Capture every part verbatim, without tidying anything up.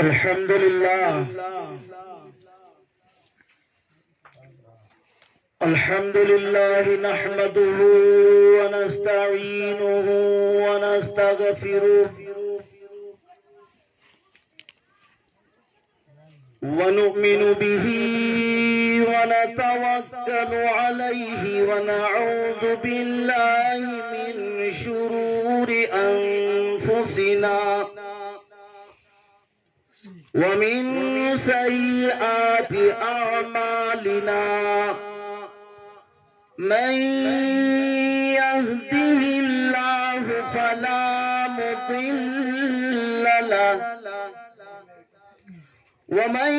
الحمد لله. الحمد لله نحمده ونستعينه ونستغفره ونؤمن به ونتوكل عليه ونعوذ بالله من شرور أنفسنا ومن سيئات أعمالنا. من يهده الله فلا مضل له ومن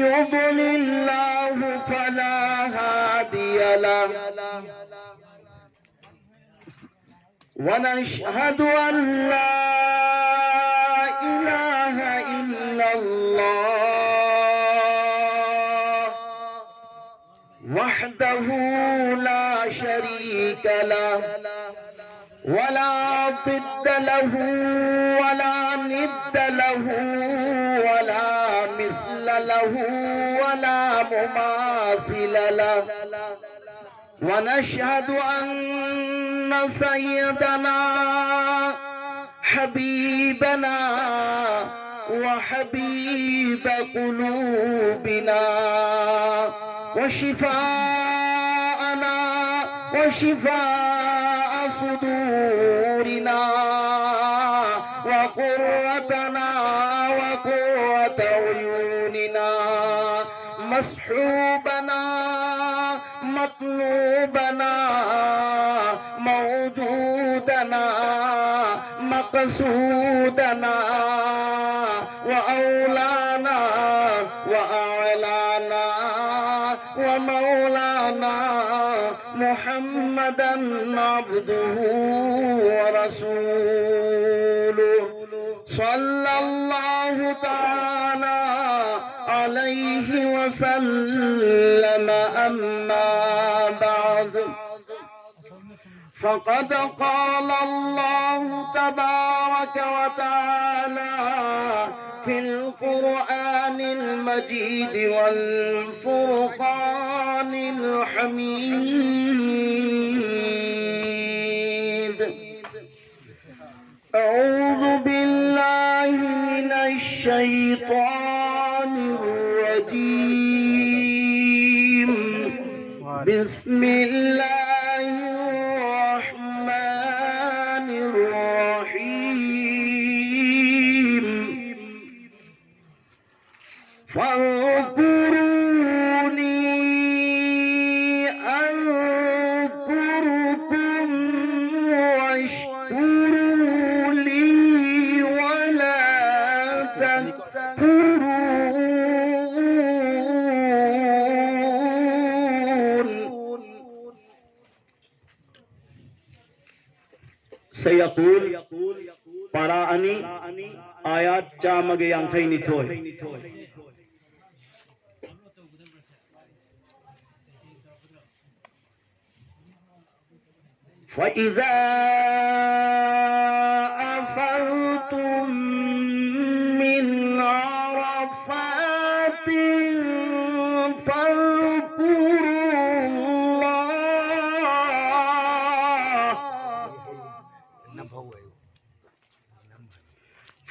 يضلل الله فلا هادي له. ونشهد أن لا إله إلا الله وحده لا شريك له ولا ضد له ولا ند له ولا مثل له ولا مماثل له. ونشهد أن سيدنا حبيبنا وحبيب قلوبنا وشفاءنا وشفاء صدورنا وقرتنا وقرة عيوننا مصحوبنا مطلوبنا موجودنا مقصودنا وأولانا وأعلانا ومولانا محمدا عبده ورسوله صلى الله تعالى عليه وسلم. أما بعد، فقد قال الله تبارك وتعالى في القرآن المجيد والفرقان الحميد: أعوذ بالله من الشيطان الرجيم. بسم الله الرحمن الرحيم. فاذكروني أذكركم واشكروا لي ولا تكفرون. سيقول، para ꯑꯅꯤ, ꯑꯥꯌꯥꯠ ꯆꯥꯝꯃꯒ ꯌꯥꯡꯈꯩꯅꯤꯊꯣꯏ. فإذا أفضتم من عرفات فاذكروا الله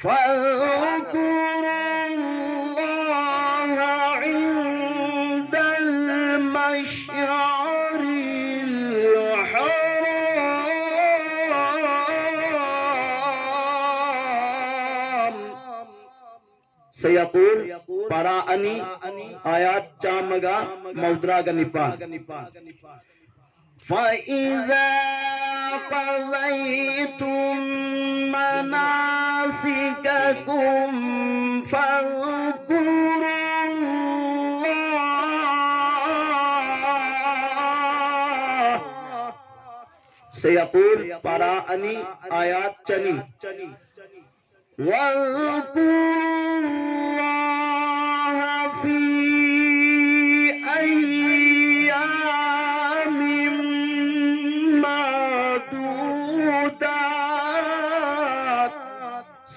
فاذكروا الله عند المشعر الحرام. سيقول، para ꯑꯅꯤ, ꯑꯥꯌꯥꯠ ꯆꯥꯝꯃꯒ ꯃꯧꯗ꯭ꯔꯥꯒ ꯅꯤꯄꯥꯟ. فإذا قضيتم مناسككم فاذكروا الله. سيقول، ꯄꯥꯔꯥ ꯑꯅꯤ, ꯑꯥꯌꯥꯠ ꯆꯅꯤ. واذكروا الله في أيام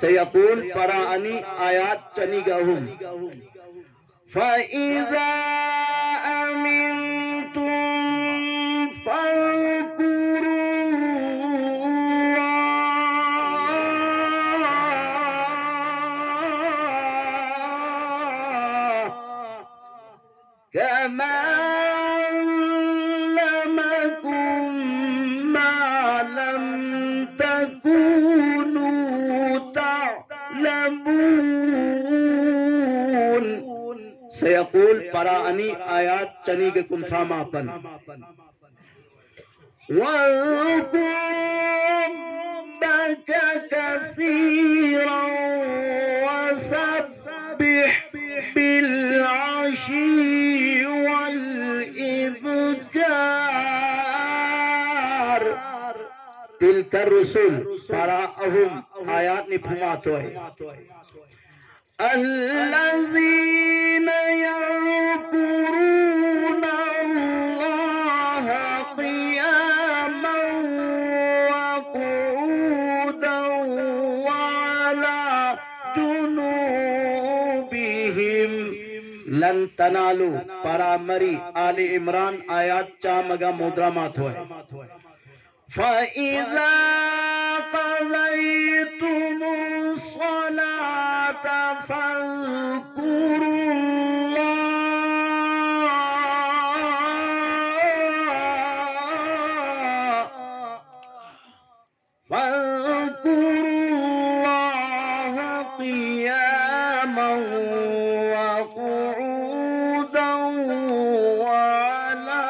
سيقول, para ani, ayat chaniga ahum. فإذا أمنتم فاذكروا الله كما علمكم ما لم تكونوا تعلمون. سيقول, para ani, ayat chaniga kunthra mapan. واذكر ربك كثيرا وسبح بالعشي والإبكار. تلك الرسل, para ahum, ayat niphu ma toi. الذين يذكرون الله قياما وقعودا وعلى جنوبهم. لن تنالوا, para mari, Ali Imran, ayat chamaga mudra ma toi. فإذا قضيتم الصلاة فاذكروا الله فاذكروا الله قياما وقعودا وعلى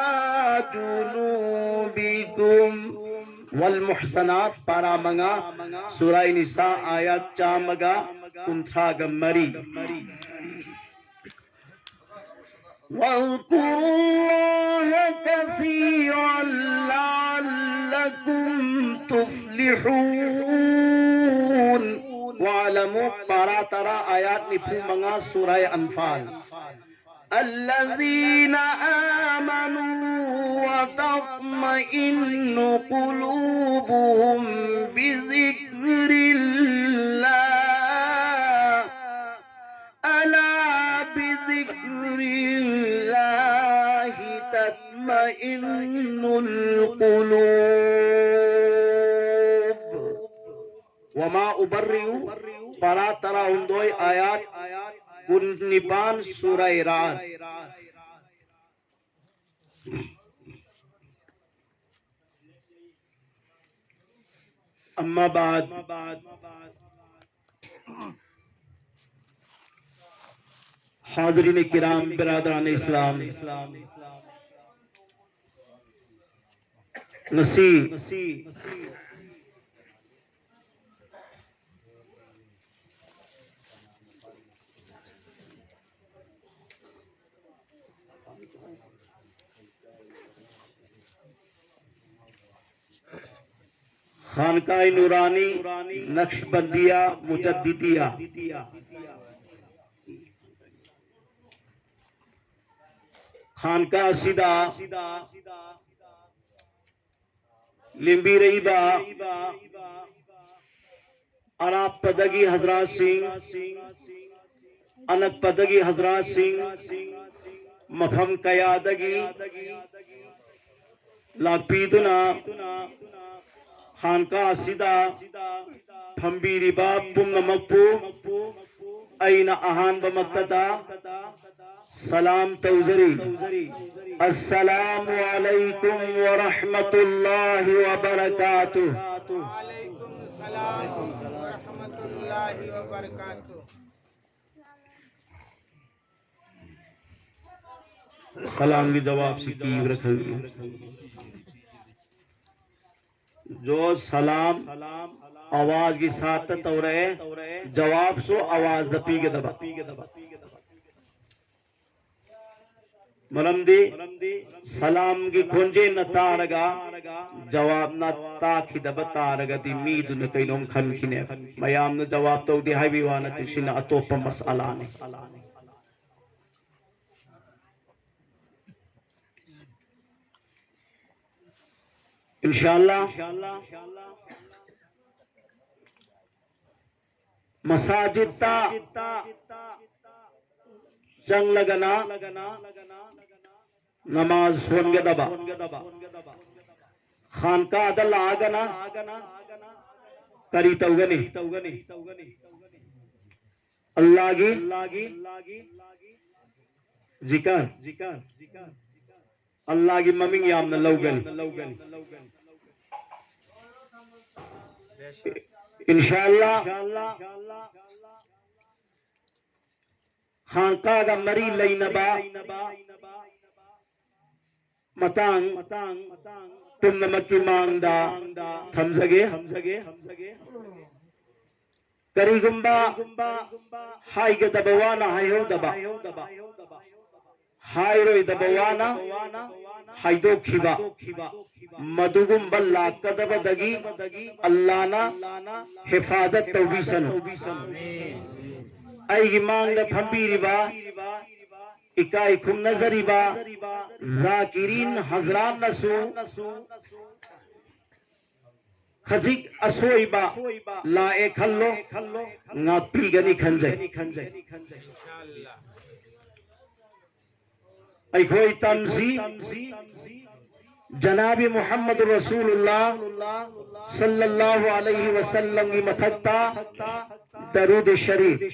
جنوبكم. والمحصنات, para manga, Surah Nisa, ayat chamaga kunthraga mari. واذكروا الله كثيرا لعلكم تفلحون. واعلموا, para tara, ayat niphu manga, Surah Anfal. الذين آمنوا وتطمئن قلوبهم بذكر الله، ألا بذكر الله تطمئن القلوب. وما أبرئ، ꯄꯔꯥ ꯇꯔꯥꯍꯨꯝꯗꯣꯏ، ꯑꯥꯌꯥꯠ ꯀꯨꯟꯅꯤꯄꯥꯟ, ꯁꯨꯔꯥ ꯔꯥꯑꯗ꯫ أما بعد، حاضرین کرام، برادران اسلام، ꯉꯁꯤ ꯈꯥꯟقاہ نورانی نقشبندیہ مجددیہ ꯈꯥꯟقꯥꯍ ꯑꯁꯤꯗ ꯂꯦꯡꯕꯤꯔꯛꯏꯕ ꯑꯔꯥꯞꯄꯗꯒꯤ ꯍꯖꯔꯥꯠꯁꯤꯡ, ꯑꯅꯛꯄꯗꯒꯤ ꯍꯖꯔꯥꯠꯁꯤꯡ, ꯃꯐꯝ ꯀꯌꯥꯗꯒꯤ ꯂꯥꯛꯄꯤꯗꯨꯅ ꯈꯥꯟꯀꯥ ꯑꯁꯤꯗ ꯐꯝꯕꯤꯔꯤꯕ ꯄꯨꯝꯅꯃꯛꯄꯨ ꯑꯩꯅ ꯑꯍꯥꯟꯕꯃꯛꯇꯗ ꯁꯂꯥꯝ ꯇꯧꯖꯔꯤ꯫ السلام عليكم ورحمة الله وبركاته. وعليكم السلام ورحمة الله وبركاته. سلام کی جواب سے کی رکھیں گے۔ جو سلام آواز کے ساتھ تورے، جواب سو آواز دپی کے دبا۔ ꯃꯔꯝꯗꯤ ꯁꯂꯥꯝꯒꯤ ꯈꯣꯟꯖꯦꯜꯅ ꯇꯥꯔꯒ ꯖꯋꯥꯕꯅ ꯇꯥꯈꯤꯗꯕ ꯇꯥꯔꯒꯗꯤ ꯃꯤꯗꯨꯅ ꯀꯩꯅꯣꯝ ꯈꯟꯈꯤꯅꯦꯕ꯫ ꯃꯌꯥꯝꯅ ꯖꯋꯥꯕ ꯇꯧꯗꯦ ꯍꯥꯏꯕꯒꯤ ꯋꯥ ꯅꯠꯇꯦ, ꯁꯤꯅ ꯑꯇꯣꯞꯄ ꯃꯁꯑꯂꯥꯅꯤ꯫ ꯏꯟꯁꯥ ꯑꯜꯂꯥ, ꯃꯁꯥꯖꯤꯠꯇ ꯆꯪꯂꯒꯅ ꯅꯃꯥꯖ ꯁꯣꯟꯒꯗꯕ, ꯈꯥꯟꯀꯥꯗ ꯂꯥꯛꯑꯒꯅ ꯀꯔꯤ ꯇꯧꯒꯅꯤ? ꯑꯜꯂꯥꯒꯤ ꯖꯤꯀꯔ, ꯑꯜꯂꯥꯒꯤ ꯃꯃꯤꯡ ꯌꯥꯝꯅ ꯂꯧꯒꯅꯤ꯫ ꯏꯟꯁꯥ ꯑꯜꯂꯥ, ꯈꯥꯟꯀꯥꯒ ꯃꯔꯤ ꯂꯩꯅꯕ ꯃꯇꯥꯡ ꯄꯨꯝꯅꯃꯛꯀꯤ ꯃꯥꯡꯗ ꯊꯝꯖꯒꯦ꯫ ꯀꯔꯤꯒꯨꯝꯕ ꯍꯥꯏꯒꯗꯕ ꯋꯥꯅ ꯍꯥꯏꯍꯧꯗꯕ, ꯍꯥꯏꯔꯣꯏꯗꯕ ꯋꯥꯅ ꯍꯥꯏꯗꯣꯛꯈꯤꯕ, ꯃꯗꯨꯒꯨꯝꯕ ꯂꯥꯛꯀꯗꯕꯗꯒꯤ ꯑꯜꯂꯥꯅ ꯍꯤꯐꯥꯖꯠ ꯇꯧꯕꯤꯁꯅꯨ꯫ ꯑꯩꯒꯤ ꯃꯥꯡꯗ ꯐꯝꯕꯤꯔꯤꯕ ꯏꯀꯥꯏ ꯈꯨꯝꯅꯖꯔꯤꯕ ꯖꯥꯀꯤꯔꯤꯟ ꯍꯖꯔꯥꯠꯅꯁꯨ ꯈꯖꯤꯛ ꯑꯁꯣꯏꯕ ꯂꯥꯛꯑꯦ ꯈꯜꯂꯣ, ꯉꯥꯛꯄꯤꯒꯅꯤ ꯈꯟꯖꯩ꯫ ꯑꯩꯈꯣꯏ ꯇꯝꯁꯤ ꯖꯅꯥꯕꯤ ꯃꯨꯍꯝꯃꯗ ꯔꯁꯨꯂꯨꯜꯂꯥ ꯁꯜꯂꯜꯂꯥꯍꯨ ꯑꯂꯩꯍꯤ ꯋꯁꯜꯂꯝꯒꯤ ꯃꯊꯛꯇ ꯗꯔꯨꯗ ꯁꯔꯤꯐ꯫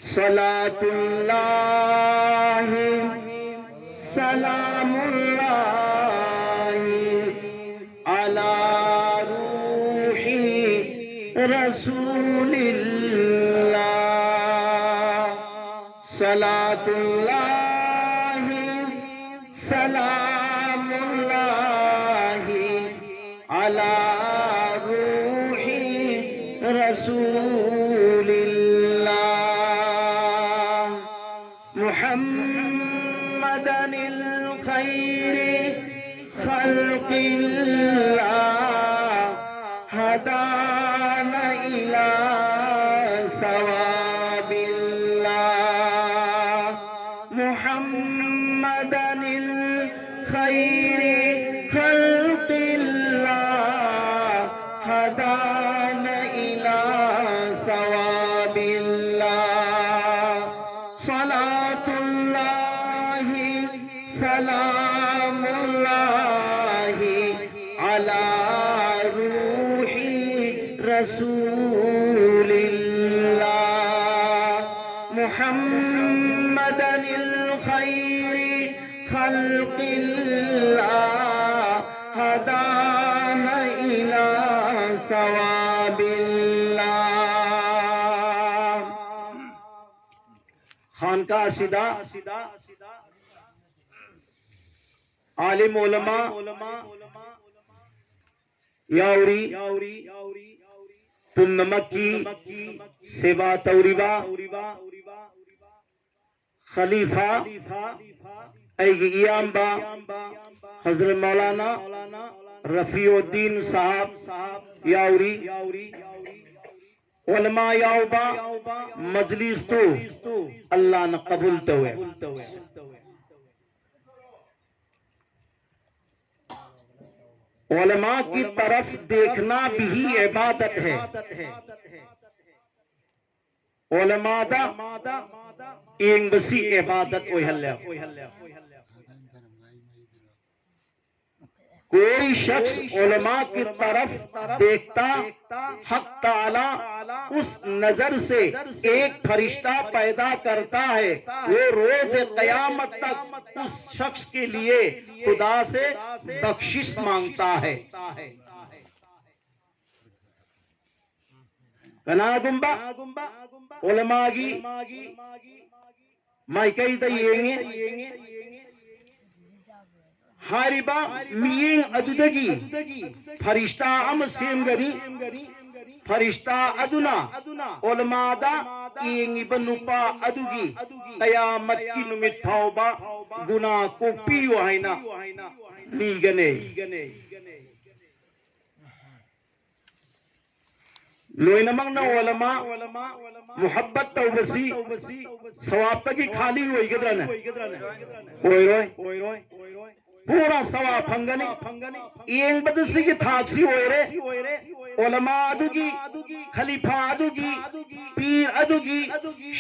صلاة الله، سلام الله، على روح رسول الله. صلاة الله، سلام الله، على روح رسول الله. محمدا الخير خلق الله، هدانا إلى صواب الله. محمدا الخير رسول الله محمدا الخير خلق الله هدانا إلى صواب الله. ꯈانقاہ ꯁꯤꯗ عالم علماء ꯌꯥꯎꯔꯤ꯫ ꯄꯨꯝꯅꯃꯛꯀꯤ ꯁꯦꯕꯥ ꯇꯧꯔꯤꯕ ꯈꯂꯤꯐꯥ, ꯑꯩꯒꯤ ꯏꯌꯥꯝꯕ ꯍꯖꯔꯠ ꯃꯧꯂꯥꯅꯥ ꯔꯐꯤꯎꯗꯤꯟ ꯁꯥꯍꯕ ꯌꯥꯎꯔꯤ꯫ ꯎꯂꯃꯥ ꯌꯥꯎꯕ ꯃꯖꯂꯤꯁꯇꯨ ꯑꯜꯂꯥꯍꯅ ꯀꯕꯨꯜ ꯇꯧꯋꯦ꯫ علماء کی طرف دیکھنا بھی عبادت ہے. ꯎꯂꯃꯥꯗ ꯌꯦꯡꯕꯁꯤ ꯏꯕꯥꯗꯠ ꯑꯣꯏꯍꯜꯂꯦ꯫ کوئی شخص علماء کی طرف دیکھتا، حق تعالی اس نظر سے ایک فرشتہ پیدا کرتا ہے، وہ روز قیامت تک اس شخص کے لیے خدا سے بخشش مانگتا ہے۔ ꯀꯅꯥꯒꯨꯝꯕ ꯎꯂꯃꯥꯒꯤ ꯃꯥꯏꯀꯩꯗ ꯌꯦꯡꯉꯤ꯫ ꯍꯥꯏꯔꯤꯕ ꯃꯤꯠꯌꯦꯡ ꯑꯗꯨꯗꯒꯤ ꯐꯔꯤꯁꯇꯥ ꯑꯃ ꯁꯦꯝꯒꯅꯤ꯫ ꯐꯔꯤꯁꯇꯥ ꯑꯗꯨꯅ ꯎꯂꯃꯥꯗ ꯌꯦꯡꯉꯤꯕ ꯅꯨꯄꯥ ꯑꯗꯨꯒꯤ ꯀꯌꯥꯃꯠꯀꯤ ꯅꯨꯃꯤꯠ ꯐꯥꯎꯕ ꯒꯨꯅꯥ ꯀꯣꯛꯄꯤꯌꯨ ꯍꯥꯏꯅ ꯅꯤꯒꯅꯤ꯫ ꯂꯣꯏꯅꯃꯛꯅ ꯎꯂꯃꯥ ꯃꯨꯍꯕꯠ ꯇꯧꯕꯁꯤ ꯁꯋꯥꯕꯇꯒꯤ ꯈꯥꯂꯤ ꯑꯣꯏꯒꯗ꯭ꯔꯅꯦ? ꯑꯣꯏꯔꯣꯏ꯫ ꯄꯨꯔꯥ ꯁꯋꯥꯕ ꯐꯪꯒꯅꯤ꯫ ꯌꯦꯡꯕꯗ ꯁꯤꯒꯤ ꯊꯥꯛꯁꯤ ꯑꯣꯏꯔꯦ꯫ ꯎꯂꯃꯥ ꯑꯗꯨꯒꯤ, ꯈꯂꯤꯐꯥ ꯑꯗꯨꯒꯤ, ꯄꯤꯔ ꯑꯗꯨꯒꯤ,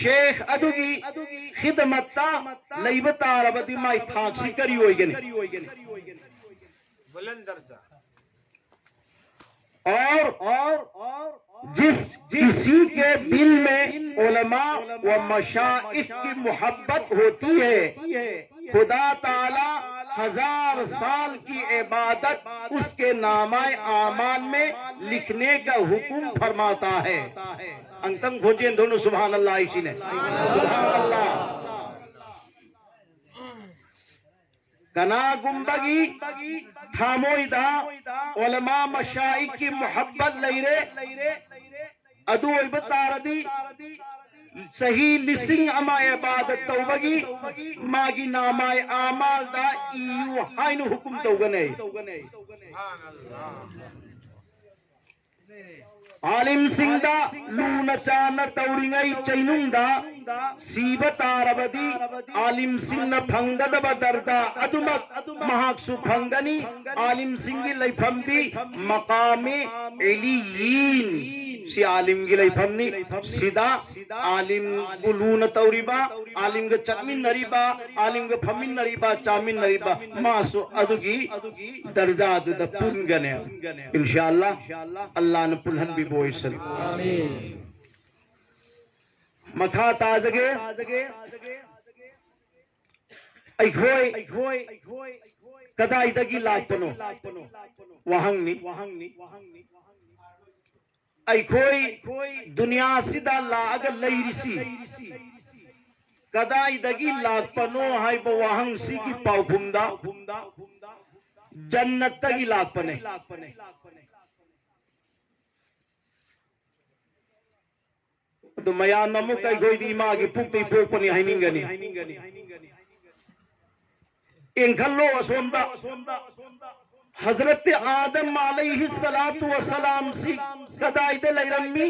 ꯁꯦꯈ ꯑꯗꯨꯒꯤ ꯈꯤꯗꯃꯠꯇ ꯂꯩꯕ ꯇꯥꯔꯕꯗꯤ ꯃꯥꯏ ꯊꯥꯛꯁꯤ ꯀꯔꯤ ꯑꯣꯏꯒꯅꯤ? بلند درجہ۔ اور، اور، اور जिस किसी के दिल में उलमा व मशाइख की मोहब्बत होती है, खुदा ताला हजार साल की इबादत उसके नामाए आमाल में लिखने का हुक्म फरमाता है। Ang tang khonjel thonu subhanallah isine. Subhanallah. ꯀꯅꯥꯒꯨꯝꯕꯒꯤ ꯊꯃꯣꯏꯗ ꯎꯂꯃꯥ ꯃꯁꯥꯏꯛꯀꯤ ꯃꯨꯍꯕꯠ ꯂꯩꯔꯦ, ꯑꯗꯨ ꯑꯣꯏꯕ ꯇꯥꯔꯗꯤ ꯆꯍꯤ ꯂꯤꯁꯤꯡ ꯑꯃ ꯏꯕꯥꯗꯠ ꯇꯧꯕꯒꯤ ꯃꯥꯒꯤ ꯅꯥꯃꯥꯏ ꯑꯃꯥꯜꯗ ꯏꯌꯨ ꯍꯥꯏꯅ ꯍꯨꯀꯨꯝ ꯇꯧꯒꯅꯤ꯫ ꯑꯥꯂꯤꯝꯁꯤꯡꯗ ꯂꯨꯅ ꯆꯥꯟꯅ ꯇꯧꯔꯤꯉꯩ ꯆꯩꯅꯨꯡꯗ ꯁꯤꯕ ꯇꯥꯔꯕꯗꯤ ꯑꯥꯂꯤꯝꯁꯤꯡꯅ ꯐꯪꯒꯗꯕ ꯗꯔꯖꯥ ꯑꯗꯨꯃꯛ ꯃꯍꯥꯛꯁꯨ ꯐꯪꯒꯅꯤ꯫ ꯑꯥꯂꯤꯝꯁꯤꯡꯒꯤ ꯂꯩꯐꯝꯗꯤ ꯃꯀꯥꯃꯦ ꯑꯦꯂꯤꯌꯤꯟ꯫ ꯁꯤ ꯑꯥꯂꯤꯝꯒꯤ ꯂꯩꯐꯝꯅꯤ꯫ ꯁꯤꯗ ꯑꯥꯂꯤꯝꯕꯨ ꯂꯨꯅ ꯇꯧꯔꯤꯕ, ꯑꯥꯂꯤꯝꯒ ꯆꯠꯃꯤꯟꯅꯔꯤꯕ, ꯑꯥꯂꯤꯝꯒ ꯐꯝꯃꯤꯟꯅꯔꯤꯕ, ꯆꯥꯃꯤꯟꯅꯔꯤꯕ ꯃꯥꯁꯨ ꯑꯗꯨꯒꯤ ꯗꯔꯖꯥꯗꯨꯗ ꯄꯨꯟꯒꯅꯦ꯫ ꯏꯟꯁꯥ ꯑꯜꯂꯥ, ꯑꯜꯂꯥꯅ ꯄꯨꯜꯍꯟꯕꯤꯕ ꯑꯣꯏꯁꯅꯨ꯫ ꯃꯈꯥ ꯇꯥꯖꯒꯦ꯫ ꯑꯩꯈꯣꯏ ꯀꯗꯥꯏꯗꯒꯤ ꯂꯥꯛꯄꯅꯣ? ꯋꯥꯍꯪꯅꯤ꯫ ꯑꯩꯈꯣꯏ ꯗꯨꯅꯤꯌꯥꯁꯤꯗ ꯂꯥꯛꯑꯒ ꯂꯩꯔꯤꯁꯤ ꯀꯗꯥꯏꯗꯒꯤ ꯂꯥꯛꯄꯅꯣ ꯍꯥꯏꯕ ꯋꯥꯍꯪꯁꯤꯒꯤ ꯄꯥꯎꯈꯨꯝꯗ ꯖꯟꯅꯠꯇꯒꯤ ꯂꯥꯛꯄꯅꯦ꯫ ꯑꯗꯨ ꯃꯌꯥꯝꯅ ꯑꯃꯨꯛ ꯑꯩꯈꯣꯏꯗꯤ ꯏꯃꯥꯒꯤ ꯄꯨꯛꯇꯒꯤ ꯄꯣꯛꯄꯅꯤ ꯍꯥꯏꯅꯤꯡꯒꯅꯤ꯫ ꯌꯦꯡꯈꯠꯂꯣ ꯑꯁꯣꯝꯗ, ꯍꯖꯔꯠ ꯑꯥꯗꯝ ꯑꯂꯩꯍꯤ ꯁꯂꯥꯇꯨ ꯋꯁꯂꯥꯝꯁꯤ ꯀꯗꯥꯏꯗ ꯂꯩꯔꯝꯃꯤ?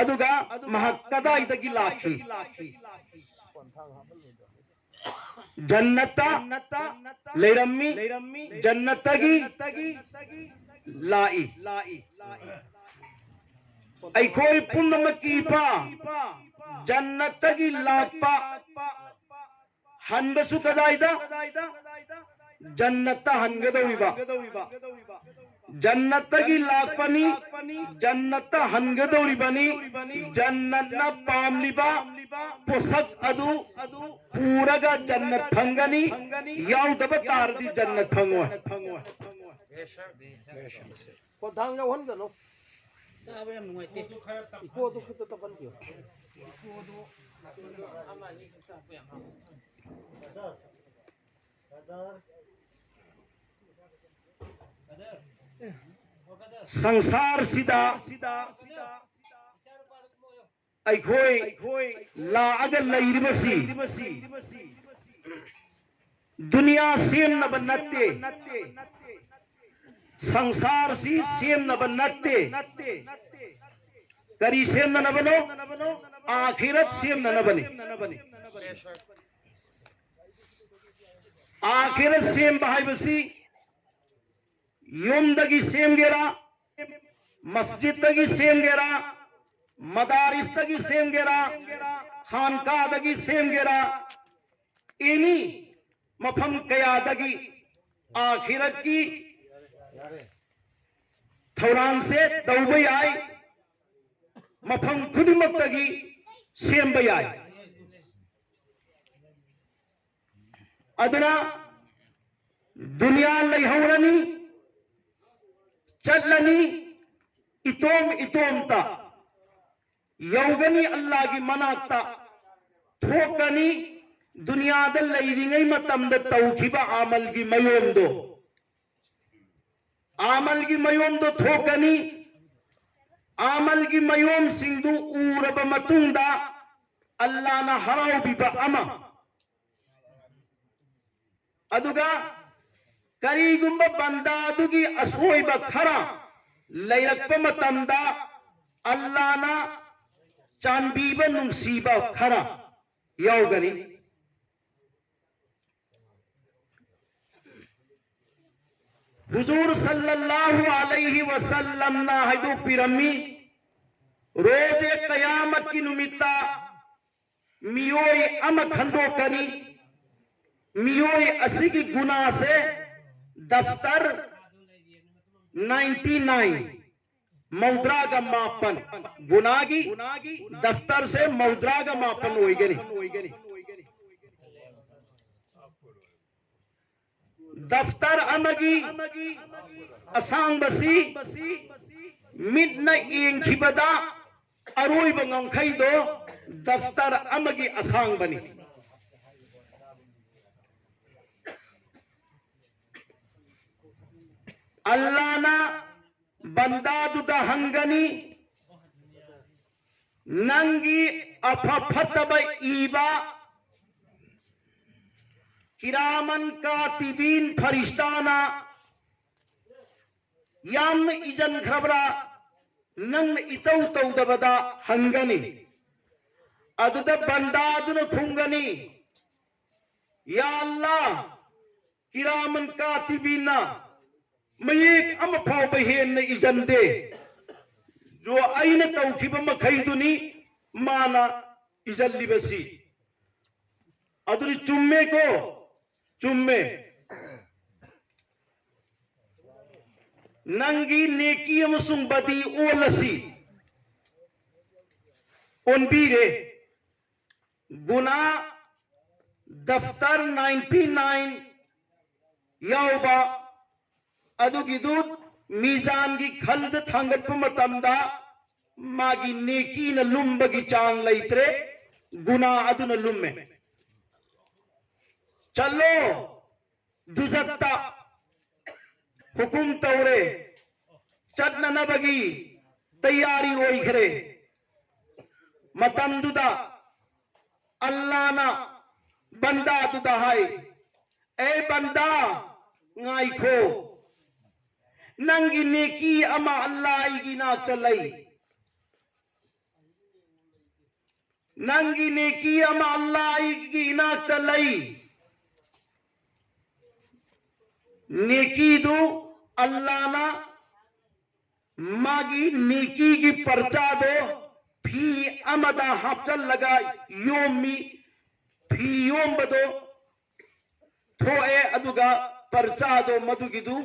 ꯑꯗꯨꯒ ꯃꯍꯥꯛ ꯀꯗꯥꯏꯗꯒꯤ ꯂꯥꯛꯈꯤ? ꯖꯟꯅꯠꯇ ꯂꯩꯔꯝꯃꯤ, ꯖꯟꯅꯠꯇꯒꯤ ꯂꯥꯛꯏ꯫ ꯑꯩꯈꯣꯏ ꯄꯨꯝꯅꯃꯛꯀꯤ ꯏꯄꯥ ꯖꯟꯅꯠꯇꯒꯤ ꯂꯥꯛꯄ, ꯍꯟꯕꯁꯨ ꯀꯗꯥꯏꯗ? ꯖꯟꯅꯠꯇ ꯍꯟꯒꯗꯧꯔꯤꯕ꯫ ꯖꯟꯅꯠꯇꯒꯤ ꯂꯥꯛꯄꯅꯤ, ꯖꯟꯅꯠꯇ ꯍꯟꯒꯗꯧꯔꯤꯕꯅꯤ꯫ ꯖꯟꯅꯠꯅ ꯄꯥꯝꯂꯤꯕ ꯄꯣꯠꯁꯛ ꯑꯗꯨ ꯄꯨꯔꯒ ꯖꯟꯅꯠ ꯐꯪꯒꯅꯤ, ꯌꯥꯎꯗꯕ ꯇꯥꯔꯗꯤ ꯖꯟꯅꯠ ꯐꯪꯉꯣꯏ꯫ ꯈꯣꯟꯊꯥꯡ ꯌꯥꯎꯍꯟꯒꯅꯨ꯫ ꯇꯥꯕ ꯌꯥꯝ ꯅꯨꯡꯉꯥꯏꯇꯦ꯫ ꯏꯀꯣꯗꯨ ꯈꯤꯇ ꯇꯞꯍꯟꯕꯤꯌꯨ꯫ ꯁꯪꯁꯥꯔꯁꯤꯗ ꯑꯩꯈꯣꯏ ꯂꯥꯛꯑꯒ ꯂꯩꯔꯤꯕꯁꯤ ꯗꯨꯅꯤꯌꯥ ꯁꯦꯝꯅꯕ ꯅꯠꯇꯦ, ꯁꯪꯁꯥꯔꯁꯤ ꯁꯦꯝꯅꯕ ꯅꯠꯇꯦ꯫ ꯀꯔꯤ ꯁꯦꯝꯅꯅꯕꯅꯣ? ꯑꯥꯈꯤꯔꯠ ꯁꯦꯝꯅꯅꯕꯅꯤ꯫ ꯑꯥꯈꯤꯔꯠ ꯁꯦꯝꯕ ꯍꯥꯏꯕꯁꯤ ꯌꯨꯝꯗꯒꯤ ꯁꯦꯝꯒꯦꯔꯥ, ꯃꯁꯖꯤꯠꯇꯒꯤ ꯁꯦꯝꯒꯦꯔꯥ, ꯃꯗꯥꯔꯤꯁꯇꯒꯤ ꯁꯦꯝꯒꯦꯔꯥ, ꯈꯥꯟꯀꯥꯗꯒꯤ ꯁꯦꯝꯒꯦꯔꯥ, ꯑꯦꯅꯤ ꯃꯐꯝ ꯀꯌꯥꯗꯒꯤ ꯑꯥꯈꯤꯔꯠꯀꯤ ꯊꯧꯔꯥꯡꯁꯦ ꯇꯧꯕ ꯌꯥꯏ꯫ ꯃꯐꯝ ꯈꯨꯗꯤꯡꯃꯛꯇꯒꯤ ꯁꯦꯝꯕ ꯌꯥꯏ꯫ ꯑꯗꯨꯅ ꯗꯨꯅꯤꯌꯥ ꯂꯩꯍꯧꯔꯅꯤ, ꯆꯠꯂꯅꯤ, ꯏꯇꯣꯝ ꯏꯇꯣꯝꯇ ꯌꯧꯒꯅꯤ ꯑꯜꯂꯥꯒꯤ ꯃꯅꯥꯛꯇ, ꯊꯣꯛꯀꯅꯤ꯫ ꯗꯨꯅꯤꯌꯥꯗ ꯂꯩꯔꯤꯉꯩ ꯃꯇꯝꯗ ꯇꯧꯈꯤꯕ ꯑꯃꯜꯒꯤ ꯃꯌꯣꯝꯗꯣ, ꯑꯃꯜꯒꯤ ꯃꯌꯣꯝꯗꯣ ꯊꯣꯛꯀꯅꯤ꯫ ꯑꯃꯜꯒꯤ ꯃꯌꯣꯝꯁꯤꯡꯗꯨ ꯎꯔꯕ ꯃꯇꯨꯡꯗ ꯑꯜꯂꯥꯅ ꯍꯔꯥꯎꯕꯤꯕ ꯑꯃ, ꯑꯗꯨꯒ ꯀꯔꯤꯒꯨꯝꯕ ꯕꯟꯗꯥꯗꯨꯒꯤ ꯑꯁꯣꯏꯕ ꯈꯔ ꯂꯩꯔꯛꯄ ꯃꯇꯝꯗ ꯑꯜꯂꯥꯅ ꯆꯥꯟꯕꯤꯕ ꯅꯨꯡꯁꯤꯕ ꯈꯔ ꯌꯥꯎꯒꯅꯤ꯫ ꯍꯨꯖꯨꯔ ꯁꯜꯂꯜꯂꯥꯍꯨ ꯑꯂꯩꯍꯤ ꯋꯁꯜꯂꯝꯅ ꯍꯥꯏꯗꯣꯛꯄꯤꯔꯝꯃꯤ, ꯔꯣꯖꯦ ꯀꯌꯥꯃꯠꯀꯤ ꯅꯨꯃꯤꯠꯇ ꯃꯤꯑꯣꯏ ꯑꯃ ꯈꯟꯗꯣꯛꯀꯅꯤ꯫ ꯃꯤꯑꯣꯏ ꯑꯁꯤꯒꯤ ꯒꯨꯅꯥꯁꯦ ꯗꯐꯇꯔ ꯅꯥꯏꯟꯇꯤ ꯅꯥꯏꯟ, ꯃꯧꯗ꯭ꯔꯥꯒ ꯃꯥꯄꯟ꯫ ꯒꯨꯅꯥꯒꯤ ꯗꯐꯇꯔꯁꯦ ꯃꯧꯗ꯭ꯔꯥꯒ ꯃꯥꯄꯟ ꯑꯣꯏꯒꯅꯤ꯫ ꯗꯐꯇꯔ ꯑꯃꯒꯤ ꯑꯁꯥꯡꯕꯁꯤ ꯃꯤꯠꯅ ꯌꯦꯡꯈꯤꯕꯗ ꯑꯔꯣꯏꯕ ꯉꯝꯈꯩꯗꯣ ꯗꯐꯇꯔ ꯑꯃꯒꯤ ꯑꯁꯥꯡꯕꯅꯤ꯫ ꯑꯜꯂꯥꯅ ꯕꯟꯗꯥꯗꯨꯗ ꯍꯪꯒꯅꯤ, ꯅꯪꯒꯤ ꯑꯐ ꯐꯠꯇꯕ ꯏꯕ ꯀꯤꯔꯥꯃꯟ ꯀꯥꯇꯤꯕꯤꯟ ꯐꯔꯤꯁꯇꯥꯅ ꯌꯥꯝꯅ ꯏꯖꯟꯈ꯭ꯔꯕ꯭ꯔꯥ? ꯅꯪꯅ ꯏꯇꯧ ꯇꯧꯗꯕꯗ ꯍꯪꯒꯅꯤ꯫ ꯑꯗꯨꯗ ꯕꯟꯗꯥꯗꯨꯅ ꯈꯨꯝꯒꯅꯤ, ꯌꯥ ꯑꯜꯂꯥ, ꯀꯤꯔꯥꯃꯟ ꯀꯥꯇꯤꯕꯤꯟꯅ ꯃꯌꯦꯛ ꯑꯃ ꯐꯥꯎꯕ ꯍꯦꯟꯅ ꯏꯖꯟꯗꯦ꯫ ꯖꯣ ꯑꯩꯅ ꯇꯧꯈꯤꯕ ꯃꯈꯩꯗꯨꯅꯤ ꯃꯥꯅ ꯏꯖꯜꯂꯤꯕꯁꯤ꯫ ꯑꯗꯨꯗꯤ ꯆꯨꯝꯃꯦꯀꯣ? ꯆꯨꯝꯃꯦ꯫ ꯅꯪꯒꯤ ꯅꯦꯀꯤ ꯑꯃꯁꯨꯡ ꯕꯗꯤ ꯑꯣꯜꯂꯁꯤ꯫ ꯑꯣꯟꯕꯤꯔꯦ꯫ ꯒꯨꯅꯥ ꯗꯐꯇꯔ ꯅꯥꯏꯟꯇꯤ ꯅꯥꯏꯟ ꯌꯥꯎꯕ ꯑꯗꯨꯒꯤꯗꯨ ꯃꯤꯖꯥꯟꯒꯤ ꯈꯜꯗ ꯊꯥꯡꯒꯠꯄ ꯃꯇꯝꯗ ꯃꯥꯒꯤ ꯅꯦꯀꯤꯅ ꯂꯨꯝꯕꯒꯤ ꯆꯥꯡ ꯂꯩꯇ꯭ꯔꯦ, ꯒꯨꯅꯥ ꯑꯗꯨꯅ ꯂꯨꯝꯃꯦ꯫ ꯆꯠꯂꯣ, ꯗꯨꯖꯛꯇ ꯍꯨꯀꯨꯝ ꯇꯧꯔꯦ, ꯆꯠꯅꯅꯕꯒꯤ ꯇꯌꯥꯔꯤ ꯑꯣꯏꯈ꯭ꯔꯦ꯫ ꯃꯇꯝꯗꯨꯗ ꯑꯜꯂꯥꯅ ꯕꯟꯗꯥꯗꯨꯗ ꯍꯥꯏ, ꯑꯦ ꯕꯟꯗꯥ, ꯉꯥꯏꯈꯣ, ꯅꯪꯒꯤ ꯅꯦꯀꯤ ꯑꯃ ꯑꯜꯂꯥ ꯑꯩꯒꯤ ꯏꯅꯥꯛꯇ ꯂꯩ꯫ ꯅꯪꯒꯤ ꯅꯦꯀꯤ ꯑꯃ ꯑꯜꯂꯥ ꯑꯩꯒꯤ ꯏꯅꯥꯛꯇ ꯂꯩ꯫ ꯅꯦꯀꯤꯗꯨ ꯑꯜꯂꯥꯅ ꯃꯥꯒꯤ ꯅꯦꯀꯤꯒꯤ ꯄꯔꯆꯥꯗꯣ ꯐꯤ ꯑꯃꯗ ꯍꯥꯞꯆꯜꯂꯒ ꯌꯣꯝꯃꯤ꯫ ꯐꯤ ꯌꯣꯝꯕꯗꯣ ꯊꯣꯛꯑꯦ, ꯑꯗꯨꯒ ꯄꯔꯆꯥꯗꯣ ꯃꯗꯨꯒꯤꯗꯨ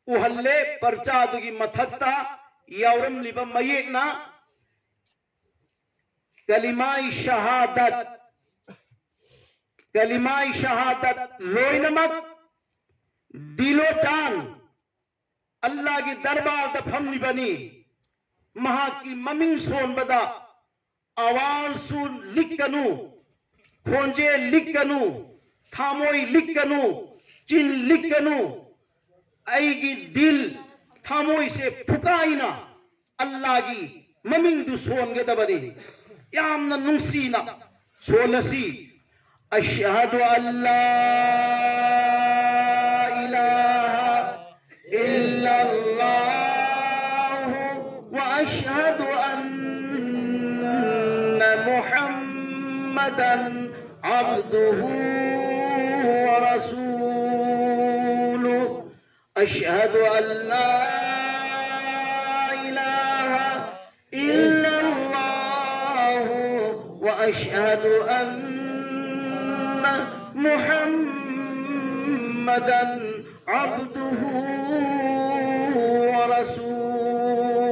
ꯎꯍꯜꯂꯦ꯫ ꯄꯔꯆꯥꯗꯨꯒꯤ ꯃꯊꯛꯇ ꯌꯥꯎꯔꯝꯂꯤꯕ ꯃꯌꯦꯛꯅ ꯀꯂꯤꯃꯥꯏ ꯁꯍꯥꯗꯠ, ꯀꯂꯤꯃꯥꯏ ꯁꯍꯥꯗꯠ ꯂꯣꯏꯅꯃꯛ ꯗꯤꯂꯣ ꯖꯥꯟ ꯑꯜꯂꯥꯒꯤ ꯗꯔꯕꯥꯔꯗ ꯐꯝꯂꯤꯕꯅꯤ꯫ ꯃꯍꯥꯛꯀꯤ ꯃꯃꯤꯡ ꯁꯣꯟꯕꯗ ꯑꯋꯥꯖꯁꯨ ꯂꯤꯛꯀꯅꯨ, ꯈꯣꯟꯖꯦꯜ ꯂꯤꯛꯀꯅꯨ, ꯊꯥꯃꯣꯏ ꯂꯤꯛꯀꯅꯨ, ꯆꯤꯟ ꯂꯤꯛꯀꯅꯨ꯫ ꯑꯩꯒꯤ ꯗꯤꯜ, ꯊꯥꯃꯣꯏꯁꯦ ꯐꯨꯀꯥꯏꯅ ꯑꯜꯂꯥꯒꯤ ꯃꯃꯤꯡꯗꯨ ꯁꯣꯟꯒꯗꯕꯅꯤ꯫ ꯌꯥꯝꯅ ꯅꯨꯡꯁꯤꯅ ꯁꯣꯜꯂꯁꯤ꯫ أشهد أن لا إله إلا الله وأشهد أن محمدا عبده ورسوله. أشهد أن لا إله إلا الله وأشهد أن محمدا عبده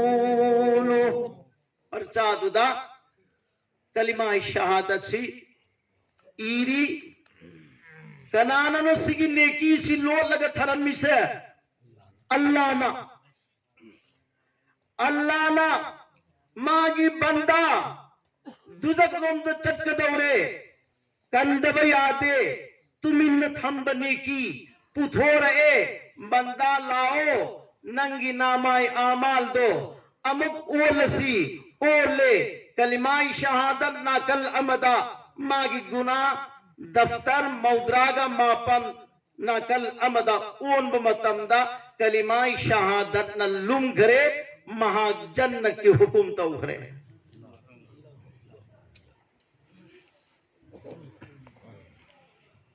ورسوله. ꯄꯔꯆꯥꯗꯨꯗ ꯀꯂꯤꯃꯥ ꯁꯍꯥꯗꯠꯁꯤ ꯏꯔꯤ꯫ ꯀꯅꯥꯅꯅꯣ ꯁꯤꯒꯤ ꯅꯦꯀꯤꯁꯤ ꯂꯣꯠꯂꯒ ꯊꯔꯝꯃꯤꯁꯦ? ꯑꯜꯂꯥꯅ꯫ ꯑꯜꯂꯥꯅ ꯃꯥꯒꯤ ꯕꯟꯗꯥ ꯗꯨꯖꯈꯂꯣꯝꯗ ꯆꯠꯀꯗꯧꯔꯦ, ꯀꯟꯗꯕ ꯌꯥꯗꯦ, ꯇꯨꯃꯤꯟꯅ ꯊꯝꯕ ꯅꯦꯀꯤ ꯄꯨꯊꯣꯔꯛꯑꯦ꯫ ꯕꯟꯗꯥ ꯂꯥꯛꯑꯣ, ꯅꯪꯒꯤ ꯅꯥꯃꯥꯏ ꯑꯃꯥꯜꯗꯣ ꯑꯃꯨꯛ ꯑꯣꯜꯂꯁꯤ꯫ ꯑꯣꯜꯂꯦ꯫ ꯀꯂꯤꯃꯥꯏ ꯁꯍꯥꯗꯠ ꯅꯥꯀꯜ ꯑꯃꯗ ꯃꯥꯒꯤ ꯒꯨꯅꯥ ꯗꯐꯇꯔ ꯃꯧꯗ꯭ꯔꯥꯒ ꯃꯥꯄꯟ ꯅꯥꯀꯜ ꯑꯃꯗ ꯑꯣꯟꯕ ꯃꯇꯝꯗ ꯀꯂꯤꯃꯥꯏ ꯁꯍꯥꯗꯠꯅ ꯂꯨꯝꯈ꯭ꯔꯦ, ꯃꯍꯥꯛ ꯖꯟꯅꯠꯀꯤ ꯍꯨꯀꯨꯝ ꯇꯧꯈ꯭ꯔꯦ꯫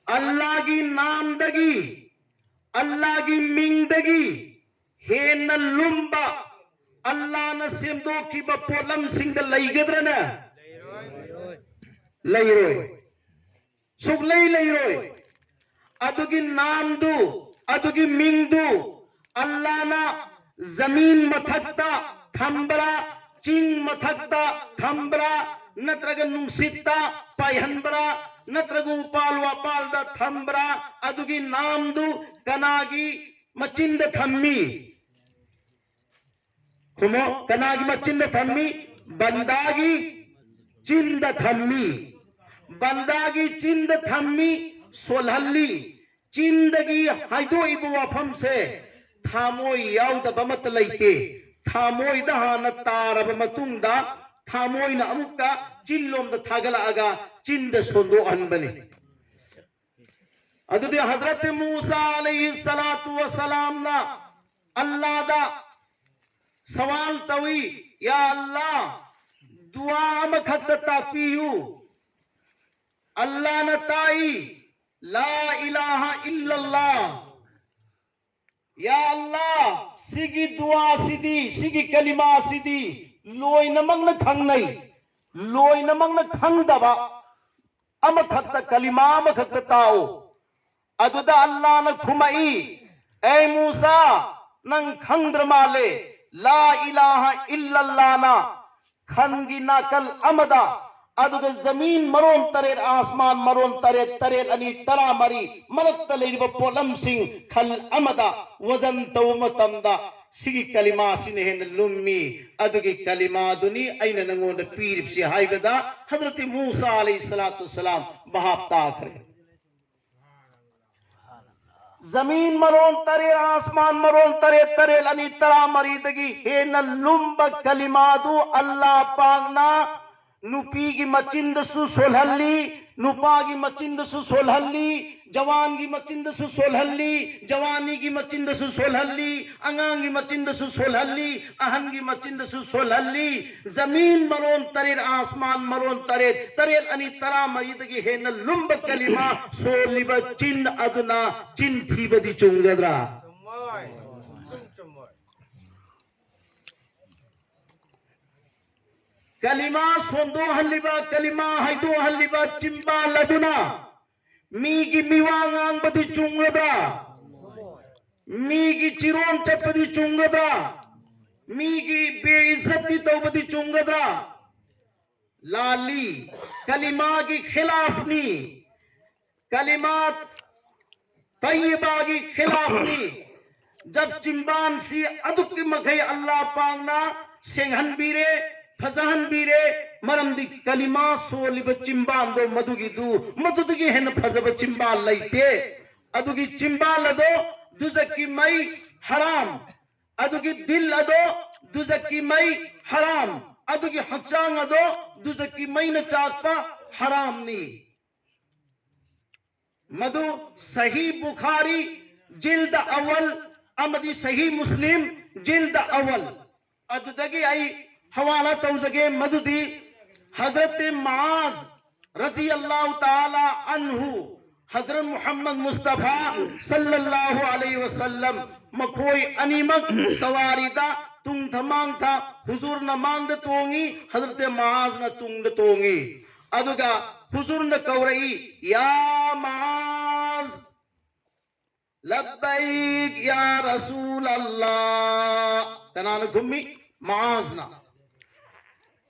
ꯑꯜꯂꯥꯒꯤ ꯅꯥꯝꯗꯒꯤ, ꯑꯜꯂꯥꯒꯤ ꯃꯤꯡꯗꯒꯤ ꯍꯦꯟꯅ ꯂꯨꯝꯕ ꯑꯜꯂꯥꯅ ꯁꯦꯝꯗꯣꯛꯈꯤꯕ ꯄꯣꯠꯂꯝꯁꯤꯡꯗ ꯂꯩꯒꯗ꯭ꯔꯅꯦ? ꯂꯩꯔꯣꯏ꯫ ꯁꯨꯛꯂꯩ ꯂꯩꯔꯣꯏ꯫ ꯑꯗꯨꯒꯤ ꯅꯥꯝꯗꯨ, ꯑꯗꯨꯒꯤ ꯃꯤꯡꯗꯨ ꯑꯜꯂꯥꯅ ꯖꯃꯤꯟ ꯃꯊꯛꯇ ꯊꯝꯕ꯭ꯔꯥ, ꯆꯤꯡ ꯃꯊꯛꯇ ꯊꯝꯕ꯭ꯔꯥ, ꯅꯠꯇ꯭ꯔꯒ ꯅꯨꯡꯁꯤꯠꯇ ꯄꯥꯏꯍꯟꯕ꯭ꯔꯥ, ꯅꯠꯇ꯭ꯔꯒ ꯎꯄꯥꯜ ꯋꯥꯄꯥꯜꯗ ꯊꯝꯕ꯭ꯔꯥ? ꯑꯗꯨꯒꯤ ꯅꯥꯝꯗꯨ ꯀꯅꯥꯒꯤ ꯃꯆꯤꯟꯗ ꯊꯝꯃꯤ? ꯈꯨꯝꯃꯣ, ꯀꯅꯥꯒꯤ ꯃꯆꯤꯟꯗ ꯊꯝꯃꯤ? ꯕꯟꯗꯥꯒꯤ ꯆꯤꯟꯗ ꯊꯝꯃꯤ꯫ ꯕꯟꯗꯥꯒꯤ ꯆꯤꯟꯗ ꯊꯝꯃꯤ, ꯁꯣꯜꯍꯜꯂꯤ꯫ ꯆꯤꯟꯗꯒꯤ ꯍꯥꯏꯗꯣꯛꯏꯕ ꯋꯥꯐꯝꯁꯦ ꯊꯥꯃꯣꯏ ꯌꯥꯎꯗꯕ ꯑꯃꯠꯇ ꯂꯩꯇꯦ꯫ ꯊꯥꯃꯣꯏꯗ ꯍꯥꯟꯅ ꯇꯥꯔꯕ ꯃꯇꯨꯡꯗ ꯊꯥꯃꯣꯏꯅ ꯑꯃꯨꯛꯀ ꯆꯤꯟꯂꯣꯝꯗ ꯊꯥꯒꯠꯂꯛꯑꯒ ꯆꯤꯟꯗ ꯁꯣꯟꯗꯣꯛꯍꯟꯕꯅꯤ꯫ ꯑꯗꯨꯗꯤ ꯍꯖꯔꯠ ꯃꯨꯁꯥ ꯑꯂꯩꯍꯤ ꯁꯂꯥꯇꯨ ꯋꯁꯂꯥꯝꯅ ꯑꯜꯂꯥꯗ ꯁꯋꯥꯜ ꯇꯧꯏ, "ꯌꯥ ꯑꯜꯂꯥ, ꯗꯨꯋꯥ ꯑꯃꯈꯛꯇ ꯇꯥꯛꯄꯤꯌꯨ"꯫ ꯑꯜꯂꯥꯅ ꯇꯥꯛꯏ, "ꯂꯥ ꯏꯂꯥꯍ ꯏꯜꯂꯜꯂꯥ"꯫ ꯌꯥ ꯑꯜꯂꯥ, ꯁꯤꯒꯤ ꯗꯨꯋꯥꯁꯤꯗꯤ, ꯁꯤꯒꯤ ꯀꯂꯤꯃꯥꯁꯤꯗꯤ ꯂꯣꯏꯅꯃꯛꯅ ꯈꯪꯅꯩ, ꯂꯣꯏꯅꯃꯛꯅ ꯈꯪꯗꯕ ꯑꯃꯈꯛꯇ, ꯀꯂꯤꯃꯥ ꯑꯃꯈꯛꯇ ꯇꯥꯛꯎ꯫ ꯑꯗꯨꯗ ꯑꯜꯂꯥꯅ ꯈꯨꯝꯃꯛꯏ, "ꯑꯦ ꯃꯨꯁꯥ, ꯅꯪ ꯈꯪꯗ꯭ꯔ ꯃꯥꯜꯂꯦ, ꯂꯥ ꯏꯂꯥꯍ ꯏꯜꯂꯜꯂꯥꯅ ꯈꯟꯒꯤ ꯅꯥꯀꯜ ꯑꯃꯗ, ꯑꯗꯨꯒ ꯖꯃꯤꯟ ꯃꯔꯣꯟ ꯇꯔꯦꯠ, ꯑꯥꯁꯃꯥꯟ ꯃꯔꯣꯟ ꯇꯔꯦꯠ, ꯇꯔꯦꯠ ꯑꯅꯤ ꯇꯔꯥꯃꯔꯤ ꯃꯔꯛꯇ ꯂꯩꯔꯤꯕ ꯄꯣꯠꯂꯝꯁꯤꯡ ꯈꯜ ꯑꯃꯗ ꯋꯖꯟ ꯇꯧꯕ ꯃꯇꯝꯗ ꯁꯤꯒꯤ ꯀꯂꯤꯃꯥꯁꯤꯅ ꯍꯦꯟꯅ ꯂꯨꯝꯃꯤ꯫ ꯑꯗꯨꯒꯤ ꯀꯂꯤꯃꯥꯗꯨꯅꯤ ꯑꯩꯅ ꯅꯉꯣꯟꯗ ꯄꯤꯔꯤꯕꯁꯤ" ꯍꯥꯏꯕꯗ ꯍꯖꯔꯠ ꯃꯨꯁꯥ ꯑꯂꯩꯍꯤ ꯁꯂꯥꯇꯨ ꯋꯁꯂꯥꯝ ꯚꯥꯞ ꯇꯥꯈ꯭ꯔꯦ꯫ ꯖꯃꯤꯟ ꯃꯔꯣꯟ ꯇꯔꯦꯠ, ꯑꯥꯁꯃꯥꯟ ꯃꯔꯣꯟ ꯇꯔꯦꯠ, ꯇꯔꯦꯠ ꯑꯅꯤ ꯇꯔꯥꯃꯔꯤꯗꯒꯤ ꯍꯦꯟꯅ ꯂꯨꯝꯕ ꯀꯂꯤꯃꯥꯗꯨ ꯑꯜꯂꯥ ꯄꯥꯛꯅ ꯅꯨꯄꯤꯒꯤ ꯃꯆꯤꯟꯗꯁꯨ ꯁꯣꯜꯍꯜꯂꯤ, ꯅꯨꯄꯥꯒꯤ ꯃꯆꯤꯟꯗꯁꯨ ꯁꯣꯜꯍꯜꯂꯤ, ꯖꯋꯥꯟꯒꯤ ꯃꯆꯤꯟꯗꯁꯨ ꯁꯣꯜꯍꯜꯂꯤ, ꯖꯋꯥꯅꯤꯒꯤ ꯃꯆꯤꯟꯗꯁꯨ ꯁꯣꯜꯍꯜꯂꯤ, ꯑꯉꯥꯡꯒꯤ ꯃꯆꯤꯟꯗꯁꯨ ꯁꯣꯜꯍꯜꯂꯤ, ꯑꯍꯟꯒꯤ ꯃꯆꯤꯟꯗꯁꯨ ꯁꯣꯜꯍꯜꯂꯤ꯫ ꯖꯃꯤꯟ ꯃꯔꯣꯟ ꯇꯔꯦꯠ, ꯑꯥꯁꯃꯥꯟ ꯃꯔꯣꯟ ꯇꯔꯦꯠ, ꯇꯔꯦꯠ ꯑꯅꯤ ꯇꯔꯥꯃꯔꯤꯗꯒꯤ ꯍꯦꯟꯅ ꯂꯨꯝꯕ ꯀꯂꯤꯃꯥ ꯁꯣꯜꯂꯤꯕ ꯆꯤꯟ ꯑꯗꯨꯅ ꯆꯤꯟ ꯊꯤꯕꯗꯤ ꯆꯨꯝꯒꯗ꯭ꯔꯥ? ꯆꯨꯝꯃꯣꯏ꯫ ꯆꯨꯝ-, ꯆꯨꯝꯃꯣꯏ꯫ ꯀꯂꯤꯃꯥ ꯁꯣꯟꯗꯣꯛꯍꯜꯂꯤꯕ, ꯀꯂꯤꯃꯥ ꯍꯥꯏꯗꯣꯛꯍꯜꯂꯤꯕ ꯆꯤꯟꯕꯥꯜ ꯑꯗꯨꯅ ꯃꯤꯒꯤ ꯃꯤꯋꯥ ꯉꯥꯡꯕꯗꯤ ꯆꯨꯝꯒꯗ꯭ꯔꯥ? ꯃꯤꯒꯤ ꯆꯤꯔꯣꯟ ꯆꯠꯄꯗꯤ ꯆꯨꯝꯒꯗ꯭ꯔꯥ? ꯃꯤꯒꯤ ꯕꯦꯏꯖꯠꯇꯤ ꯇꯧꯕꯗꯤ ꯆꯨꯝꯒꯗ꯭ꯔꯥ? ꯂꯥꯜꯂꯤ꯫ ꯀꯂꯤꯃꯥꯒꯤ ꯈꯤꯂꯥꯐꯅꯤ꯫ ꯀꯂꯤꯃꯥ ꯇꯩꯌꯤꯕꯥꯒꯤ ꯈꯤꯂꯥꯐꯅꯤ꯫ ꯖꯕ ꯆꯤꯝꯕꯥꯟꯁꯤ ꯑꯗꯨꯛꯀꯤ ꯃꯈꯩ ꯑꯜꯂꯥꯍ ꯄꯥꯛꯅ ꯁꯦꯡꯍꯟꯕꯤꯔꯦ, ꯐꯖꯍꯟꯕꯤꯔꯦ꯫ ꯃꯔꯝꯗꯤ ꯀꯂꯤꯃꯥ ꯁꯣꯜꯂꯤꯕ ꯆꯤꯝꯕꯥꯟꯗꯣ ꯃꯗꯨꯒꯤꯗꯨ, ꯃꯗꯨꯗꯒꯤ ꯍꯦꯟꯅ ꯐꯖꯕ ꯆꯤꯝꯕꯥꯟ ꯂꯩꯇꯦ꯫ ꯑꯗꯨꯒꯤ ꯆꯤꯝꯕꯥꯟ ꯑꯗꯣ ꯗꯨꯖꯛꯀꯤ ꯃꯩ ꯍꯔꯥꯝ, ꯑꯗꯨꯒꯤ ꯗꯤꯜ ꯑꯗꯣ ꯗꯨꯖꯛꯀꯤ ꯃꯩ ꯍꯔꯥꯝ, ꯑꯗꯨꯒꯤ ꯍꯛꯆꯥꯡ ꯑꯗꯣ ꯗꯨꯖꯛꯀꯤ ꯃꯩꯅ ꯆꯥꯛꯄ ꯍꯔꯥꯝꯅꯤ꯫ ꯃꯗꯨ ꯁꯍꯤ ꯕꯨꯈꯥꯔꯤ ꯖꯤꯜꯗ ꯑꯋꯜ ꯑꯃꯗꯤ ꯁꯍꯤ ꯃꯨꯁꯂꯤꯝ ꯖꯤꯜꯗ ꯑꯋꯜ ꯑꯗꯨꯗꯒꯤ ꯑꯩ ꯍꯋꯥꯂꯥ ꯇꯧꯖꯒꯦ꯫ ꯃꯗꯨꯗꯤ ꯍꯖꯔꯠ ꯃꯥꯖ ꯔꯗꯤꯌꯜꯂꯥꯍꯨ ꯇꯥꯂꯥ ꯑꯟꯍꯨ, ꯍꯖꯔꯠ ꯃꯨꯍꯝꯃꯗ ꯃꯨꯁꯇꯐꯥ ꯁꯜꯂꯜꯂꯥꯍꯨ ꯑꯂꯩꯍꯤ ꯋꯁꯜꯂꯝ, ꯃꯈꯣꯏ ꯑꯅꯤꯃꯛ ꯁꯋꯥꯔꯤꯗ ꯇꯨꯡ ꯊꯃꯥꯡꯊ ꯍꯨꯖꯨꯔꯅ ꯃꯥꯡꯗ ꯇꯣꯡꯉꯤ, ꯍꯖꯔꯠ ꯃꯥꯖꯅ ꯇꯨꯡꯗ ꯇꯣꯡꯉꯤ꯫ ꯑꯗꯨꯒ ꯍꯨꯖꯨꯔꯅ ꯀꯧꯔꯛꯏ, "ꯌꯥ ꯃꯥꯖ, ꯂꯕꯕꯩꯛ ꯌꯥ ꯔꯁꯨꯂꯜꯂꯥꯍ"꯫ ꯀꯅꯥꯅ ꯈꯨꯝꯃꯤ? ꯃꯥꯖꯅ꯫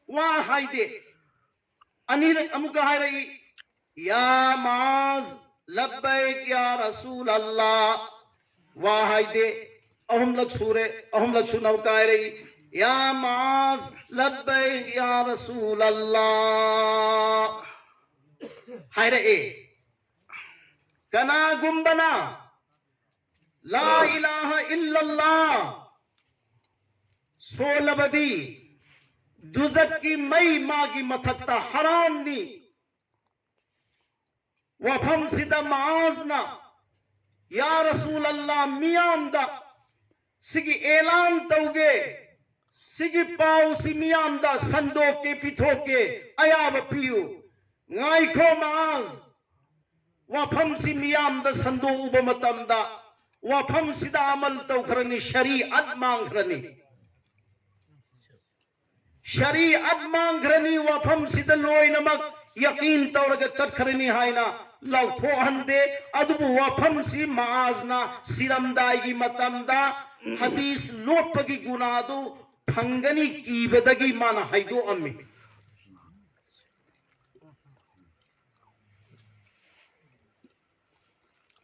ꯋꯥ ꯍꯥꯏꯗꯦ꯫ ꯑꯅꯤꯔꯛ ꯑꯃꯨꯛꯀ ꯍꯥꯏꯔꯛꯏ, "ꯌꯥ ꯃꯥꯖ, ꯂꯕꯕꯩꯛ ꯌꯥ ꯔꯁꯨꯂꯜꯂꯥꯍ"꯫ ꯋꯥ ꯍꯥꯏꯗꯦ꯫ ꯑꯍꯨꯝꯂꯛ ꯁꯨꯔꯦ꯫ ꯑꯍꯨꯝꯂꯛ ꯁꯨꯅꯕ ꯀꯥꯏꯔꯛꯏ, "ꯌꯥ ꯃꯥꯖ, ꯂꯕꯕꯩꯛ ꯌꯥ ꯔꯁꯨꯂꯜꯂꯥꯍ"꯫ ꯍꯥꯏꯔꯛꯑꯦ꯫ ꯀꯅꯥꯒꯨꯝꯕꯅ ꯂꯥ ꯏꯂꯥꯍ ꯏꯜꯂꯜꯂꯥꯍ ꯁꯣꯜꯂꯕꯗꯤ ꯗꯨꯖꯛꯀꯤ ꯃꯩ ꯃꯥꯒꯤ ꯃꯊꯛꯇ ꯍꯔꯥꯝꯅꯤ꯫ ꯋꯥꯐꯝꯁꯤꯗ ꯃꯥꯖꯅ, "ꯌꯥ ꯔꯁꯨꯂꯜꯂꯥꯍ, ꯃꯤꯌꯥꯝꯗ ꯁꯤꯒꯤ ꯑꯦꯂꯥꯟ ꯇꯧꯒꯦ, ꯁꯤꯒꯤ ꯄꯥꯎꯁꯤ ꯃꯤꯌꯥꯝꯗ ꯁꯟꯗꯣꯛꯀꯦ, ꯄꯤꯊꯣꯛꯀꯦ, ꯑꯌꯥꯕ ꯄꯤꯌꯨ"꯫ "ꯉꯥꯏꯈꯣ ꯃꯥꯖ, ꯋꯥꯐꯝꯁꯤ ꯃꯤꯌꯥꯝꯗ ꯁꯟꯗꯣꯛꯎꯕ ꯃꯇꯝꯗ ꯋꯥꯐꯝꯁꯤꯗ ꯑꯃꯜ ꯇꯧꯈ꯭ꯔꯅꯤ, ꯁꯔꯤꯑꯠ ꯃꯥꯡꯈ꯭ꯔꯅꯤ꯫ ꯁꯔꯤꯑꯠ ꯃꯥꯡꯈ꯭ꯔꯅꯤ, ꯋꯥꯐꯝꯁꯤꯗ ꯂꯣꯏꯅꯃꯛ ꯌꯀꯤꯟ ꯇꯧꯔꯒ ꯆꯠꯈ꯭ꯔꯅꯤ" ꯍꯥꯏꯅ ꯂꯥꯎꯊꯣꯛꯍꯟꯗꯦ꯫ ꯑꯗꯨꯕꯨ ꯋꯥꯐꯝꯁꯤ ꯃꯥꯖꯅ ꯁꯤꯔꯝꯗꯥꯏꯒꯤ ꯃꯇꯝꯗ ꯍꯗꯤꯁ ꯂꯣꯠꯄꯒꯤ ꯒꯨꯅꯥꯗꯨ ꯐꯪꯒꯅꯤ ꯀꯤꯕꯗꯒꯤ ꯃꯥꯅ ꯍꯥꯏꯗꯣꯛꯑꯝꯃꯤ꯫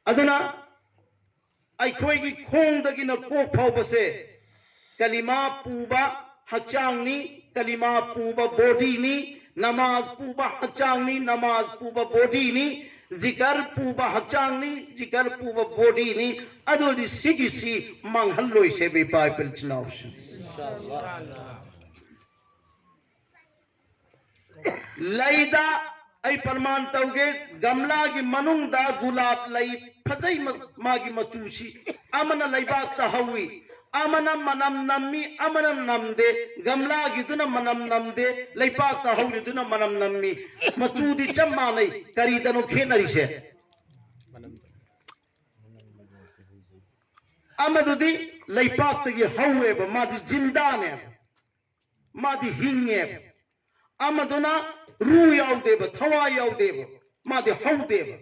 ꯑꯗꯨꯅ ꯑꯩꯈꯣꯏꯒꯤ ꯈꯣꯡꯗꯒꯤꯅ ꯀꯣꯛ ꯐꯥꯎꯕꯁꯦ ꯀꯂꯤꯃꯥ ꯄꯨꯕ ꯍꯛꯆꯥꯡꯅꯤ, ꯀꯂꯤꯃꯥ ꯄꯨꯕ ꯕꯣꯗꯤꯅꯤ, ꯅꯃꯥꯖ ꯄꯨꯕ ꯍꯛꯆꯥꯡꯅꯤ, ꯅꯃꯥꯖ ꯄꯨꯕ ꯕꯣꯗꯤꯅꯤ, ꯖꯤꯀꯔ ꯄꯨꯕ ꯍꯛꯆꯥꯡꯅꯤ, ꯖꯤꯀꯔ ꯄꯨꯕ ꯕꯣꯗꯤꯅꯤ꯫ ꯑꯗꯨꯗꯤ ꯁꯤꯒꯤꯁꯤ ꯃꯥꯡꯍꯜꯂꯣꯏꯁꯦ ꯏꯄꯥ ꯏꯄꯤꯜ ꯏꯆꯤꯜ ꯏꯅꯥꯎꯁꯤꯡ꯫ ꯂꯩꯗ ꯑꯩ ꯄ꯭ꯔꯃꯥꯟ ꯇꯧꯒꯦ, ꯒꯝꯂꯥꯒꯤ ꯃꯅꯨꯡꯗ ꯒꯨꯂꯥꯞ ꯂꯩ ꯐꯖꯩ, ꯃ-, ꯃꯥꯒꯤ ꯃꯆꯨꯁꯤ ꯑꯃꯅ ꯂꯩꯕꯥꯛꯇ ꯍꯧꯏ, ꯑꯃꯅ ꯃꯅꯝ ꯅꯝꯃꯤ, ꯑꯃꯅ ꯅꯝꯗꯦ꯫ ꯒꯝꯂꯥꯒꯤꯗꯨꯅ ꯃꯅꯝ ꯅꯝꯗꯦ, ꯂꯩꯕꯥꯛꯇ ꯍꯧꯔꯤꯗꯨꯅ ꯃꯅꯝ ꯅꯝꯃꯤ꯫ ꯃꯆꯨꯗꯤ ꯆꯞ ꯃꯥꯟꯅꯩ, ꯀꯔꯤꯗꯅꯣ ꯈꯦꯠꯅꯔꯤꯁꯦ? ꯑꯃꯗꯨꯗꯤ ꯂꯩꯕꯥꯛꯇꯒꯤ ꯍꯧꯋꯦꯕ, ꯃꯥꯗꯤ ꯖꯤꯟꯗꯥꯅꯦꯕ, ꯃꯥꯗꯤ ꯍꯤꯡꯉꯦꯕ꯫ ꯑꯃꯗꯨꯅ ꯔꯨ ꯌꯥꯎꯗꯦꯕ, ꯊꯋꯥꯏ ꯌꯥꯎꯗꯦꯕ, ꯃꯥꯗꯤ ꯍꯧꯗꯦꯕ꯫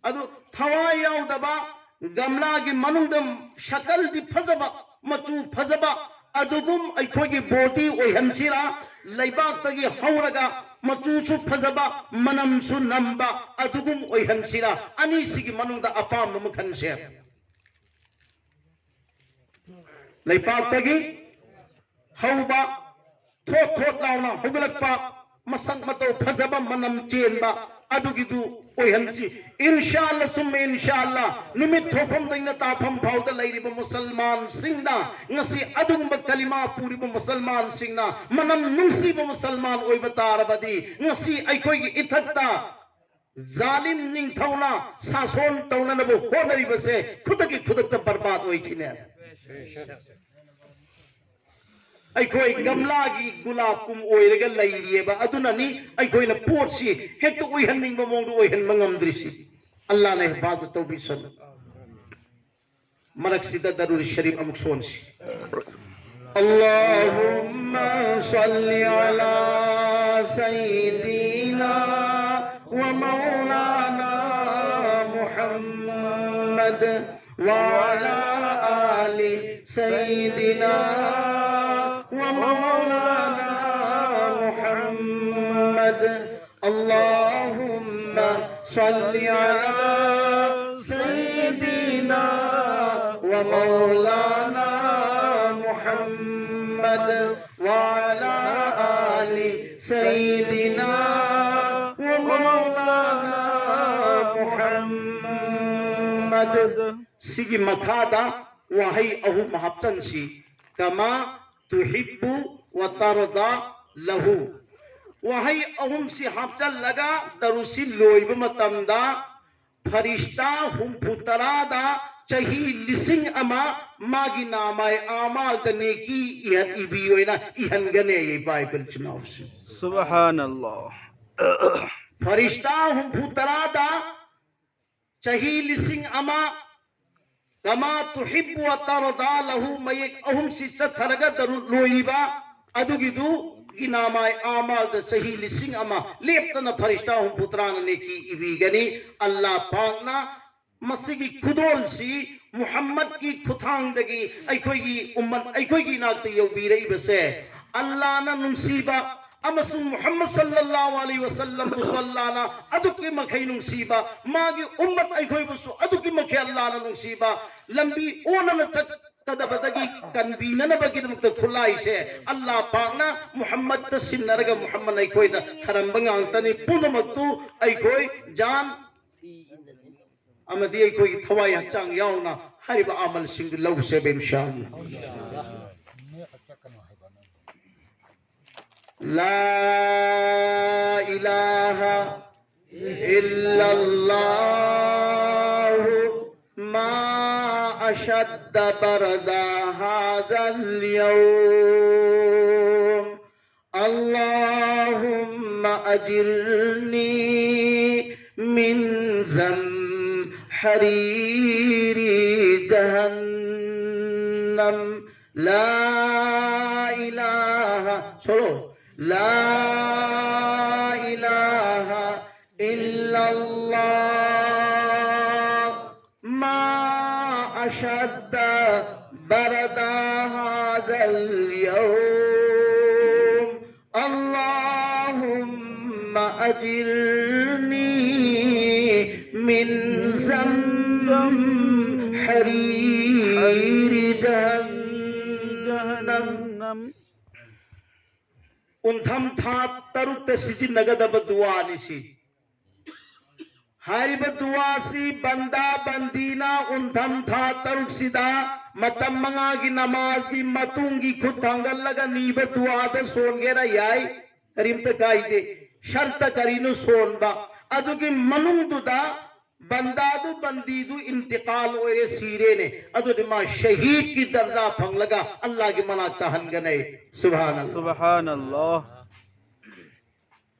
ꯑꯗꯨ ꯊꯋꯥꯏ ꯌꯥꯎꯗꯕ, ꯒꯝꯂꯥꯒꯤ ꯃꯅꯨꯡꯗ ꯁꯀꯜꯗꯤ ꯐꯖꯕ, ꯃꯆꯨ ꯐꯖꯕ, ꯑꯗꯨꯒꯨꯝ ꯑꯩꯈꯣꯏꯒꯤ ꯕꯣꯗꯤ ꯑꯣꯏꯍꯟꯁꯤꯔꯥ? ꯂꯩꯕꯥꯛꯇꯒꯤ ꯍꯧꯔꯒ ꯃꯆꯨꯁꯨ ꯐꯖꯕ, ꯃꯅꯝꯁꯨ ꯅꯝꯕ, ꯑꯗꯨꯒꯨꯝ ꯑꯣꯏꯍꯟꯁꯤꯔꯥ? ꯑꯅꯤꯁꯤꯒꯤ ꯃꯅꯨꯡꯗ ꯑꯄꯥꯝꯕ ꯑꯃ ꯈꯟꯁꯦ꯫ ꯂꯩꯄꯥꯛꯇꯒꯤ ꯍꯧꯕ, ꯊꯣꯠ ꯊꯣꯠ ꯂꯥꯎꯅ ꯍꯧꯒꯠꯂꯛꯄ, ꯃꯁꯛ ꯃꯇꯧ ꯐꯖꯕ, ꯃꯅꯝ ꯆꯦꯟꯕ, ꯑꯗꯨꯒꯤꯗꯨ ꯑꯣꯏꯍꯟꯁꯤ꯫ ꯏꯟꯁꯥ ꯑꯜꯂꯥ ꯁꯨꯝꯃ ꯏꯟꯁꯥ ꯑꯜꯂꯥ, ꯅꯨꯃꯤꯠ ꯊꯣꯛꯐꯝꯗꯒꯤꯅ ꯇꯥꯐꯝ ꯐꯥꯎꯗ ꯂꯩꯔꯤꯕ ꯃꯨꯁꯜꯃꯥꯟꯁꯤꯡꯅ, ꯉꯁꯤ ꯑꯗꯨꯒꯨꯝꯕ ꯀꯂꯤꯃꯥ ꯄꯨꯔꯤꯕ ꯃꯨꯁꯜꯃꯥꯟꯁꯤꯡꯅ, ꯃꯅꯝ ꯅꯨꯡꯁꯤꯕ ꯃꯨꯁꯜꯃꯥꯟ ꯑꯣꯏꯕ ꯇꯥꯔꯕꯗꯤ, ꯉꯁꯤ ꯑꯩꯈꯣꯏꯒꯤ ꯏꯊꯛꯇ ꯖꯥꯂꯤꯝ ꯅꯤꯡꯊꯧꯅ ꯁꯥꯁꯣꯟ ꯇꯧꯅꯅꯕ ꯍꯣꯠꯅꯔꯤꯕꯁꯦ ꯈꯨꯗꯛꯀꯤ ꯈꯨꯗꯛꯇ ꯕꯔꯕꯥꯗ ꯑꯣꯏꯈꯤꯅꯦ꯫ ꯑꯩꯈꯣꯏ ꯒꯝꯂꯥꯒꯤ ꯒꯨꯂꯥꯞꯀꯨꯝ ꯑꯣꯏꯔꯒ ꯂꯩꯔꯤꯑꯕ꯫ ꯑꯗꯨꯅꯅꯤ ꯑꯩꯈꯣꯏꯅ ꯄꯣꯠꯁꯤ ꯍꯦꯛꯇ ꯑꯣꯏꯍꯟꯅꯤꯡꯕ ꯃꯑꯣꯡꯗ ꯑꯣꯏꯍꯟꯕ ꯉꯝꯗ꯭ꯔꯤꯁꯤ꯫ ꯑꯜꯂꯥꯅ ꯍꯤꯐꯥꯖꯠ ꯇꯧꯕꯤꯁꯅꯨ꯫ ꯃꯔꯛꯁꯤꯗ ꯗꯔꯨꯗ ꯁꯔꯤꯐ ꯑꯃꯨꯛ ꯁꯣꯟꯁꯤ꯫ اللهم صل على سيدنا ومولانا وعلى آل سيدنا ومولانا محمد. اللهم صل على سيدنا ومولانا محمد وعلى آل سيدنا ومولانا محمد. ꯁꯤꯒꯤ ꯃꯈꯥꯗ ꯋꯥꯍꯩ ꯑꯍꯨꯝ ꯍꯥꯞꯆꯟꯁꯤ꯫ كما تحب وترضى له. ꯋꯥꯍꯩ ꯑꯍꯨꯝꯁꯤ ꯍꯥꯞꯆꯜꯂꯒ ꯗꯔꯨꯁꯤ ꯂꯣꯏꯕ ꯃꯇꯝꯗ ꯐꯔꯤꯁꯇꯥ ꯍꯨꯝꯐꯨ ꯇꯔꯥꯗ ꯆꯍꯤ ꯂꯤꯁꯤꯡ ꯑꯃ ꯃꯥꯒꯤ ꯅꯥꯃꯥꯏ ꯑꯃꯥꯜꯗ ꯅꯦꯀꯤ ꯏꯍꯟ-, ꯏꯕꯤ ꯑꯣꯏꯅ ꯏꯍꯟꯒꯅꯦꯌꯦ ꯏꯄꯥ ꯏꯄꯨ ꯏꯆꯤꯟ ꯏꯅꯥꯎꯁꯤꯡ꯫ ꯁꯨꯕꯍꯥꯅꯜꯂꯥꯍ꯫ ꯐꯔꯤꯁꯇꯥ ꯍꯨꯝꯐꯨ ꯇꯔꯥꯗ ꯆꯍꯤ ꯂꯤꯁꯤꯡ ꯑꯃ, كما تحب وترضى له ꯃꯌꯦꯛ ꯑꯍꯨꯝꯁꯤ ꯆꯠꯊꯔꯒ ꯗꯔꯨ-, ꯂꯣꯏꯔꯤꯕ ꯑꯗꯨꯒꯤꯗꯨ ꯏꯅꯥꯃꯥꯏ ꯑꯃꯥꯜꯗ ꯆꯍꯤ ꯂꯤꯁꯤꯡ ꯑꯃ ꯂꯦꯞꯇꯅ ꯐꯔꯤꯁꯇꯥ ꯍꯨꯝꯐꯨ ꯇꯔꯥꯅ ꯅꯦꯀꯤ ꯏꯕꯤꯒꯅꯤ꯫ ꯑꯜꯂꯥ ꯄꯥꯛꯅ ꯃꯁꯤꯒꯤ ꯈꯨꯗꯣꯜꯁꯤ ꯃꯨꯍꯝꯃꯗꯀꯤ ꯈꯨꯊꯥꯡꯗꯒꯤ ꯑꯩꯈꯣꯏꯒꯤ ꯎꯝꯃꯠ, ꯑꯩꯈꯣꯏꯒꯤ ꯏꯅꯥꯛꯇ ꯌꯧꯕꯤꯔꯛꯏꯕꯁꯦ ꯑꯜꯂꯥꯅ ꯅꯨꯡꯁꯤꯕ ꯑꯃꯁꯨꯡ ꯃꯨꯍꯝꯃꯗ ꯁꯜꯂꯜꯂꯥꯍꯨ ꯑꯂꯩꯍꯤ ꯋꯁꯜꯂꯝꯕꯨꯁꯨ ꯑꯜꯂꯥꯅ ꯑꯗꯨꯛꯀꯤ ꯃꯈꯩ ꯅꯨꯡꯁꯤꯕ, ꯃꯥꯒꯤ ꯎꯝꯃꯠ ꯑꯩꯈꯣꯏꯕꯨꯁꯨ ꯑꯗꯨꯛꯀꯤ ꯃꯈꯩ ꯑꯜꯂꯥꯅ ꯅꯨꯡꯁꯤꯕ, ꯂꯝꯕꯤ ꯑꯣꯟꯅꯅ ꯆꯠꯀꯗꯕꯗꯒꯤ ꯀꯟꯕꯤꯅꯅꯕꯒꯤꯗꯃꯛꯇ ꯈꯨꯠꯂꯥꯏꯁꯦ ꯑꯜꯂꯥ ꯄꯥꯛꯅ ꯃꯨꯍꯝꯃꯗꯇ ꯁꯤꯟꯅꯔꯒ ꯃꯨꯍꯝꯃꯗ ꯑꯩꯈꯣꯏꯗ ꯊꯔꯝꯕ ꯉꯥꯛꯇꯅꯤ꯫ ꯄꯨꯝꯅꯃꯛꯇꯨ ꯑꯩꯈꯣꯏ ꯖꯥꯟ ꯑꯃꯗꯤ ꯑꯩꯈꯣꯏꯒꯤ ꯊꯋꯥꯏ ꯍꯛꯆꯥꯡ ꯌꯥꯎꯅ ꯍꯥꯏꯔꯤꯕ ꯑꯃꯜꯁꯤꯡꯗꯨ ꯂꯧꯁꯦꯕ, ꯏꯟꯁꯥ ꯑꯜꯂꯥ꯫ لا إله إلا الله، ما أشد برد هذا اليوم. اللهم أجرني من زمهرير جهنم. لا إله، solo. لا إله إلا الله. ما أشد برد هذا اليوم. اللهم أجرني من زمهرير جهنم. ꯎꯟꯊꯝ ꯊꯥ ꯇꯔꯨꯛꯇ ꯁꯤꯖꯤꯟꯅꯒꯗꯕ ꯗꯨꯋꯥꯅꯤ ꯁꯤ꯫ ꯍꯥꯏꯔꯤꯕ ꯗꯨꯋꯥꯁꯤ ꯕꯟꯗꯥ ꯕꯟꯗꯤꯅ ꯎꯟꯊꯝ ꯊꯥ ꯇꯔꯨꯛꯁꯤꯗ ꯃꯇꯝ ꯃꯉꯥꯒꯤ ꯅꯃꯥꯖꯒꯤ ꯃꯇꯨꯡꯒꯤ ꯈꯨꯠ ꯊꯥꯡꯒꯠꯂꯒ ꯅꯤꯕ ꯗꯨꯋꯥꯗ ꯁꯣꯟꯒꯦꯔꯥ ꯌꯥꯏ, ꯀꯔꯤꯝꯇ ꯀꯥꯏꯗꯦ꯫ ꯁꯔꯇ ꯀꯔꯤꯅꯣ ꯁꯣꯟꯕ? ꯑꯗꯨꯒꯤ ꯃꯅꯨꯡꯗꯨꯗ ꯕꯟꯗꯥꯗꯨ, ꯕꯟꯗꯤꯗꯨ ꯏꯟꯇꯤꯀꯥꯜ ꯑꯣꯏꯔꯦ, ꯁꯤꯔꯦꯅꯦ꯫ ꯑꯗꯨꯗꯤ ꯃꯥ ꯁꯍꯤꯗꯀꯤ ꯗꯔꯖꯥ ꯐꯪꯂꯒ ꯑꯜꯂꯥꯍꯒꯤ ꯃꯅꯥꯛꯇ ꯍꯟꯒꯅꯤ꯫ ꯁꯨꯕꯍꯥꯅꯜꯂꯥꯍ꯫ ꯁꯨꯕꯍꯥꯅꯜꯂꯥꯍ꯫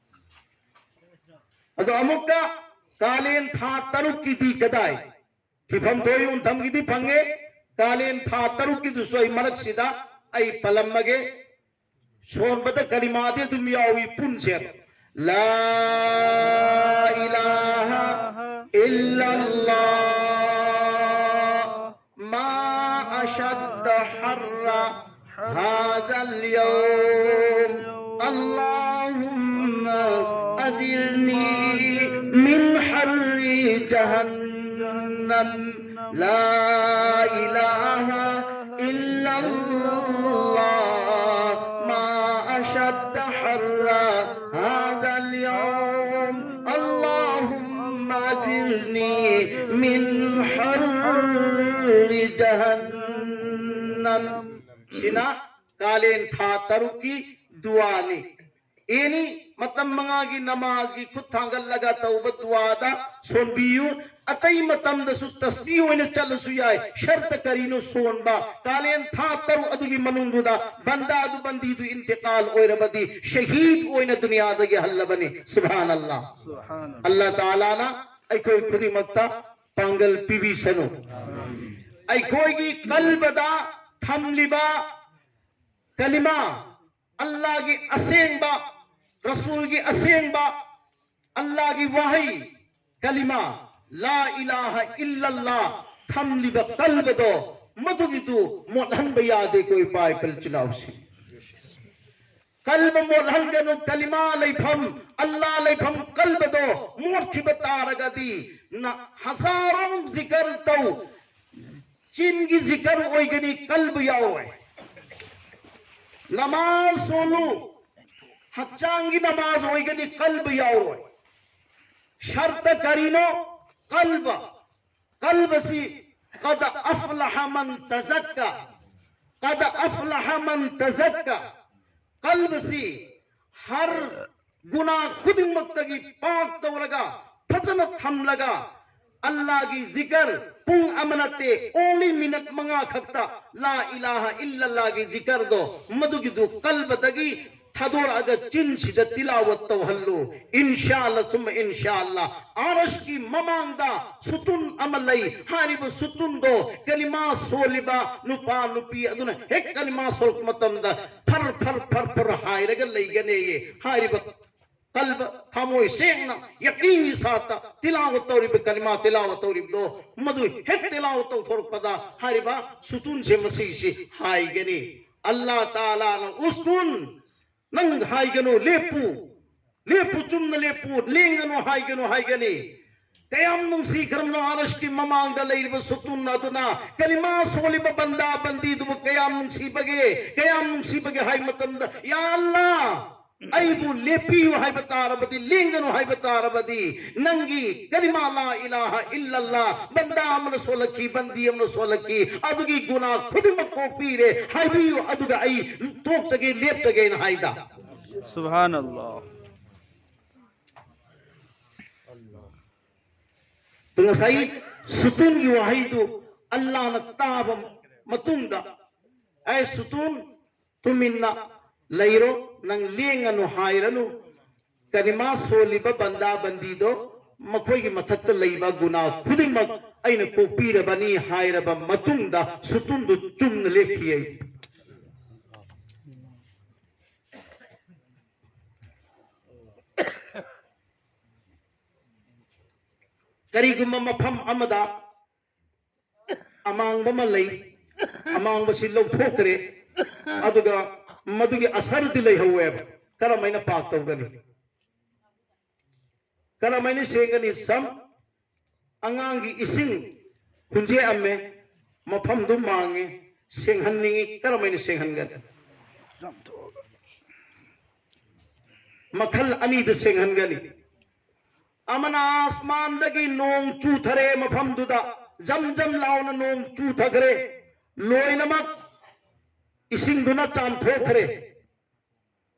ꯑꯗꯣ ꯑꯃꯨꯛꯀ ꯀꯥꯂꯦꯟ ꯊꯥ ꯇꯔꯨꯛꯀꯤꯗꯤ ꯀꯗꯥꯏ? ꯊꯤꯐꯝ ꯊꯣꯛꯏ, ꯎꯟꯊꯝꯒꯤꯗꯤ ꯐꯪꯉꯦ꯫ ꯀꯥꯂꯦꯟ ꯊꯥ ꯇꯔꯨꯛꯀꯤꯗꯨꯁꯨ ꯑꯩ ꯃꯔꯛꯁꯤꯗ ꯑꯩ ꯄꯜꯂꯝꯃꯒꯦ꯫ ꯁꯣꯟꯕꯗ ꯀꯂꯤꯃꯥꯗꯤ ꯑꯗꯨꯝ ꯌꯥꯎꯏ ꯄꯨꯟꯁꯦ꯫ لا إله إلا الله. ما أشد حر هذا اليوم. اللهم أجرني من حر جهنم. لا إله إلا الله. ما أشد حر هذا اليوم. اللهم أجرني من حر جهنم. ꯁꯤꯅ ꯀꯥꯂꯦꯟ ꯊꯥ ꯇꯔꯨꯛꯀꯤ ꯗꯨꯋꯥꯅꯤ꯫ ꯑꯦꯅꯤ ꯃꯇꯝ ꯃꯉꯥꯒꯤ ꯅꯃꯥꯖꯒꯤ ꯈꯨꯠ ꯊꯥꯡꯒꯠꯂꯒ ꯇꯧꯕ ꯗꯨꯋꯥꯗ ꯁꯣꯟꯕꯤꯌꯨ꯫ ꯑꯇꯩ ꯃꯇꯝꯗꯁꯨ ꯇꯁꯕꯤ ꯑꯣꯏꯅ ꯆꯠꯂꯁꯨ ꯌꯥꯏ꯫ ꯁꯔꯇ ꯀꯔꯤꯅꯣ ꯁꯣꯟꯕ? ꯀꯥꯂꯦꯟ ꯊꯥ ꯇꯔꯨꯛ ꯑꯗꯨꯒꯤ ꯃꯅꯨꯡꯗꯨꯗ ꯕꯟꯗꯥꯗꯨ, ꯕꯟꯗꯤꯗꯨ ꯏꯟꯇꯤꯀꯥꯜ ꯑꯣꯏꯔꯕꯗꯤ ꯁꯍꯤꯗ ꯑꯣꯏꯅ ꯗꯨꯅꯤꯌꯥꯗꯒꯤ ꯍꯜꯂꯕꯅꯤ꯫ ꯁꯨꯕꯍꯥꯅꯜꯂꯥꯍ꯫ ꯁꯨꯕꯍꯥꯅꯜꯂꯥꯍ꯫ ꯑꯜꯂꯥꯍ ꯇꯥꯂꯥꯅ ꯑꯩꯈꯣꯏ ꯈꯨꯗꯤꯡꯃꯛꯇ ꯄꯥꯡꯒꯜ ꯄꯤꯕꯤꯁꯅꯨ꯫ ꯑꯩꯈꯣꯏꯒꯤ ꯀꯜꯕꯗ ꯊꯝꯂꯤꯕ ꯀꯂꯤꯃꯥ, ꯑꯜꯂꯥꯍꯒꯤ ꯑꯁꯦꯡꯕ, ꯔꯁꯨꯜꯒꯤ ꯑꯁꯦꯡꯕ, ꯑꯜꯂꯥꯍꯒꯤ ꯋꯥꯍꯩ ꯀꯂꯤꯃꯥ, لا إله إلا الله. ꯊꯝꯂꯤꯕ ꯀꯜꯕꯗꯣ, ꯃꯗꯨꯒꯤꯗꯨ ꯃꯣꯠꯍꯟꯕ ꯌꯥꯗꯦꯀꯣ, ꯏꯄꯥ ꯏꯄꯜ ꯏꯆꯤꯜ ꯏꯅꯥꯎꯁꯤꯡ꯫ ꯀꯜꯕ ꯃꯣꯠꯍꯟꯒꯅꯨ, ꯀꯂꯤꯃꯥ ꯂꯩꯐꯝ, ꯑꯜꯂꯥ ꯂꯩꯐꯝ ꯀꯜꯕꯗꯣ ꯃꯣꯠꯈꯤꯕ ꯇꯥꯔꯒꯗꯤ ꯅ ꯍꯖꯥꯔꯣꯡ ꯖꯤꯀꯔ ꯇꯧ, ꯆꯤꯟꯒꯤ ꯖꯤꯀꯔ ꯑꯣꯏꯒꯅꯤ, ꯀꯜꯕ ꯌꯥꯎꯔꯣꯏ꯫ ꯅꯃꯥꯖ ꯁꯣꯜꯂꯨ, ꯍꯛꯆꯥꯡꯒꯤ ꯅꯃꯥꯖ ꯑꯣꯏꯒꯅꯤ, ꯀꯜꯕ ꯌꯥꯎꯔꯣꯏ꯫ ꯁꯔꯇ ꯀꯔꯤꯅꯣ? ꯀꯜꯕ꯫ ꯀꯜꯕꯁꯤ ꯀꯗ ꯑꯐꯂꯍ ꯃꯟ ꯇꯖꯛꯀ, ꯀꯗ ꯑꯐꯂꯍ ꯃꯟ ꯇꯖꯛꯀ꯫ ꯀꯜꯕꯁꯤ ꯍꯔ ꯒꯨꯅꯥ ꯈꯨꯗꯤꯡꯃꯛꯇꯒꯤ ꯄꯥꯛ ꯇꯧꯔꯒ, ꯐꯖꯅ ꯊꯝꯂꯒ, ꯑꯜꯂꯥꯒꯤ ꯖꯤꯀꯔ ꯄꯨꯡ ꯑꯃ ꯅꯠꯇꯦ, only ꯃꯤꯅꯠ ꯃꯉꯥ ꯈꯛꯇ ꯂꯥ ꯏꯂꯥꯍ ꯏꯜꯂꯜꯂꯥꯒꯤ ꯖꯤꯀꯔꯗꯣ, ꯃꯗꯨꯒꯤꯗꯨ ꯀꯜꯕꯗꯒꯤ ꯊꯥꯗꯣꯔꯛꯑꯒ ꯆꯤꯟꯁꯤꯗ ꯇꯤꯂꯥꯋꯠ ꯇꯧꯍꯜꯂꯨ꯫ ꯏꯟꯁꯥ ꯑꯜꯂꯥ ꯁꯨꯝꯃ ꯏꯟꯁꯥ ꯑꯜꯂꯥ꯫ ꯑꯔꯁꯀꯤ ꯃꯃꯥꯡꯗ ꯁꯨꯇꯨꯟ ꯑꯃ ꯂꯩ꯫ ꯍꯥꯏꯔꯤꯕ ꯁꯨꯇꯨꯟꯗꯣ ꯀꯂꯤꯃꯥ ꯁꯣꯜꯂꯤꯕ ꯅꯨꯄꯥ ꯅꯨꯄꯤ ꯑꯗꯨꯅ ꯍꯦꯛ ꯀꯂꯤꯃꯥ ꯁꯣꯜꯂꯛꯄ ꯃꯇꯝꯗ ꯐꯔ ꯐꯔ ꯐꯔ ꯐꯔ ꯍꯥꯏꯔꯒ ꯂꯩꯒꯅꯦꯌꯦ꯫ ꯍꯥꯏꯔꯤꯕ ꯀꯜꯕ, ꯊꯃꯣꯏ ꯁꯦꯡꯅ ꯌꯀꯤꯟꯒꯤ ꯁꯥꯠꯇ ꯇꯤꯂꯥꯋꯠ ꯇꯧꯔꯤꯕ ꯀꯂꯤꯃꯥ ꯇꯤꯂꯥꯋꯠ ꯇꯧꯔꯤꯕꯗꯣ, ꯃꯗꯨ ꯍꯦꯛ ꯇꯤꯂꯥꯋꯠ ꯇꯧꯊꯣꯔꯛꯄꯗ ꯍꯥꯏꯔꯤꯕ ꯁꯨꯇꯨꯟꯁꯦ ꯃꯁꯤꯁꯤ ꯍꯥꯏꯒꯅꯤ꯫ ꯑꯜꯂꯥ ꯇꯥꯂꯥꯅ "ꯎꯁꯀꯨꯟ", ꯅꯪ ꯍꯥꯏꯒꯅꯨ, ꯂꯦꯞꯄꯨ, ꯂꯦꯞꯄꯨ, ꯆꯨꯝꯅ ꯂꯦꯞꯄꯨ, ꯂꯦꯡꯒꯅꯨ ꯍꯥꯏꯒꯅꯨ ꯍꯥꯏꯒꯅꯤ꯫ ꯀꯌꯥꯝ ꯅꯨꯡꯁꯤꯈ꯭ꯔꯕꯅꯣ ꯑꯔꯁꯀꯤ ꯃꯃꯥꯡꯗ ꯂꯩꯔꯤꯕ ꯁꯨꯇꯨꯟ ꯑꯗꯨꯅ ꯀꯂꯤꯃꯥ ꯁꯣꯜꯂꯤꯕ ꯕꯟꯗꯥ ꯕꯟꯗꯤꯗꯨꯕꯨ ꯀꯌꯥꯝ ꯅꯨꯡꯁꯤꯕꯒꯦ, ꯀꯌꯥꯝ ꯅꯨꯡꯁꯤꯕꯒꯦ ꯍꯥꯏ ꯃꯇꯝꯗ, "ꯌꯥ ꯑꯜꯂꯥ, ꯑꯩꯕꯨ ꯂꯦꯞꯄꯤꯌꯨ ꯍꯥꯏꯕ ꯇꯥꯔꯕꯗꯤ, ꯂꯦꯡꯒꯅꯨ ꯍꯥꯏꯕ ꯇꯥꯔꯕꯗꯤ, ꯅꯪꯒꯤ ꯀꯂꯤꯃꯥ ꯂꯥ ꯏꯂꯥꯍ ꯏꯜꯂꯜꯂꯥ ꯕꯟꯗꯥ ꯑꯃꯅ ꯁꯣꯜꯂꯛꯈꯤ, ꯕꯟꯗꯤ ꯑꯃꯅ ꯁꯣꯜꯂꯛꯈꯤ, ꯑꯗꯨꯒꯤ ꯒꯨꯅꯥ ꯈꯨꯗꯤꯡꯃꯛ ꯀꯣꯛꯄꯤꯔꯦ ꯍꯥꯏꯕꯤꯌꯨ, ꯑꯗꯨꯒ ꯑꯩ ꯇꯣꯛꯆꯒꯦ, ꯂꯦꯞꯆꯒꯦꯅ" ꯍꯥꯏꯗ꯫ ꯁꯨꯕꯍꯥꯅꯜꯂꯥꯍ꯫ ꯑꯗꯨ ꯉꯁꯥꯏ ꯁꯨꯇꯨꯟꯒꯤ ꯋꯥꯍꯩꯗꯨ ꯑꯜꯂꯥꯅ ꯇꯥꯕ ꯃꯇꯨꯡꯗ, "ꯑꯦ ꯁꯨꯇꯨꯟ, ꯇꯨꯃꯤꯟꯅ ꯂꯩꯔꯣ, ꯅꯪ ꯂꯦꯡꯉꯅꯨ ꯍꯥꯏꯔꯅꯨ, ꯀꯂꯤꯃꯥ ꯁꯣꯜꯂꯤꯕ ꯕꯟꯗꯥ ꯕꯟꯗꯤꯗꯣ, ꯃꯈꯣꯏꯒꯤ ꯃꯊꯛꯇ ꯂꯩꯕ ꯒꯨꯅꯥ ꯈꯨꯗꯤꯡꯃꯛ ꯑꯩꯅ ꯀꯣꯛꯄꯤꯔꯕꯅꯤ" ꯍꯥꯏꯔꯕ ꯃꯇꯨꯡꯗ ꯁꯨꯇꯨꯟꯗꯨ ꯆꯨꯝꯅ ꯂꯦꯞꯈꯤ꯫ ꯑꯩ ꯀꯔꯤꯒꯨꯝꯕ ꯃꯐꯝ ꯑꯃꯗ ꯑꯃꯥꯡꯕ ꯑꯃ ꯂꯩ꯫ ꯑꯃꯥꯡꯕꯁꯤ ꯂꯧꯊꯣꯛꯈ꯭ꯔꯦ꯫ ꯑꯗꯨꯒ ꯃꯗꯨꯒꯤ ꯑꯁꯔꯗꯤ ꯂꯩꯍꯧꯋꯦꯕ꯫ ꯀꯔꯝꯍꯥꯏꯅ ꯄꯥꯛ ꯇꯧꯒꯅꯤ? ꯀꯔꯝꯍꯥꯏꯅ ꯁꯦꯡꯒꯅꯤ? ꯁꯝ, ꯑꯉꯥꯡꯒꯤ ꯏꯁꯤꯡ ꯍꯨꯟꯖꯦꯛꯑꯝꯃꯦ, ꯃꯐꯝꯗꯨ ꯃꯥꯡꯉꯦ, ꯁꯦꯡꯍꯟꯅꯤꯡꯉꯤ꯫ ꯀꯔꯝꯍꯥꯏꯅ ꯁꯦꯡꯍꯟꯒꯅꯤ? ꯃꯈꯜ ꯑꯅꯤꯗ ꯁꯦꯡꯍꯟꯒꯅꯤ꯫ ꯑꯃꯅ ꯑꯥꯁꯃꯥꯟꯗꯒꯤ ꯅꯣꯡ ꯆꯨꯊꯔꯦ, ꯃꯐꯝꯗꯨꯗ ꯖꯝ ꯖꯝ ꯂꯥꯎꯅ ꯅꯣꯡ ꯆꯨꯊꯈ꯭ꯔꯦ, ꯂꯣꯏꯅꯃꯛ ꯏꯁꯤꯡꯗꯨꯅ ꯆꯥꯝꯊꯣꯛꯈ꯭ꯔꯦ꯫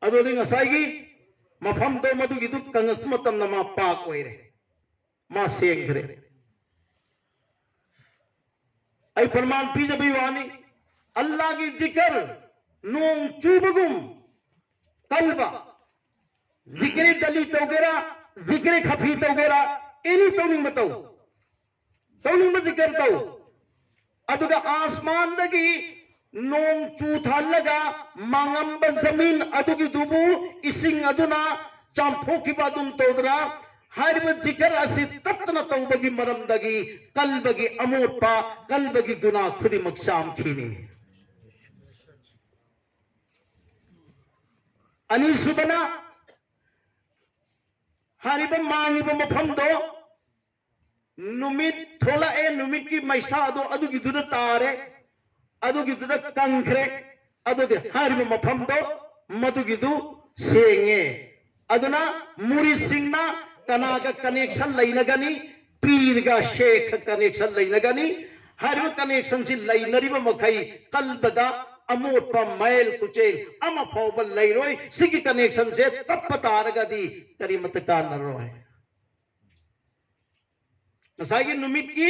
ꯑꯗꯨꯗꯤ ꯉꯁꯥꯏꯒꯤ ꯃꯐꯝꯗꯣ ꯃꯗꯨꯒꯤꯗꯨ ꯀꯪꯉꯛꯄ ꯃꯇꯝꯗ ꯃꯥ ꯄꯥꯛ ꯑꯣꯏꯔꯦ, ꯃꯥ ꯁꯦꯡꯈ꯭ꯔꯦ꯫ ꯑꯩ ꯄ꯭ꯔꯃꯥꯟ ꯄꯤꯖꯕꯒꯤ ꯋꯥꯅꯤ, ꯑꯜꯂꯥꯒꯤ ꯖꯤꯀꯔ, ꯅꯣꯡ ꯆꯨꯕꯒꯨꯝ ꯀꯜꯕ, ꯖꯤꯀꯔꯤ ꯗꯂꯤ ꯇꯧꯒꯦꯔꯥ, ꯖꯤꯀꯔꯤ ꯈꯐꯤ ꯇꯧꯒꯦꯔꯥ, ꯑꯦꯅꯤ ꯇꯧꯅꯤꯡꯕ ꯇꯧ, ꯇꯧꯅꯤꯡꯕ ꯖꯤꯀꯔ ꯇꯧ꯫ ꯑꯗꯨꯒ ꯑꯥꯁꯃꯥꯟꯗꯒꯤ ꯅꯣꯡ ꯆꯨꯊꯍꯜꯂꯒ ꯃꯥꯡꯉꯝꯕ ꯖꯃꯤꯟ ꯑꯗꯨꯒꯤꯗꯨꯕꯨ ꯏꯁꯤꯡ ꯑꯗꯨꯅ ꯆꯥꯝꯊꯣꯛꯈꯤꯕ ꯑꯗꯨꯝ ꯇꯧꯗꯅ, ꯍꯥꯏꯔꯤꯕ ꯖꯤꯀꯔ ꯑꯁꯤ ꯇꯠꯇꯅ ꯇꯧꯕꯒꯤ ꯃꯔꯝꯗꯒꯤ ꯀꯜꯕꯒꯤ ꯑꯃꯣꯠꯄ, ꯀꯜꯕꯒꯤ ꯒꯨꯅꯥ ꯈꯨꯗꯤꯡꯃꯛ ꯆꯥꯝꯈꯤꯅꯤ꯫ ꯑꯅꯤꯁꯨꯕꯅ, ꯍꯥꯏꯔꯤꯕ ꯃꯥꯡꯉꯤꯕ ꯃꯐꯝꯗꯣ ꯅꯨꯃꯤꯠ ꯊꯣꯛꯂꯛꯑꯦ, ꯅꯨꯃꯤꯠꯀꯤ ꯃꯩꯁꯥꯗꯣ ꯑꯗꯨꯒꯤꯗꯨꯗ ꯇꯥꯔꯦ, ꯑꯗꯨꯒꯤꯗꯨꯗ ꯀꯪꯈ꯭ꯔꯦ꯫ ꯑꯗꯨꯗꯤ ꯍꯥꯏꯔꯤꯕ ꯃꯐꯝꯗꯣ ꯃꯗꯨꯒꯤꯗꯨ ꯁꯦꯡꯉꯦ꯫ ꯑꯗꯨꯅ ꯃꯨꯔꯤꯁꯤꯡꯅ ꯀꯅꯥꯒ ꯀꯅꯦꯛꯁꯟ ꯂꯩꯅꯒꯅꯤ? ꯄꯤꯔꯒ ꯁꯦꯈ ꯀꯅꯦꯛꯁꯟ ꯂꯩꯅꯒꯅꯤ꯫ ꯍꯥꯏꯔꯤꯕ ꯀꯅꯦꯛꯁꯟꯁꯤ ꯂꯩꯅꯔꯤꯕ ꯃꯈꯩ ꯀꯜꯕꯗ ꯑꯃꯣꯠꯄ ꯃꯌꯦꯜ ꯀꯨꯆꯦꯜ ꯑꯃ ꯐꯥꯎꯕ ꯂꯩꯔꯣꯏ꯫ ꯁꯤꯒꯤ ꯀꯅꯦꯛꯁꯟꯁꯦ ꯇꯠꯄ ꯇꯥꯔꯒꯗꯤ ꯀꯔꯤꯃꯠꯇ ꯀꯥꯟꯅꯔꯣꯏ꯫ ꯉꯁꯥꯏꯒꯤ ꯅꯨꯃꯤꯠꯀꯤ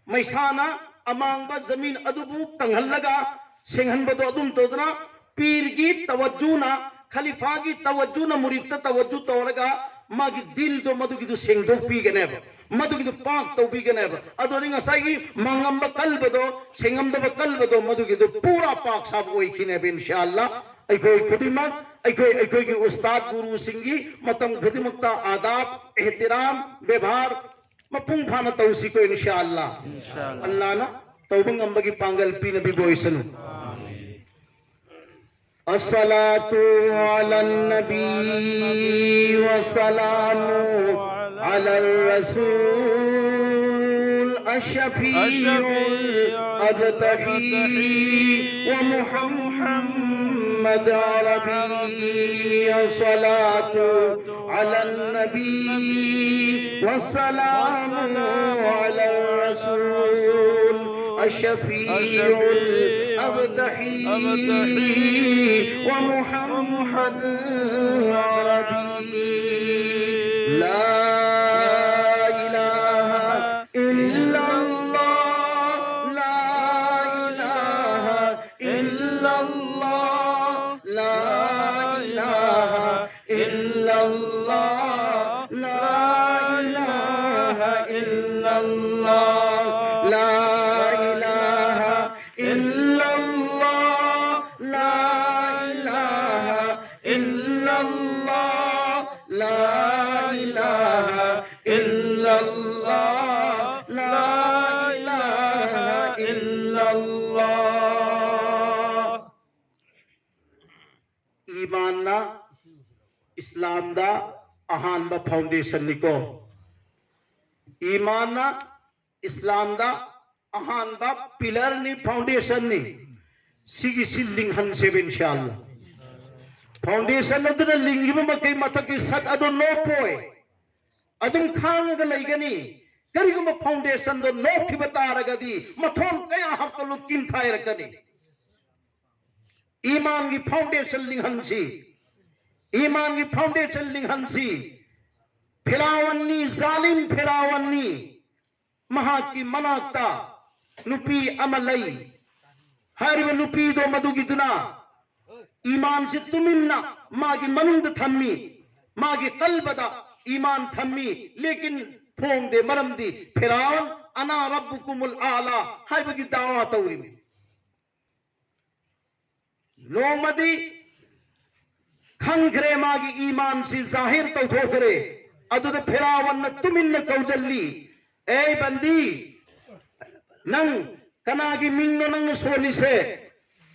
ꯃꯩꯁꯥꯅ ꯑꯃꯥꯡꯕ ꯖꯃꯤꯟ ꯑꯗꯨꯕꯨ ꯀꯪꯍꯜꯂꯒ ꯁꯦꯡꯍꯟꯕꯗꯣ ꯑꯗꯨꯝ ꯇꯧꯗꯅ, ꯄꯤꯔꯒꯤ ꯇꯋꯖꯨꯅ, ꯈꯂꯤꯐꯥꯒꯤ ꯇꯋꯖꯨꯅ, ꯃꯨꯔꯤꯠꯇ ꯇꯋꯖꯨ ꯇꯧꯔꯒ ꯃꯥꯒꯤ ꯗꯤꯜꯗꯣ ꯃꯗꯨꯒꯤꯗꯨ ꯁꯦꯡꯗꯣꯛꯄꯤꯒꯅꯦꯕ, ꯃꯗꯨꯒꯤꯗꯨ ꯄꯥꯛ ꯇꯧꯕꯤꯒꯅꯦꯕ꯫ ꯑꯗꯨꯗꯤ ꯉꯁꯥꯏꯒꯤ ꯃꯥꯡꯉꯝꯕ ꯀꯜꯕꯗꯣ, ꯁꯦꯡꯉꯝꯗꯕ ꯀꯜꯕꯗꯣ ꯃꯗꯨꯒꯤꯗꯨ ꯄꯨꯔꯥ ꯄꯥꯛ ꯁꯥꯕ ꯑꯣꯏꯈꯤꯅꯦꯕ, ꯏꯟꯁꯥ ꯑꯜꯂꯥ꯫ ꯑꯩꯈꯣꯏ ꯈꯨꯗꯤꯡꯃꯛ ꯑꯩꯈꯣꯏ ꯑꯩꯈꯣꯏꯒꯤ ꯎꯁꯇꯥꯗ ꯒꯨꯔꯨꯁꯤꯡꯒꯤ ꯃꯇꯝ ꯈꯨꯗꯤꯡꯃꯛꯇ ꯑꯥꯗꯥꯕ, ꯑꯦꯍꯇꯤꯔꯥꯝ, ꯕꯦꯕꯥꯔ ꯃꯄꯨꯡ ꯐꯥꯅ ꯇꯧꯁꯤꯀꯣ, ꯏꯟꯁꯥ ꯑꯜꯂꯥ꯫ ꯏꯟꯁꯥ ꯑꯜꯂꯥ꯫ ꯑꯜꯂꯥꯅ ꯇꯧꯕ ꯉꯝꯕꯒꯤ ꯄꯥꯡꯒꯜ ꯄꯤꯅꯕꯤꯕ ꯑꯣꯏꯁꯅꯨ. الصلاة على النبي والسلام على الرسول الشفيع الأبتحي ومحمد عربي. الصلاة على النبي والسلام على الرسول الشفيع الأبتحي ومحمد عربي. لا إله إلا الله، لا إله إلا الله، لا إله إلا الله، لا إله إلا الله، لا إله إلا الله، لا إله إلا الله، لا إله إلا الله، لا إله إلا الله. ꯏಮಾನ್ನ ಇಸ್ಲಾಂದ ಅಹಾನ್ಬ ಫೌಂಡೇಶನ್ನಿಕೋ. ꯏಮಾನ್ನ ಇಸ್ಲಾಂದ ꯑꯍꯥꯟꯕ ꯄꯤꯂꯔꯅꯤ, ꯐꯥꯎꯟꯗꯦꯁꯟꯅꯤ. ꯁꯤꯒꯤꯁꯤ ꯂꯤꯡꯍꯟꯁꯦꯕ, ꯏꯟꯁꯥꯜꯂꯥ. ꯐꯥꯎꯟꯗꯦꯁꯟ ꯑꯗꯨꯅ ꯂꯤꯡꯉꯤꯕ ꯃꯈꯩ ꯃꯊꯛꯀꯤ ꯁꯠ ꯑꯗꯨ ꯅꯣꯞꯄꯣꯏ. ꯑꯗꯨꯝ ꯈꯥꯡꯉꯒ ꯂꯩꯒꯅꯤ. ꯀꯔꯤꯒꯨꯝꯕ ꯐꯥꯎꯟꯗꯦꯁꯟꯗꯣ ꯅꯣꯞꯈꯤꯕ ꯇꯥꯔꯒꯗꯤ ꯃꯊꯣꯟ ꯀꯌꯥ ꯍꯥꯞꯀꯠꯂꯨ, ꯀꯤꯟꯈꯥꯏꯔꯛꯀꯅꯤ. ꯏꯃꯥꯟꯒꯤ ꯐꯥꯎꯟꯗꯦꯁꯟ ꯂꯤꯡꯍꯟꯁꯤ. ꯏꯃꯥꯟꯒꯤ ꯐꯥꯎꯟꯗꯦꯁꯟ ꯂꯤꯡꯍꯟꯁꯤ. ꯐꯤꯔꯥꯎꯟꯅꯤ, ꯖꯥꯂꯤꯝ ꯐꯤꯔꯥꯎꯟꯅꯤ. ꯃꯍꯥꯛꯀꯤ ꯃꯅꯥꯛꯇ ꯅꯨꯄꯤ ꯑꯃ ꯂꯩ꯫ ꯍꯥꯏꯔꯤꯕ ꯅꯨꯄꯤꯗꯣ ꯃꯗꯨꯒꯤꯗꯨꯅ ꯏꯃꯥꯟꯁꯤ ꯇꯨꯃꯤꯟꯅ ꯃꯥꯒꯤ ꯃꯅꯨꯡꯗ ꯊꯝꯃꯤ, ꯃꯥꯒꯤ ꯀꯜꯕꯗ ꯏꯃꯥꯟ ꯊꯝꯃꯤ, ꯂꯦꯀꯤꯟ ꯐꯣꯡꯗꯦ꯫ ꯃꯔꯝꯗꯤ ꯐꯤꯔꯥꯎꯟ "ꯑꯅꯥ ꯔꯕꯨꯀꯨꯃꯨꯜ ꯑꯥꯂꯥ" ꯍꯥꯏꯕꯒꯤ ꯗꯥꯋꯥ ꯇꯧꯔꯤꯕꯅꯤ꯫ ꯅꯣꯡꯃꯗꯤ ꯈꯪꯈ꯭ꯔꯦ, ꯃꯥꯒꯤ ꯏꯃꯥꯟꯁꯤ ꯖꯥꯍꯤꯔ ꯇꯧꯊꯣꯛꯈ꯭ꯔꯦ꯫ ꯑꯗꯨꯗ ꯐꯤꯔꯥꯎꯟꯅ ꯇꯨꯃꯤꯟꯅ ꯀꯧꯖꯜꯂꯤ, "ꯑꯦ ꯕꯟꯗꯤ, ꯅꯪ ꯀꯅꯥꯒꯤ ꯃꯤꯡꯅꯣ ꯅꯪꯅ ꯁꯣꯜꯂꯤꯁꯦ?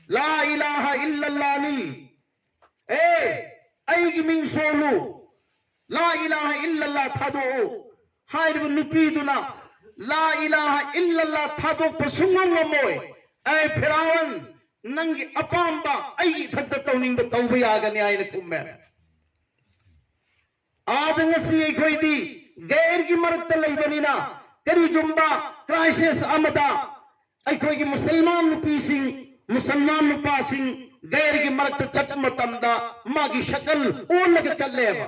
ꯂꯥ ꯏꯂꯥꯍ ꯏꯜꯂꯜꯂꯥꯍꯅꯤ꯫ ꯑꯦ, ꯑꯩꯒꯤ ꯃꯤꯡ ꯁꯣꯜꯂꯨ, ꯂꯥ ꯏꯂꯥꯍ ꯏꯜꯂꯜꯂꯥꯍ ꯊꯥꯗꯣꯛꯎ꯫ ꯍꯥꯏꯔꯤꯕ ꯅꯨꯄꯤꯗꯨꯅ ꯂꯥ ꯏꯂꯥꯍ ꯏꯜꯂꯜꯂꯥꯍ ꯊꯥꯗꯣꯛꯄ ꯁꯨꯡꯉꯝ ꯉꯝꯃꯣꯏ꯫ ꯑꯦ ꯐꯤꯔꯥꯎꯟ, ꯅꯪꯒꯤ ꯑꯄꯥꯝꯕ, ꯑꯩꯒꯤ ꯏꯊꯛꯇ ꯇꯧꯅꯤꯡꯕ ꯇꯧꯕ ꯌꯥꯒꯅꯤ ꯍꯥꯏꯅ ꯈꯨꯝꯃꯦ꯫ ꯑꯥꯗ ꯉꯁꯤ ꯑꯩꯈꯣꯏꯗꯤ ꯒꯩꯔꯒꯤ ꯃꯔꯛꯇ ꯂꯩꯕꯅꯤꯅ, ꯀꯔꯤꯒꯨꯝꯕ ꯀ꯭ꯔꯥꯏꯁꯤꯁ ꯑꯃꯗ ꯑꯩꯈꯣꯏꯒꯤ ꯃꯨꯁꯜꯃꯥꯟ ꯅꯨꯄꯤꯁꯤꯡ, ꯃꯨꯁꯜꯃꯥꯟ ꯅꯨꯄꯥꯁꯤꯡ ꯒꯩꯔꯒꯤ ꯃꯔꯛꯇ ꯆꯠꯄ ꯃꯇꯝꯗ ꯃꯥꯒꯤ ꯁꯀꯜ ꯑꯣꯜꯂꯒ ꯆꯠꯂꯦꯕ꯫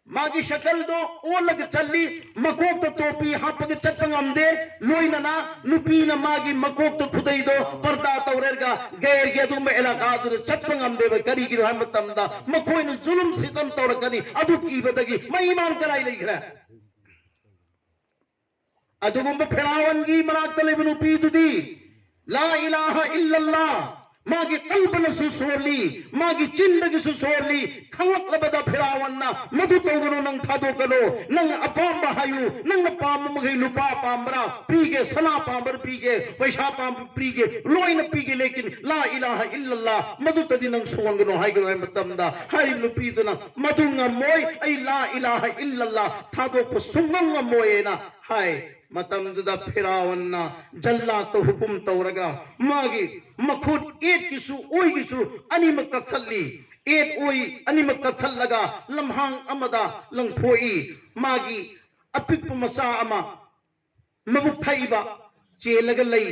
ꯃꯥꯒꯤ ꯁꯀꯜꯗꯣ ꯑꯣꯜꯂꯒ ꯆꯠꯂꯤ, ꯃꯀꯣꯛꯇ ꯇꯣꯄꯤ ꯍꯥꯞꯄꯒ ꯆꯠꯄ ꯉꯝꯗꯦ, ꯂꯣꯏꯅꯅ ꯅꯨꯄꯤꯅ ꯃꯥꯒꯤ ꯃꯀꯣꯛꯇ ꯈꯨꯗꯩꯗꯣ ꯄꯔꯗꯥ ꯇꯧꯔꯒ ꯒꯩꯔꯒꯤ ꯑꯗꯨꯒꯨꯝꯕ ꯑꯦꯂꯥꯀꯥꯗꯨꯗ ꯆꯠꯄ ꯉꯝꯗꯦꯕ꯫ ꯀꯔꯤꯒꯤꯅꯣ ꯍꯥꯏꯕ ꯃꯇꯝꯗ ꯃꯈꯣꯏꯅ ꯖꯨꯂꯨꯝ ꯁꯤꯇꯝ ꯇꯧꯔꯛꯀꯅꯤ, ꯑꯗꯨ ꯀꯤꯕꯗꯒꯤ ꯃꯩ ꯏꯃꯥꯟ ꯀꯗꯥꯏ ꯂꯩꯈ꯭ꯔꯦ? ꯑꯗꯨꯒꯨꯝꯕ ꯐꯤꯔꯥꯎꯟꯒꯤ ꯃꯅꯥꯛꯇ ꯂꯩꯕ ꯅꯨꯄꯤꯗꯨꯗꯤ ꯂꯥ ꯏꯂꯥꯍ ꯏꯜꯂꯜꯂꯥ ꯃꯥꯒꯤ ꯀꯜꯕꯅꯁꯨ ꯁꯣꯜꯂꯤ, ꯃꯥꯒꯤ ꯆꯤꯟꯗꯒꯤꯁꯨ ꯁꯣꯜꯂꯤ꯫ ꯈꯪꯂꯛꯂꯕꯗ ꯐꯤꯔꯥꯎꯟꯅ ꯃꯗꯨ ꯇꯧꯒꯅꯨ, ꯅꯪ ꯊꯥꯗꯣꯛꯀꯅꯨ, ꯅꯪ ꯑꯄꯥꯝꯕ ꯍꯥꯏꯌꯨ, ꯅꯪꯅ ꯄꯥꯝꯕ ꯃꯈꯩ ꯂꯨꯄꯥ ꯄꯥꯝꯕ꯭ꯔꯥ ꯄꯤꯒꯦ, ꯁꯅꯥ ꯄꯥꯝꯕ꯭ꯔꯥ ꯄꯤꯒꯦ, ꯄꯩꯁꯥ ꯄꯥꯝꯕ ꯄꯤꯒꯦ, ꯂꯣꯏꯅ ꯄꯤꯒꯦ, ꯂꯦꯀꯤꯟ ꯂꯥ ꯏꯂꯥꯍ ꯏꯜꯂꯜꯂꯥ ꯃꯗꯨꯇꯗꯤ ꯅꯪ ꯁꯣꯟꯒꯅꯨ ꯍꯥꯏꯒꯅꯨ ꯍꯥꯏꯕ ꯃꯇꯝꯗ ꯍꯥꯏꯔꯤꯕ ꯅꯨꯄꯤꯗꯨꯅ ꯃꯗꯨ ꯉꯝꯃꯣꯏ, ꯑꯩ ꯂꯥ ꯏꯂꯥꯍ ꯏꯜꯂꯜꯂꯥ ꯊꯥꯗꯣꯛꯄ ꯁꯨꯡꯉꯝ ꯉꯝꯃꯣꯏꯅ ꯍꯥꯏ꯫ ꯃꯇꯝꯗꯨꯗ ꯐꯤꯔꯥꯎꯟꯅ ꯖꯜꯂꯥꯠꯇ ꯍꯨꯀꯨꯝ ꯇꯧꯔꯒ ꯃꯥꯒꯤ ꯃꯈꯨꯠ ꯑꯦꯠꯀꯤꯁꯨ ꯑꯣꯏꯒꯤꯁꯨ ꯑꯅꯤꯃꯛ ꯀꯛꯊꯠꯂꯤ꯫ ꯑꯦꯠ ꯑꯣꯏ ꯑꯅꯤꯃꯛ ꯀꯛꯊꯠꯂꯒ ꯂꯝꯍꯥꯡ ꯑꯃꯗ ꯂꯪꯊꯣꯛꯏ꯫ ꯃꯥꯒꯤ ꯑꯄꯤꯛꯄ ꯃꯆꯥ ꯑꯃ ꯃꯕꯨꯛ ꯊꯛꯏꯕ ꯆꯦꯜꯂꯒ ꯂꯩ꯫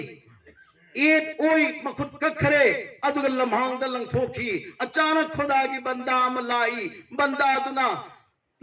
ꯑꯦꯠ ꯑꯣꯏ ꯃꯈꯨꯠ ꯀꯛꯈ꯭ꯔꯦ, ꯑꯗꯨꯒ ꯂꯝꯍꯥꯡꯗ ꯂꯪꯊꯣꯛꯈꯤ꯫ ꯑꯆꯥꯅꯛ ꯈꯨꯗꯥꯒꯤ ꯕꯟꯗꯥ ꯑꯃ ꯂꯥꯛꯏ꯫ ꯕꯟꯗꯥꯗꯨꯅ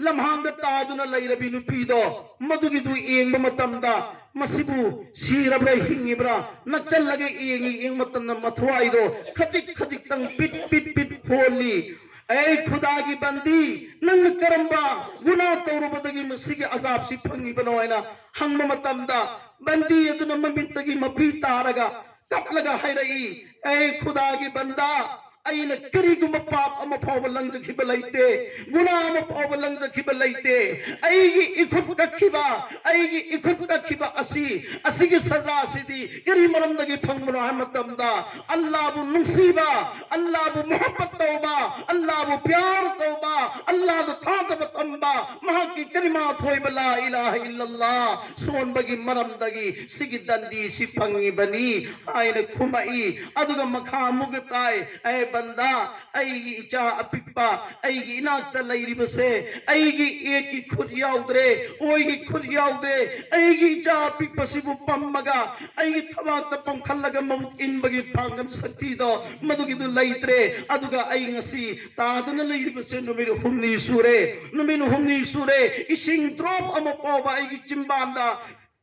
ꯂꯝꯍꯥꯡꯗ ꯇꯥꯗꯨꯅ ꯂꯩꯔꯕꯤ ꯅꯨꯄꯤꯗꯣ ꯃꯗꯨꯒꯤꯗꯨ ꯌꯦꯡꯕ ꯃꯇꯝꯗ ꯃꯁꯤꯕꯨ ꯁꯤꯔꯕ꯭ꯔꯥ ꯍꯤꯡꯉꯤꯕ꯭ꯔꯥ ꯅꯛꯁꯜꯂꯒ ꯌꯦꯡꯉꯤ꯫ ꯌꯦꯡꯕ ꯃꯇꯝꯗ ꯃꯊ꯭ꯋꯥꯏꯗꯣ ꯈꯖꯤꯛ ꯈꯖꯤꯛꯇꯪ ꯄꯤꯠ ꯄꯤꯠ ꯄꯤꯠ ꯈꯣꯜꯂꯤ꯫ ꯑꯩ ꯈꯨꯗꯥꯒꯤ ꯕꯟꯗꯤ, ꯅꯪꯅ ꯀꯔꯝꯕ ꯒꯨꯅꯥ ꯇꯧꯔꯨꯕꯗꯒꯤ ꯃꯁꯤꯒꯤ ꯑꯖꯥꯕꯁꯤ ꯐꯪꯉꯤꯕꯅꯣ ꯍꯥꯏꯅ ꯍꯪꯕ ꯃꯇꯝꯗ ꯕꯟꯗꯤ ꯑꯗꯨꯅ ꯃꯃꯤꯠꯇꯒꯤ ꯃꯄꯤ ꯇꯥꯔꯒ ꯀꯞꯂꯒ ꯍꯥꯏꯔꯛꯏ, ꯑꯩ ꯈꯨꯗꯥꯒꯤ ꯕꯟꯗꯥ, ꯑꯩꯅ ꯀꯔꯤꯒꯨꯝꯕ ꯄꯥꯞ ꯑꯃ ꯐꯥꯎꯕ ꯂꯪꯖꯈꯤꯕ ꯂꯩꯇꯦ, ꯒꯨꯅꯥ ꯑꯃ ꯐꯥꯎꯕ ꯂꯪꯖꯈꯤꯕ ꯂꯩꯇꯦ꯫ ꯑꯩꯒꯤ ꯏꯈꯨꯠ ꯀꯛꯈꯤꯕ, ꯑꯩꯒꯤ ꯏꯈꯨꯠ ꯀꯛꯈꯤꯕ ꯑꯁꯤ, ꯑꯁꯤꯒꯤ ꯁꯖꯥꯁꯤꯗꯤ ꯀꯔꯤ ꯃꯔꯝꯗꯒꯤ ꯐꯪꯕꯅꯣ ꯍꯥꯏꯕ ꯃꯇꯝꯗ, ꯑꯜꯂꯥꯕꯨ ꯅꯨꯡꯁꯤꯕ, ꯑꯜꯂꯥꯕꯨ ꯃꯨꯍꯕꯠ ꯇꯧꯕ, ꯑꯜꯂꯥꯕꯨ ꯄ꯭ꯌꯥꯔ ꯇꯧꯕ, ꯑꯜꯂꯥꯗ ꯊꯥꯖꯕ ꯊꯝꯕ, ꯃꯍꯥꯛꯀꯤ ꯀꯂꯤꯃꯥ ꯊꯣꯏꯕ ꯂꯥ ꯏꯂꯥꯍ ꯏꯜꯂꯜꯂꯥꯍ ꯁꯣꯟꯕꯒꯤ ꯃꯔꯝꯗꯒꯤ ꯁꯤꯒꯤ ꯗꯟꯗꯤꯁꯤ ꯐꯪꯉꯤꯕꯅꯤ ꯍꯥꯏꯅ ꯈꯨꯝꯃꯛꯏ꯫ ꯑꯗꯨꯒ ꯃꯈꯥ ꯑꯃꯨꯛꯀ ꯇꯥꯏ, ꯑꯦ ꯕꯟꯗꯥ, ꯑꯩꯒꯤ ꯏꯆꯥ ꯑꯄꯤꯛꯄ, ꯑꯩꯒꯤ ꯏꯅꯥꯛꯇ ꯂꯩꯔꯤꯕꯁꯦ, ꯑꯩꯒꯤ ꯑꯦꯛꯀꯤ ꯈꯨꯠ ꯌꯥꯎꯗ꯭ꯔꯦ, ꯑꯣꯏꯒꯤ ꯈꯨꯠ ꯌꯥꯎꯗ꯭ꯔꯦ, ꯑꯩꯒꯤ ꯏꯆꯥ ꯑꯄꯤꯛꯄꯁꯤꯕꯨ ꯄꯝꯃꯒ, ꯑꯩꯒꯤ ꯊꯕꯥꯛꯇ ꯄꯝꯈꯠꯂꯒ ꯃꯕꯨꯛ ꯏꯟꯕꯒꯤ ꯄꯥꯡꯒꯜ ꯁꯛꯇꯤꯗꯣ ꯃꯗꯨꯒꯤꯗꯨ ꯂꯩꯇ꯭ꯔꯦ꯫ ꯑꯗꯨꯒ ꯑꯩ ꯉꯁꯤ ꯇꯥꯗꯅ ꯂꯩꯔꯤꯕꯁꯦ ꯅꯨꯃꯤꯠ ꯍꯨꯝꯅꯤ ꯁꯨꯔꯦ, ꯅꯨꯃꯤꯠ ꯍꯨꯝꯅꯤ ꯁꯨꯔꯦ, ꯏꯁꯤꯡ drop ꯑꯃ ꯐꯥꯎꯕ ꯑꯩꯒꯤ ꯆꯤꯝꯕꯥꯟꯗ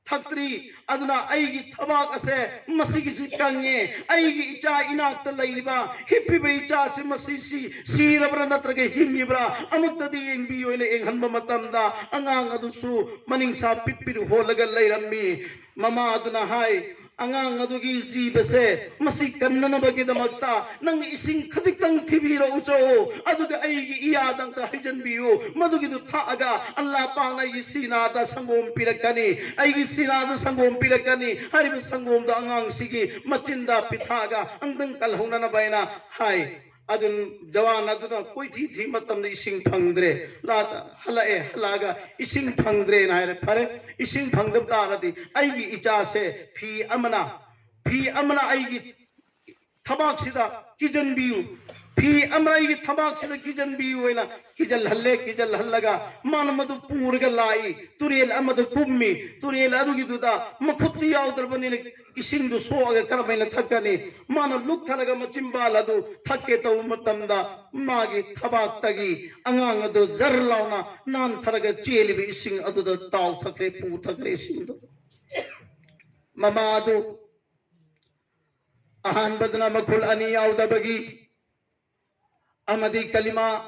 ꯊꯛꯇ꯭ꯔꯤ꯫ ꯑꯗꯨꯅ ꯑꯩꯒꯤ ꯊꯕꯥꯛ ꯑꯁꯦ ꯃꯁꯤꯒꯤꯁꯤ ꯀꯪꯉꯦ꯫ ꯑꯩꯒꯤ ꯏꯆꯥ ꯏꯅꯥꯛꯇ ꯂꯩꯔꯤꯕ, ꯍꯤꯞꯄꯤꯕ ꯏꯆꯥꯁꯤ ꯃꯁꯤꯁꯤ ꯁꯤꯔꯕ꯭ꯔꯥ ꯅꯠꯇ꯭ꯔꯒ ꯍꯤꯡꯉꯤꯕ꯭ꯔꯥ ꯑꯃꯨꯛꯇꯗꯤ ꯌꯦꯡꯕꯤꯌꯨ ꯍꯥꯏꯅ ꯌꯦꯡꯍꯟꯕ ꯃꯇꯝꯗ, ꯑꯉꯥꯡ ꯑꯗꯨꯁꯨ ꯃꯅꯤꯡꯁꯥ ꯄꯤꯠ ꯄꯤꯠ ꯍꯣꯜꯂꯒ ꯂꯩꯔꯝꯃꯤ꯫ ꯃꯃꯥ ꯑꯗꯨꯅ ꯍꯥꯏ, "ꯑꯉꯥꯡ ꯑꯗꯨꯒꯤ ꯖꯤꯕꯁꯦ ꯃꯁꯤ ꯀꯟꯅꯅꯕꯒꯤꯗꯃꯛꯇ ꯅꯪ ꯏꯁꯤꯡ ꯈꯖꯤꯛꯇꯪ ꯊꯤꯕꯤꯔꯛꯎꯆꯣ, ꯑꯗꯨꯒ ꯑꯩꯒꯤ ꯏꯌꯥꯗ ꯑꯝꯇ ꯍꯩꯖꯤꯟꯕꯤꯌꯨ, ꯃꯗꯨꯒꯤꯗꯨ ꯊꯛꯑꯒ ꯑꯜꯂꯥ ꯄꯥꯛꯅ ꯑꯩꯒꯤ ꯁꯤꯅꯥꯗ ꯁꯪꯒꯣꯝ ꯄꯤꯔꯛꯀꯅꯤ, ꯑꯩꯒꯤ ꯁꯤꯅꯥꯗ ꯁꯪꯒꯣꯝ ꯄꯤꯔꯛꯀꯅꯤ, ꯍꯥꯏꯔꯤꯕ ꯁꯪꯒꯣꯝꯗꯣ ꯑꯉꯥꯡꯁꯤꯒꯤ ꯃꯆꯤꯟꯗ ꯄꯤꯊꯛꯑꯒ ꯑꯝꯇꯪ ꯀꯜꯍꯧꯅꯅꯕ" ꯍꯥꯏꯅ ꯍꯥꯏ꯫ ꯑꯗꯨ ꯖꯋꯥꯟ ꯑꯗꯨꯅ ꯀꯣꯏꯊꯤ ꯊꯤ ꯃꯇꯝꯗ ꯏꯁꯤꯡ ꯐꯪꯗ꯭ꯔꯦ꯫ ꯂꯥ-, ꯍꯜꯂꯛꯑꯦ, ꯍꯜꯂꯛꯑꯒ ꯏꯁꯤꯡ ꯐꯪꯗ꯭ꯔꯦꯅ ꯍꯥꯏꯔꯦ꯫ ꯐꯔꯦ, ꯏꯁꯤꯡ ꯐꯪꯗꯕ ꯇꯥꯔꯗꯤ ꯑꯩꯒꯤ ꯏꯆꯥꯁꯦ ꯐꯤ ꯑꯃꯅ, ꯐꯤ ꯑꯃꯅ ꯑꯩꯒꯤ ꯊꯕꯥꯛꯁꯤꯗ ꯀꯤꯖꯟꯕꯤꯌꯨ, ꯐꯤ ꯑꯃꯅ ꯑꯩꯒꯤ ꯊꯕꯥꯛꯁꯤꯗ ꯀꯤꯖꯟꯕꯤꯌꯨ ꯍꯥꯏꯅ ꯀꯤꯖꯜꯍꯜꯂꯦ꯫ ꯀꯤꯖꯜꯍꯜꯂꯒ ꯃꯥꯅ ꯃꯗꯨ ꯄꯨꯔꯒ ꯂꯥꯛꯏ, ꯇꯨꯔꯦꯜ ꯑꯃꯗ ꯀꯨꯝꯃꯤ꯫ ꯇꯨꯔꯦꯜ ꯑꯗꯨꯒꯤꯗꯨꯗ ꯃꯈꯨꯠꯇꯤ ꯌꯥꯎꯗ꯭ꯔꯕꯅꯤꯅ ꯏꯁꯤꯡꯗꯨ ꯁꯣꯛꯑꯒ ꯀꯔꯝꯍꯥꯏꯅ ꯊꯛꯀꯅꯤ? ꯃꯥꯅ ꯂꯨꯞꯊꯔꯒ ꯃꯆꯤꯝꯕꯥꯜ ꯑꯗꯨ ꯊꯛꯀꯦ ꯇꯧꯕ ꯃꯇꯝꯗ, ꯃꯥꯒꯤ ꯊꯕꯥꯛꯇꯒꯤ ꯑꯉꯥꯡ ꯑꯗꯨ ꯖꯔ ꯂꯥꯎꯅ ꯅꯥꯟꯊꯔꯒ ꯆꯦꯜꯂꯤꯕ ꯏꯁꯤꯡ ꯑꯗꯨꯗ ꯇꯥꯎꯊꯈ꯭ꯔꯦ, ꯄꯨꯊꯈ꯭ꯔꯦ ꯏꯁꯤꯡꯗꯨ꯫ ꯃꯃꯥ ꯑꯗꯨ ꯑꯍꯥꯟꯕꯗꯅ ꯃꯈꯨꯜ ꯑꯅꯤ ꯌꯥꯎꯗꯕꯒꯤ ꯑꯃꯗꯤ ꯀꯂꯤꯃꯥ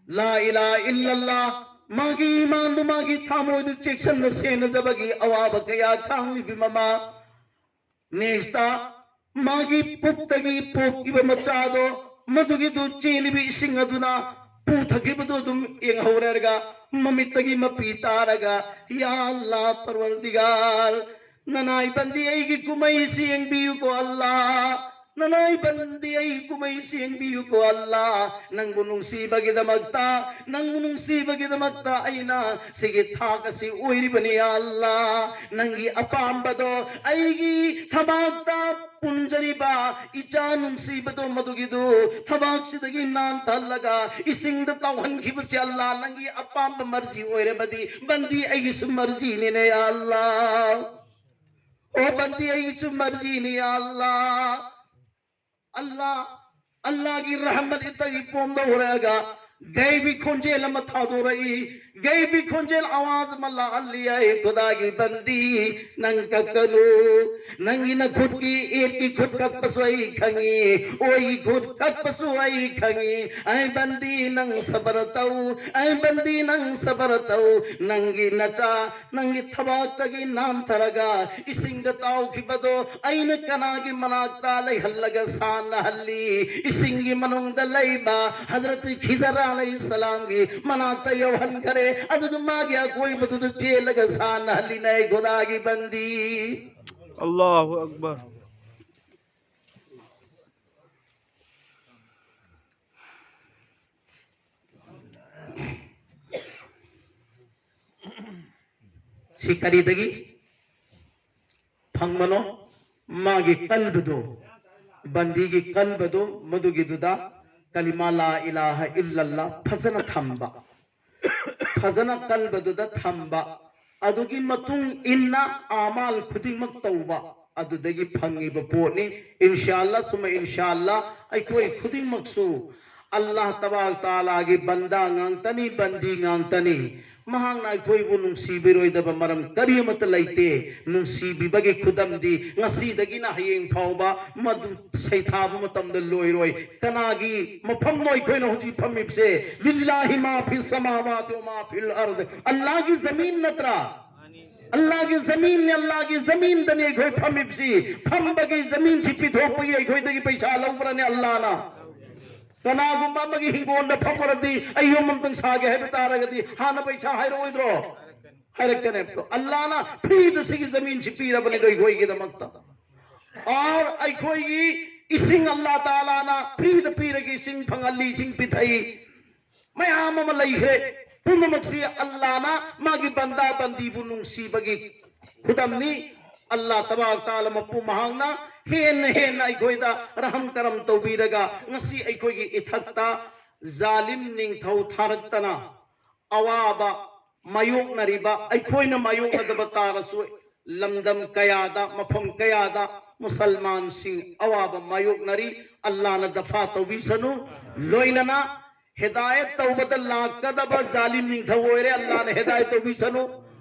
ꯂꯥ ꯏꯂꯥꯍ ꯏꯜꯂꯜꯂꯥꯍ, ꯃꯥꯒꯤ ꯏꯃꯥꯟꯗꯨ ꯃꯥꯒꯤ ꯊꯃꯣꯏꯗ ꯆꯦꯛꯁꯤꯟꯅ ꯁꯦꯟꯅꯖꯕꯒꯤ ꯑꯋꯥꯕ ꯀꯌꯥ ꯈꯥꯡꯂꯤꯕꯤ ꯃꯃꯥ꯫ Next ꯇ ꯃꯥꯒꯤ ꯄꯨꯛꯇꯒꯤ ꯄꯣꯛꯈꯤꯕ ꯃꯆꯥꯗꯣ ꯃꯗꯨꯒꯤꯗꯨ ꯆꯦꯜꯂꯤꯕ ꯏꯁꯤꯡ ꯑꯗꯨꯅ ꯄꯨꯊꯈꯤꯕꯗꯨ ꯑꯗꯨꯝ ꯌꯦꯡꯍꯧꯔꯒ, ꯃꯃꯤꯠꯇꯒꯤ ꯃꯄꯤ ꯇꯥꯔꯒ, "ꯌꯥ ꯑꯜꯂꯥ ꯄꯔꯋꯔꯗꯤꯒꯥꯔ, ꯅꯅꯥꯏ ꯕꯟꯗꯤ ꯑꯩꯒꯤ ꯀꯨꯝꯍꯩꯁꯤ ꯌꯦꯡꯕꯤꯌꯨꯀꯣ ꯑꯜꯂꯥ, ꯅꯅꯥꯏ ꯕꯟꯗꯤ ꯑꯩꯒꯤ ꯀꯨꯝꯍꯩꯁꯤ ꯌꯦꯡꯕꯤꯌꯨꯀꯣ ꯑꯜꯂꯥ, ꯅꯪꯕꯨ ꯅꯨꯡꯁꯤꯕꯒꯤꯗꯃꯛꯇ, ꯅꯪꯕꯨ ꯅꯨꯡꯁꯤꯕꯒꯤꯗꯃꯛꯇ ꯑꯩꯅ ꯁꯤꯒꯤ ꯊꯥꯛ ꯑꯁꯤ ꯑꯣꯏꯔꯤꯕꯅꯤ ꯌꯥ ꯑꯜꯂꯥ, ꯅꯪꯒꯤ ꯑꯄꯥꯝꯕꯗꯣ ꯑꯩꯒꯤ ꯊꯕꯥꯛꯇ ꯄꯨꯟꯖꯔꯤꯕ ꯏꯆꯥ ꯅꯨꯡꯁꯤꯕꯗꯣ ꯃꯗꯨꯒꯤꯗꯨ ꯊꯕꯥꯛꯁꯤꯗꯒꯤ ꯅꯥꯟꯊꯍꯜꯂꯒ ꯏꯁꯤꯡꯗ ꯇꯥꯎꯍꯟꯈꯤꯕꯁꯤ ꯑꯜꯂꯥ ꯅꯪꯒꯤ ꯑꯄꯥꯝꯕ ꯃꯔꯖꯤ ꯑꯣꯏꯔꯕꯗꯤ ꯕꯟꯗꯤ ꯑꯩꯒꯤꯁꯨ ꯃꯔꯖꯤꯅꯤꯅꯦ ꯌꯥ ꯑꯜꯂꯥ꯫ ꯑꯣ ꯕꯟꯗꯤ ꯑꯩꯒꯤꯁꯨ ꯃꯔꯖꯤꯅꯤ ꯌꯥ ꯑꯜꯂꯥ꯫ ꯑꯜꯂꯥ, ꯑꯜꯂꯥꯒꯤ ꯔꯍꯃꯠ ꯏꯇꯒꯤ ꯄꯣꯝꯗ ꯍꯧꯔꯛꯑꯒ ꯒꯩꯕꯤ ꯈꯣꯟꯖꯦꯜ ꯑꯃ ꯊꯥꯗꯣꯔꯛꯏ꯫ ꯒꯩꯕꯤ ꯈꯣꯟꯖꯦꯜ ꯑꯋꯥꯖ ꯑꯃ ꯂꯥꯛꯍꯜꯂꯤ, "ꯑꯩ ꯈꯨꯗꯥꯒꯤ ꯕꯟꯗꯤ, ꯅꯪ ꯀꯛꯀꯅꯨ꯫ ꯅꯪꯒꯤ ꯅꯈꯨꯠꯀꯤ ꯏꯠꯀꯤ ꯈꯨꯠ ꯀꯛꯄꯁꯨ ꯑꯩ ꯈꯪꯉꯤ, ꯑꯣꯏꯒꯤ ꯈꯨꯠ ꯀꯛꯄꯁꯨ ꯑꯩ ꯈꯪꯉꯤ꯫ ꯑꯩ ꯕꯟꯗꯤ ꯅꯪ ꯁꯕꯔ ꯇꯧ, ꯑꯩ ꯕꯟꯗꯤ ꯅꯪ ꯁꯕꯔ ꯇꯧ꯫ ꯅꯪꯒꯤ ꯅꯆꯥ ꯅꯪꯒꯤ ꯊꯕꯥꯛꯇꯒꯤ ꯅꯥꯟꯊꯔꯒ ꯏꯁꯤꯡꯗ ꯇꯥꯎꯈꯤꯕꯗꯣ ꯑꯩꯅ ꯀꯅꯥꯒꯤ ꯃꯅꯥꯛꯇ ꯂꯩꯍꯜꯂꯒ ꯁꯥꯟꯅꯍꯜꯂꯤ? ꯏꯁꯤꯡꯒꯤ ꯃꯅꯨꯡꯗ ꯂꯩꯕ ꯍꯖꯔꯠ ꯈꯤꯗꯔ ꯑꯂꯩꯍꯤꯁꯁꯂꯥꯝꯒꯤ ꯃꯅꯥꯛꯇ ꯌꯧꯍꯟꯈꯔꯦ꯫ ꯑꯗꯨꯒ ꯃꯥꯒꯤ ꯑꯀꯣꯏꯕꯗꯨꯗ ꯆꯦꯜꯂꯒ ꯁꯥꯟꯅꯍꯜꯂꯤꯅꯦ ꯑꯩ ꯈꯨꯗꯥꯒꯤ ꯕꯟꯗꯤ꯫ ꯑꯜꯂꯥꯍꯨ ꯑꯛꯕꯔ꯫ ꯁꯤ ꯀꯔꯤꯗꯒꯤ ꯐꯪꯕꯅꯣ? ꯃꯥꯒꯤ ꯀꯜꯕꯗꯨ, ꯕꯟꯗꯤꯒꯤ ꯀꯜꯕꯗꯨ, ꯃꯗꯨꯒꯤꯗꯨꯗ ꯀꯂꯤꯃꯥ ꯂꯥ ꯏꯂꯥꯍ ꯏꯜꯂꯜꯂꯥ ꯐꯖꯅ ꯊꯝꯕ, ꯐꯖꯅ ꯀꯜꯕꯗꯨꯗ ꯊꯝꯕ, ꯑꯗꯨꯒꯤ ꯃꯇꯨꯡ ꯏꯟꯅ ꯑꯃꯥꯜ ꯈꯨꯗꯤꯡꯃꯛ ꯇꯧꯕ, ꯑꯗꯨꯗꯒꯤ ꯐꯪꯉꯤꯕ ꯄꯣꯠꯅꯤ꯫ ꯏꯟꯁꯥ ꯑꯜꯂꯥ ꯁꯨꯝꯃ ꯏꯟꯁꯥ ꯑꯜꯂꯥ ꯑꯩꯈꯣꯏ ꯈꯨꯗꯤꯡꯃꯛꯁꯨ ꯑꯜꯂꯥꯍ ꯇꯕꯥꯔꯛ ꯇꯥꯂꯥꯒꯤ ꯕꯟꯗꯥ ꯉꯥꯛꯇꯅꯤ, ꯕꯟꯗꯤ ꯉꯥꯛꯇꯅꯤ꯫ ꯃꯍꯥꯛꯅ ꯑꯩꯈꯣꯏꯕꯨ ꯅꯨꯡꯁꯤꯕꯤꯔꯣꯏꯗꯕ ꯃꯔꯝ ꯀꯔꯤ ꯑꯃꯠꯇ ꯂꯩꯇꯦ꯫ ꯅꯨꯡꯁꯤꯕꯤꯕꯒꯤ ꯈꯨꯗꯝꯗꯤ ꯉꯁꯤꯗꯒꯤꯅ ꯍꯌꯦꯡ ꯐꯥꯎꯕ ꯃꯗꯨ ꯁꯩꯊꯥꯕ ꯃꯇꯝꯗ ꯂꯣꯏꯔꯣꯏ꯫ ꯀꯅꯥꯒꯤ ꯃꯐꯝꯅꯣ ꯑꯩꯈꯣꯏꯅ ꯍꯧꯖꯤꯛ ꯐꯝꯃꯤꯕꯁꯦ? ꯂꯤꯜꯂꯥꯍꯤ ꯃꯥ ꯐꯤ ꯁꯃꯥꯋꯥꯇꯤ ꯋꯥ ꯃꯥ ꯐꯤꯜ ꯑꯔꯗ꯫ ꯑꯜꯂꯥꯒꯤ ꯖꯃꯤꯟ ꯅꯠꯇ꯭ꯔꯥ? ꯑꯜꯂꯥꯒꯤ ꯖꯃꯤꯟꯅꯤ, ꯑꯜꯂꯥꯒꯤ ꯖꯃꯤꯟꯗꯅꯤ ꯑꯩꯈꯣꯏ ꯐꯝꯃꯤꯕꯁꯤ꯫ ꯐꯝꯕꯒꯤ ꯖꯃꯤꯟꯁꯤ ꯄꯤꯊꯣꯛꯄꯒꯤ ꯑꯩꯈꯣꯏꯗꯒꯤ ꯄꯩꯁꯥ ꯂꯧꯕ꯭ꯔꯅꯦ ꯑꯜꯂꯥꯅ? ꯀꯅꯥꯒꯨꯝꯕ ꯑꯃꯒꯤ ꯍꯤꯡꯒꯣꯜꯗ ꯐꯝꯃꯨꯔꯗꯤ ꯑꯩ ꯌꯨꯝ ꯑꯝꯇꯪ ꯁꯥꯒꯦ ꯍꯥꯏꯕ ꯇꯥꯔꯒꯗꯤ ꯍꯥꯟꯅ ꯄꯩꯁꯥ ꯍꯥꯏꯔꯛꯑꯣꯏꯗ꯭ꯔꯣ? ꯍꯥꯏꯔꯛꯀꯅꯦꯕ꯫ ꯑꯜꯂꯥꯅ ꯐ꯭ꯔꯤꯗ ꯁꯤꯒꯤ ꯖꯃꯤꯟꯁꯤ ꯄꯤꯔꯕꯅꯤꯗꯣ ꯑꯩꯈꯣꯏꯒꯤꯗꯃꯛꯇ꯫ ꯑꯣꯔ ꯑꯩꯈꯣꯏꯒꯤ ꯏꯁꯤꯡ ꯑꯜꯂꯥ ꯇꯥꯂꯥꯅ ꯐ꯭ꯔꯤꯗ ꯄꯤꯔꯒ ꯏꯁꯤꯡ ꯐꯪꯍꯜꯂꯤ, ꯏꯁꯤꯡ ꯄꯤꯊꯛꯏ꯫ ꯃꯌꯥꯝ ꯑꯃ ꯂꯩꯈ꯭ꯔꯦ꯫ ꯄꯨꯝꯅꯃꯛꯁꯤ ꯑꯜꯂꯥꯅ ꯃꯥꯒꯤ ꯕꯟꯗꯥ ꯕꯟꯗꯤꯕꯨ ꯅꯨꯡꯁꯤꯕꯒꯤ ꯈꯨꯗꯝꯅꯤ꯫ ꯑꯜꯂꯥ ꯇꯕꯥꯔꯛ ꯇꯥꯂꯥ ꯃꯄꯨ ꯃꯍꯥꯛꯅ ꯍꯦꯟꯅ ꯍꯦꯟꯅ ꯑꯩꯈꯣꯏꯗ ꯔꯍꯝ ꯀꯔꯝ ꯇꯧꯕꯤꯔꯒ ꯉꯁꯤ ꯑꯩꯈꯣꯏꯒꯤ ꯏꯊꯛꯇ ꯖꯥꯂꯤꯝ ꯅꯤꯡꯊꯧ ꯊꯥꯔꯛꯇꯅ ꯑꯋꯥꯕ ꯃꯥꯌꯣꯛꯅꯔꯤꯕ, ꯑꯩꯈꯣꯏꯅ ꯃꯥꯌꯣꯛꯅꯗꯕ ꯇꯥꯔꯁꯨ ꯂꯝꯗꯝ ꯀꯌꯥꯗ, ꯃꯐꯝ ꯀꯌꯥꯗ ꯃꯨꯁꯜꯃꯥꯟꯁꯤꯡ ꯑꯋꯥꯕ ꯃꯥꯌꯣꯛꯅꯔꯤ꯫ ꯑꯜꯂꯥꯅ ꯗꯐꯥ ꯇꯧꯕꯤꯁꯅꯨ꯫ ꯂꯣꯏꯅꯅ ꯍꯤꯗꯥꯌꯠ ꯇꯧꯕꯗ ꯂꯥꯛꯀꯗꯕ ꯖꯥꯂꯤꯝ ꯅꯤꯡꯊꯧ ꯑꯣꯏꯔꯦ, ꯑꯜꯂꯥꯅ ꯍꯤꯗꯥꯌꯠ ꯇꯧꯕꯤꯁꯅꯨ꯫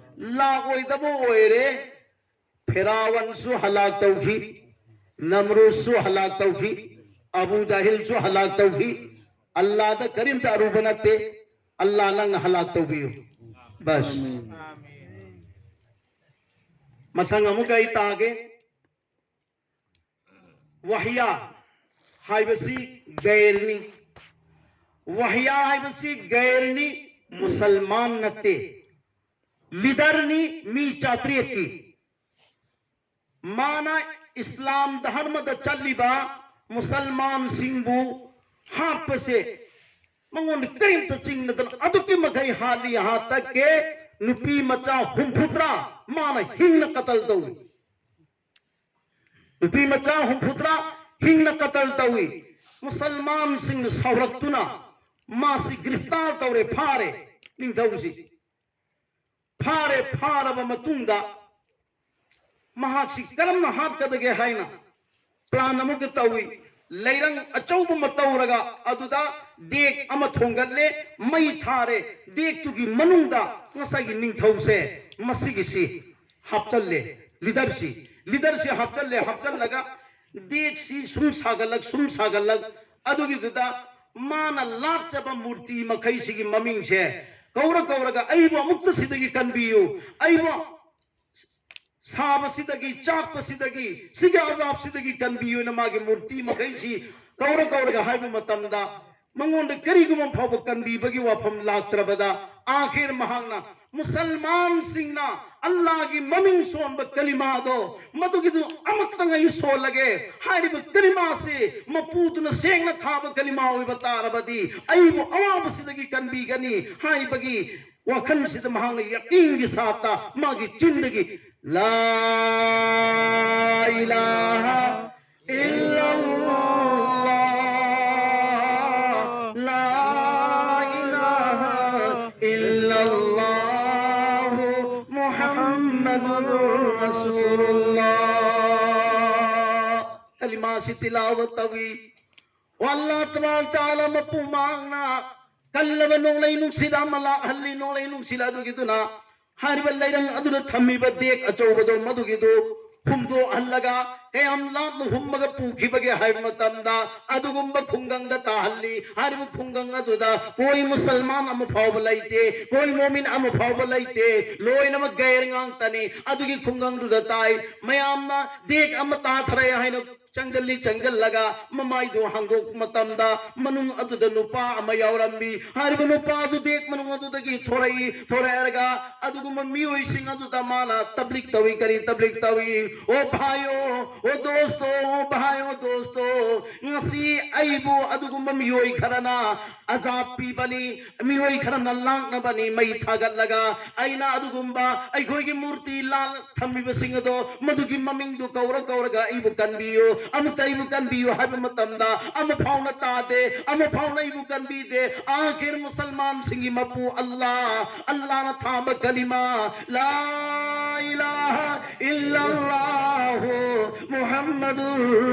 ꯂꯥꯛꯑꯣꯏꯗꯕ ꯑꯣꯏꯔꯦ, ꯐꯤꯔꯥꯎꯟꯁꯨ ꯍꯂꯥꯛ ꯇꯧꯈꯤ, ꯅꯝꯔꯨꯁꯁꯨ ꯍꯂꯥꯛ ꯇꯧꯈꯤ, ꯑꯕꯨ ꯖꯥꯍꯤꯜꯁꯨ ꯍꯂꯥꯛ ꯇꯧꯈꯤ꯫ ꯑꯜꯂꯥꯗ ꯀꯔꯤꯝꯇ ꯑꯔꯨꯕ ꯅꯠꯇꯦ꯫ ꯑꯜꯂꯥ ꯅꯪꯅ ꯍꯂꯥꯛ ꯇꯧꯕꯤꯌꯨ꯫ ꯕꯁ꯫ ꯃꯊꯪ ꯑꯃꯨꯛꯀ ꯑꯩ ꯇꯥꯒꯦ꯫ ꯋꯥꯍꯤꯌꯥ ꯍꯥꯏꯕꯁꯤ ꯒꯩꯔꯅꯤ꯫ ꯋꯥꯍꯤꯌꯥ ꯍꯥꯏꯕꯁꯤ ꯒꯩꯔꯅꯤ, ꯃꯨꯁꯜꯃꯥꯟ ꯅꯠꯇꯦ꯫ ꯂꯤꯗꯔꯅꯤ ꯃꯤ ꯆꯥꯇ꯭ꯔꯦꯠꯀꯤ꯫ ꯃꯥꯅ ꯏꯁꯂꯥꯝ ꯙꯔꯃꯗ ꯆꯠꯂꯤꯕ ꯃꯨꯁꯜꯃꯥꯟꯁꯤꯡꯕꯨ ꯍꯥꯠꯄꯁꯦ ꯃꯉꯣꯟꯗ ꯀꯔꯤꯝꯇ ꯆꯤꯡꯅꯗꯅ ꯑꯗꯨꯛꯀꯤ ꯃꯈꯩ ꯍꯥꯠꯂꯤ꯫ ꯍꯥꯠꯇꯛꯀꯦ ꯅꯨꯄꯤ ꯃꯆꯥ ꯍꯨꯝꯐꯨꯇꯔꯥ ꯃꯥꯅ ꯍꯤꯡꯅ ꯀꯇꯜ ꯇꯧꯏ꯫ ꯅꯨꯄꯤ ꯃꯆꯥ ꯍꯨꯝꯐꯨꯇꯔꯥ ꯍꯤꯡꯅ ꯀꯇꯜ ꯇꯧꯏ꯫ ꯃꯨꯁꯜꯃꯥꯟꯁꯤꯡꯅ ꯁꯥꯎꯔꯛꯇꯨꯅ ꯃꯥꯁꯤ ꯒ꯭ꯔꯤꯐꯇꯥꯔ ꯇꯧꯔꯦ, ꯐꯥꯔꯦ꯫ ꯅꯤꯡꯊꯧꯁꯤ ꯐꯥꯔꯦ꯫ ꯐꯥꯔꯕ ꯃꯇꯨꯡꯗ ꯃꯍꯥꯛꯁꯤ ꯀꯔꯝꯅ ꯍꯥꯠꯀꯗꯒꯦ ꯍꯥꯏꯅ ꯄ꯭ꯂꯥꯟ ꯑꯃꯒ ꯇꯧꯏ꯫ ꯂꯩꯔꯪ ꯑꯆꯧꯕ ꯑꯃ ꯇꯧꯔꯒ ꯑꯗꯨꯗ ꯗꯦꯛ ꯑꯃ ꯊꯣꯡꯒꯠꯂꯦ, ꯃꯩ ꯊꯥꯔꯦ꯫ ꯗꯦꯛꯇꯨꯒꯤ ꯃꯅꯨꯡꯗ ꯉꯁꯥꯏꯒꯤ ꯅꯤꯡꯊꯧꯁꯦ ꯃꯁꯤꯒꯤꯁꯤ ꯍꯥꯞꯆꯜꯂꯦ꯫ Leadership, leadership ꯍꯥꯞꯆꯜꯂꯦ꯫ ꯍꯥꯞꯆꯜꯂꯒ ꯗꯦꯛꯁꯤ ꯁꯨꯝ ꯁꯥꯒꯠꯂꯛ, ꯁꯨꯝ ꯁꯥꯒꯠꯂꯛ, ꯑꯗꯨꯒꯤꯗꯨꯗ ꯃꯥꯅ ꯂꯥꯠꯆꯕ ꯃꯨꯔꯇꯤ ꯃꯈꯩꯁꯤꯒꯤ ꯃꯃꯤꯡꯁꯦ ꯀꯧꯔ ꯀꯧꯔꯒ ꯑꯩꯕꯨ ꯑꯃꯨꯛꯇ ꯁꯤꯗꯒꯤ ꯀꯟꯕꯤꯌꯨ, ꯑꯩꯕꯨ ꯁꯥꯕꯁꯤꯗꯒꯤ, ꯆꯥꯛꯄꯁꯤꯗꯒꯤ, ꯁꯤꯒꯤ ꯑꯖꯥꯕꯁꯤꯗꯒꯤ ꯀꯟꯕꯤꯌꯨꯅ ꯃꯥꯒꯤ ꯃꯨꯔꯇꯤ ꯃꯈꯩꯁꯤ ꯀꯧꯔ ꯀꯧꯔꯒ ꯍꯥꯏꯕ ꯃꯇꯝꯗ ꯃꯉꯣꯟꯗ ꯀꯔꯤꯒꯨꯝꯕ ꯐꯥꯎꯕ ꯀꯟꯕꯤꯕꯒꯤ ꯋꯥꯐꯝ ꯂꯥꯛꯇ꯭ꯔꯕꯗ, ꯑꯥꯈꯤꯔ ꯃꯍꯥꯛꯅ ꯃꯨꯁꯜꯃꯥꯟꯁꯤꯡꯅ ꯑꯜꯂꯥꯒꯤ ꯃꯃꯤꯡ ꯁꯣꯟꯕ ꯀꯂꯤꯃꯥꯗꯣ, ꯃꯗꯨꯒꯤꯗꯨ ꯑꯃꯈꯛꯇꯪ ꯑꯩ ꯁꯣꯜꯂꯒꯦ꯫ ꯍꯥꯏꯔꯤꯕ ꯀꯂꯤꯃꯥꯁꯤ ꯃꯄꯨꯗꯨꯅ ꯁꯦꯡꯅ ꯊꯥꯕ ꯀꯂꯤꯃꯥ ꯑꯣꯏꯕ ꯇꯥꯔꯕꯗꯤ ꯑꯩꯕꯨ ꯑꯋꯥꯕꯁꯤꯗꯒꯤ ꯀꯟꯕꯤꯒꯅꯤ ꯍꯥꯏꯕꯒꯤ ꯋꯥꯈꯜꯁꯤꯗ ꯃꯍꯥꯛꯅ ꯌꯥꯀꯤꯟꯒꯤ ꯁꯥꯠꯇ ꯃꯥꯒꯤ ꯆꯤꯟꯗꯒꯤ لا إله إلا الله، لا إله إلا الله، محمد رسول الله. ꯀꯂꯤꯃꯥꯁꯤ ꯇꯤꯂꯥꯋꯠ ꯇꯧꯏ꯫ ꯑꯣ ꯑꯜꯂꯥꯍ ꯇꯕꯥꯔꯛ ꯇꯥꯂꯥ ꯃꯄꯨ ꯃꯍꯥꯛꯅ ꯀꯜꯂꯕ ꯅꯣꯡꯂꯩ ꯅꯨꯡꯁꯤꯠ ꯑꯃ ꯂꯥꯛꯍꯜꯂꯤ꯫ ꯅꯣꯡꯂꯩ ꯅꯨꯡꯁꯤꯠ ꯑꯗꯨꯒꯤꯗꯨꯅ ꯍꯥꯏꯔꯤꯕ ꯂꯩꯔꯪ ꯑꯗꯨꯗ ꯊꯝꯃꯤꯕ ꯗꯦꯛ ꯑꯆꯧꯕꯗꯣ ꯃꯗꯨꯒꯤꯗꯨ ꯍꯨꯝꯗꯣꯛꯍꯜꯂꯒ ꯀꯌꯥꯝ ꯂꯥꯞꯅ ꯍꯨꯝꯃꯒ ꯄꯨꯈꯤꯕꯒꯦ ꯍꯥꯏꯕ ꯃꯇꯝꯗ ꯑꯗꯨꯒꯨꯝꯕ ꯈꯨꯡꯒꯪꯗ ꯇꯥꯍꯜꯂꯤ꯫ ꯍꯥꯏꯔꯤꯕ ꯈꯨꯡꯒꯪ ꯑꯗꯨꯗ ꯀꯣꯏ ꯃꯨꯁꯜꯃꯥꯟ ꯑꯃ ꯐꯥꯎꯕ ꯂꯩꯇꯦ, ꯀꯣꯏ ꯃꯣꯃꯤꯟ ꯑꯃ ꯐꯥꯎꯕ ꯂꯩꯇꯦ, ꯂꯣꯏꯅꯃꯛ ꯒꯩꯔ ꯉꯥꯛꯇꯅꯤ꯫ ꯑꯗꯨꯒꯤ ꯈꯨꯡꯒꯪꯗꯨꯗ ꯇꯥꯏ꯫ ꯃꯌꯥꯝꯅ ꯗꯦꯛ ꯑꯃ ꯇꯥꯊꯔꯛꯑꯦ ꯍꯥꯏꯅ ꯆꯪꯁꯤꯜꯂꯤ꯫ ꯆꯪꯁꯤꯜꯂꯒ ꯃꯃꯥꯏꯗꯨ ꯍꯥꯡꯗꯣꯛꯄ ꯃꯇꯝꯗ ꯃꯅꯨꯡ ꯑꯗꯨꯗ ꯅꯨꯄꯥ ꯑꯃ ꯌꯥꯎꯔꯝꯃꯤ꯫ ꯍꯥꯏꯔꯤꯕ ꯅꯨꯄꯥ ꯑꯗꯨ ꯗꯦꯛ ꯃꯅꯨꯡ ꯑꯗꯨꯗꯒꯤ ꯊꯣꯔꯛꯏ꯫ ꯊꯣꯔꯛꯑꯒ ꯑꯗꯨꯒꯨꯝꯕ ꯃꯤꯑꯣꯏꯁꯤꯡ ꯑꯗꯨꯗ ꯃꯥꯅ ꯇꯕ꯭ꯂꯤꯛ ꯇꯧꯏ꯫ ꯀꯔꯤ ꯇꯕ꯭ꯂꯤꯛ ꯇꯧꯏ? "ꯑꯣ ꯚꯥꯏꯌꯣ, ꯑꯣ ꯗꯣꯁꯇꯣ, ꯑꯣ ꯚꯥꯏꯌꯣ, ꯗꯣꯁꯇꯣ, ꯉꯁꯤ ꯑꯩꯕꯨ ꯑꯗꯨꯒꯨꯝꯕ ꯃꯤꯑꯣꯏ ꯈꯔꯅ ꯑꯖꯥꯕ ꯄꯤꯕꯅꯤ, ꯃꯤꯑꯣꯏ ꯈꯔꯅ ꯂꯥꯛꯅꯕꯅꯤ ꯃꯩ ꯊꯥꯒꯠꯂꯒ꯫ ꯑꯩꯅ ꯑꯗꯨꯒꯨꯝꯕ ꯑꯩꯈꯣꯏꯒꯤ ꯃꯨꯔꯇꯤ ꯂꯥꯜ ꯊꯝꯃꯤꯕꯁꯤꯡ ꯑꯗꯣ ꯃꯗꯨꯒꯤ ꯃꯃꯤꯡꯗꯨ ꯀꯧꯔ ꯀꯧꯔꯒ ꯑꯩꯕꯨ ꯀꯟꯕꯤꯌꯨ, ꯑꯃꯨꯛꯇ ꯑꯩꯕꯨ ꯀꯟꯕꯤꯌꯨ" ꯍꯥꯏꯕ ꯃꯇꯝꯗ ꯑꯃ ꯐꯥꯎꯅ ꯇꯥꯗꯦ, ꯑꯃ ꯐꯥꯎꯅ ꯑꯩꯕꯨ ꯀꯟꯕꯤꯗꯦ꯫ ꯑꯥꯈꯤꯔ ꯃꯨꯁꯜꯃꯥꯟꯁꯤꯡꯒꯤ ꯃꯄꯨ ꯑꯜꯂꯥ, ꯑꯜꯂꯥꯅ ꯊꯥꯕ ꯀꯂꯤꯃꯥ, لا إله إلا الله محمد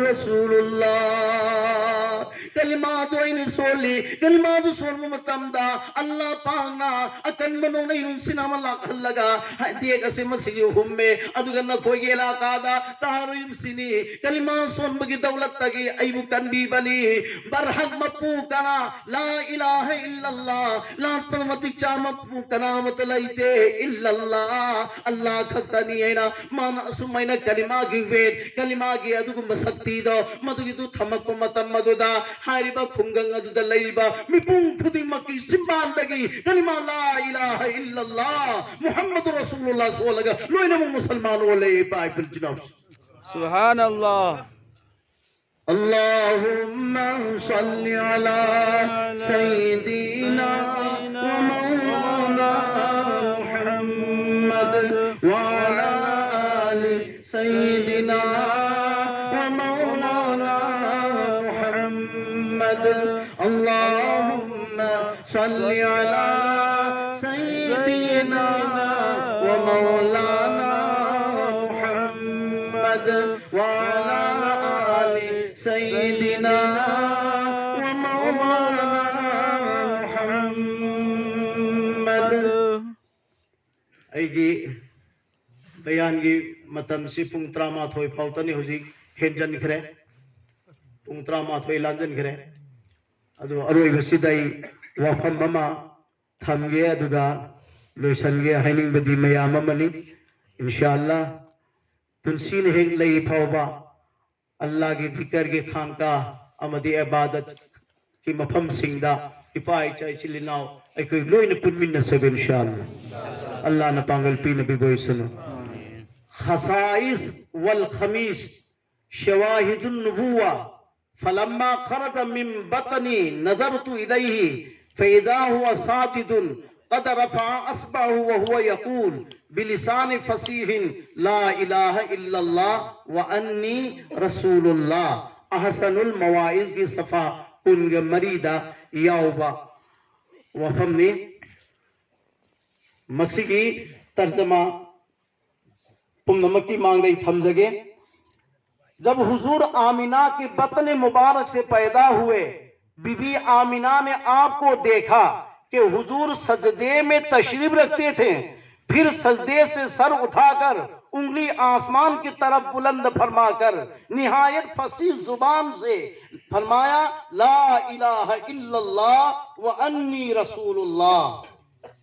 رسول الله. ꯀꯂꯤꯃꯥꯗꯨ ꯑꯩꯅ ꯁꯣꯜꯂꯤ꯫ ꯀꯂꯤꯃꯥꯗꯨ ꯁꯣꯟꯕ ꯃꯇꯝꯗ ꯑꯜꯂꯥ ꯄꯥꯛꯅ ꯑꯀꯟꯕ ꯅꯣꯡꯂꯩ ꯅꯨꯡꯁꯤꯠ ꯑꯃ ꯂꯥꯛꯍꯜꯂꯒ ꯍꯥꯏꯗꯦꯛ ꯑꯁꯤ ꯃꯁꯤꯒꯤ ꯍꯨꯝꯃꯦ꯫ ꯑꯗꯨꯒ ꯅꯈꯣꯏꯒꯤ ꯏꯂꯥꯀꯥꯗ ꯇꯥꯔꯤꯕꯁꯤꯅꯤ ꯀꯂꯤꯃꯥ ꯁꯣꯟꯕꯒꯤ ꯗꯧꯂꯠꯇꯒꯤ ꯑꯩꯕꯨ ꯀꯟꯕꯤꯕꯅꯤ꯫ ꯕꯔꯍꯛ ꯃꯄꯨ ꯀꯅꯥ? ꯂꯥ ꯏꯂꯥꯍ ꯏꯜꯂꯜꯂꯥ꯫ ꯂꯥꯠꯄꯗ ꯃꯇꯤꯛ ꯆꯥꯕ ꯃꯄꯨ ꯀꯅꯥꯃꯠꯇ ꯂꯩꯇꯦ꯫ ꯏꯜꯂꯜꯂꯥ꯫ ꯑꯜꯂꯥ ꯈꯛꯇꯅꯤ ꯍꯥꯏꯅ ꯃꯥꯅ ꯑꯁꯨꯃꯥꯏꯅ ꯀꯂꯤꯃꯥꯒꯤ ꯋꯦꯠ, ꯀꯂꯤꯃꯥꯒꯤ ꯑꯗꯨꯒꯨꯝꯕ ꯁꯛꯇꯤꯗꯣ, ꯃꯗꯨꯒꯤꯗꯨ ꯊꯝꯃꯛꯄ ꯃꯇꯝ ꯑꯗꯨꯗ ꯍꯥꯏꯔꯤꯕ ꯈꯨꯡꯒꯪ ꯑꯗꯨꯗ ꯂꯩꯔꯤꯕ ꯃꯤꯄꯨꯝ ꯈꯨꯗꯤꯡꯃꯛꯀꯤ ꯆꯤꯝꯕꯥꯟꯗꯒꯤ ꯀꯂꯤꯃꯥ ꯂꯥ ꯏꯂꯥꯍ ꯏꯜꯂꯜꯂꯥ ꯃꯨꯍꯝꯃꯗꯨ ꯔꯁꯨꯂꯨꯜꯂꯥ ꯁꯣꯜꯂꯒ ꯂꯣꯏꯅꯃꯛ ꯃꯨꯁꯜꯃꯥꯟ ꯑꯣꯜꯂꯦ꯫ ꯏꯄꯥ ꯏꯄꯨꯜ ꯏꯆꯤꯜ ꯏꯅꯥꯎ, سبحان الله. اللهم صل على سيدنا ومولانا محمد وعلى آل سيدنا ومولانا محمد. اللهم صل على سيدنا ومولانا محمد وعلى آل سيدنا ومولانا محمد. ꯑꯩꯒꯤ ꯕꯌꯥꯟꯒꯤ ꯃꯇꯝꯁꯤ ꯄꯨꯡ ꯇꯔꯥꯃꯥꯊꯣꯏ ꯐꯥꯎꯇꯅꯤ꯫ ꯍꯧꯖꯤꯛ ꯍꯦꯟꯖꯟꯈ꯭ꯔꯦ꯫ ꯄꯨꯡ ꯇꯔꯥꯃꯥꯊꯣꯏ ꯂꯥꯟꯖꯟꯈ꯭ꯔꯦ꯫ ꯑꯗꯨ ꯑꯔꯣꯏꯕꯁꯤꯗ ꯑꯩ ꯋꯥꯐꯝ ꯑꯃ ꯊꯝꯒꯦ, ꯑꯗꯨꯒ ꯂꯣꯏꯁꯟꯒꯦ꯫ ꯍꯥꯏꯅꯤꯡꯕꯗꯤ ꯃꯌꯥꯝ ꯑꯃꯅꯤ꯫ ꯏꯟꯁꯥ ꯑꯜꯂꯥ, ꯄꯨꯟꯁꯤꯅ ꯍꯦꯛ ꯂꯩ ꯐꯥꯎꯕ ꯑꯜꯂꯥꯒꯤ ꯖꯤꯀꯔꯒꯤ ꯈꯥꯟꯀꯥ ꯑꯃꯗꯤ ꯏꯕꯥꯗꯠꯀꯤ ꯃꯐꯝꯁꯤꯡꯗ ꯏꯄꯥ ꯏꯆꯥ ꯏꯆꯤꯜ ꯏꯅꯥꯎ ꯑꯩꯈꯣꯏ ꯂꯣꯏꯅ ꯄꯨꯟꯃꯤꯟꯅꯁꯦꯕ, ꯏꯟꯁꯥ ꯑꯜꯂꯥ꯫ ꯑꯜꯂꯥꯅ ꯄꯥꯡꯒꯜ ꯄꯤꯅꯕꯤꯕ ꯑꯣꯏꯁꯅꯨ. خصائص والخميس شواهد النبوة. فلما خرج من بطني نظرت إليه فإذا هو ساجد قد رفع أصبعه وهو يقول بلسان فصيح: لا إله إلا الله وأني رسول الله. ꯑꯍꯁꯅꯨꯜ ꯃꯋꯥꯏꯖꯒꯤ ꯁꯐꯥ ꯀꯨꯟꯒ ꯃꯔꯤꯗ ꯌꯥꯎꯕ ꯋꯥꯐꯝꯅꯤ꯫ ꯃꯁꯤꯒꯤ ꯇꯔꯖꯃꯥ ꯄꯨꯝꯅꯃꯛꯀꯤ ꯃꯥꯡꯗ ꯑꯩ ꯊꯝꯖꯒꯦ꯫ जब हुजूर आमिना के बतन मुबारक से पैदा हुए, बीबी आमिना ने आपको देखा कि हुजूर सजदे में तशरीफ रखते थे, फिर सजदे से सर उठाकर उंगली आसमान की तरफ बुलंद फरमाकर निहायत फसीह जुबान से फरमाया, ला इलाहा इल्लल्लाह व अन्नी रसूलुल्लाह.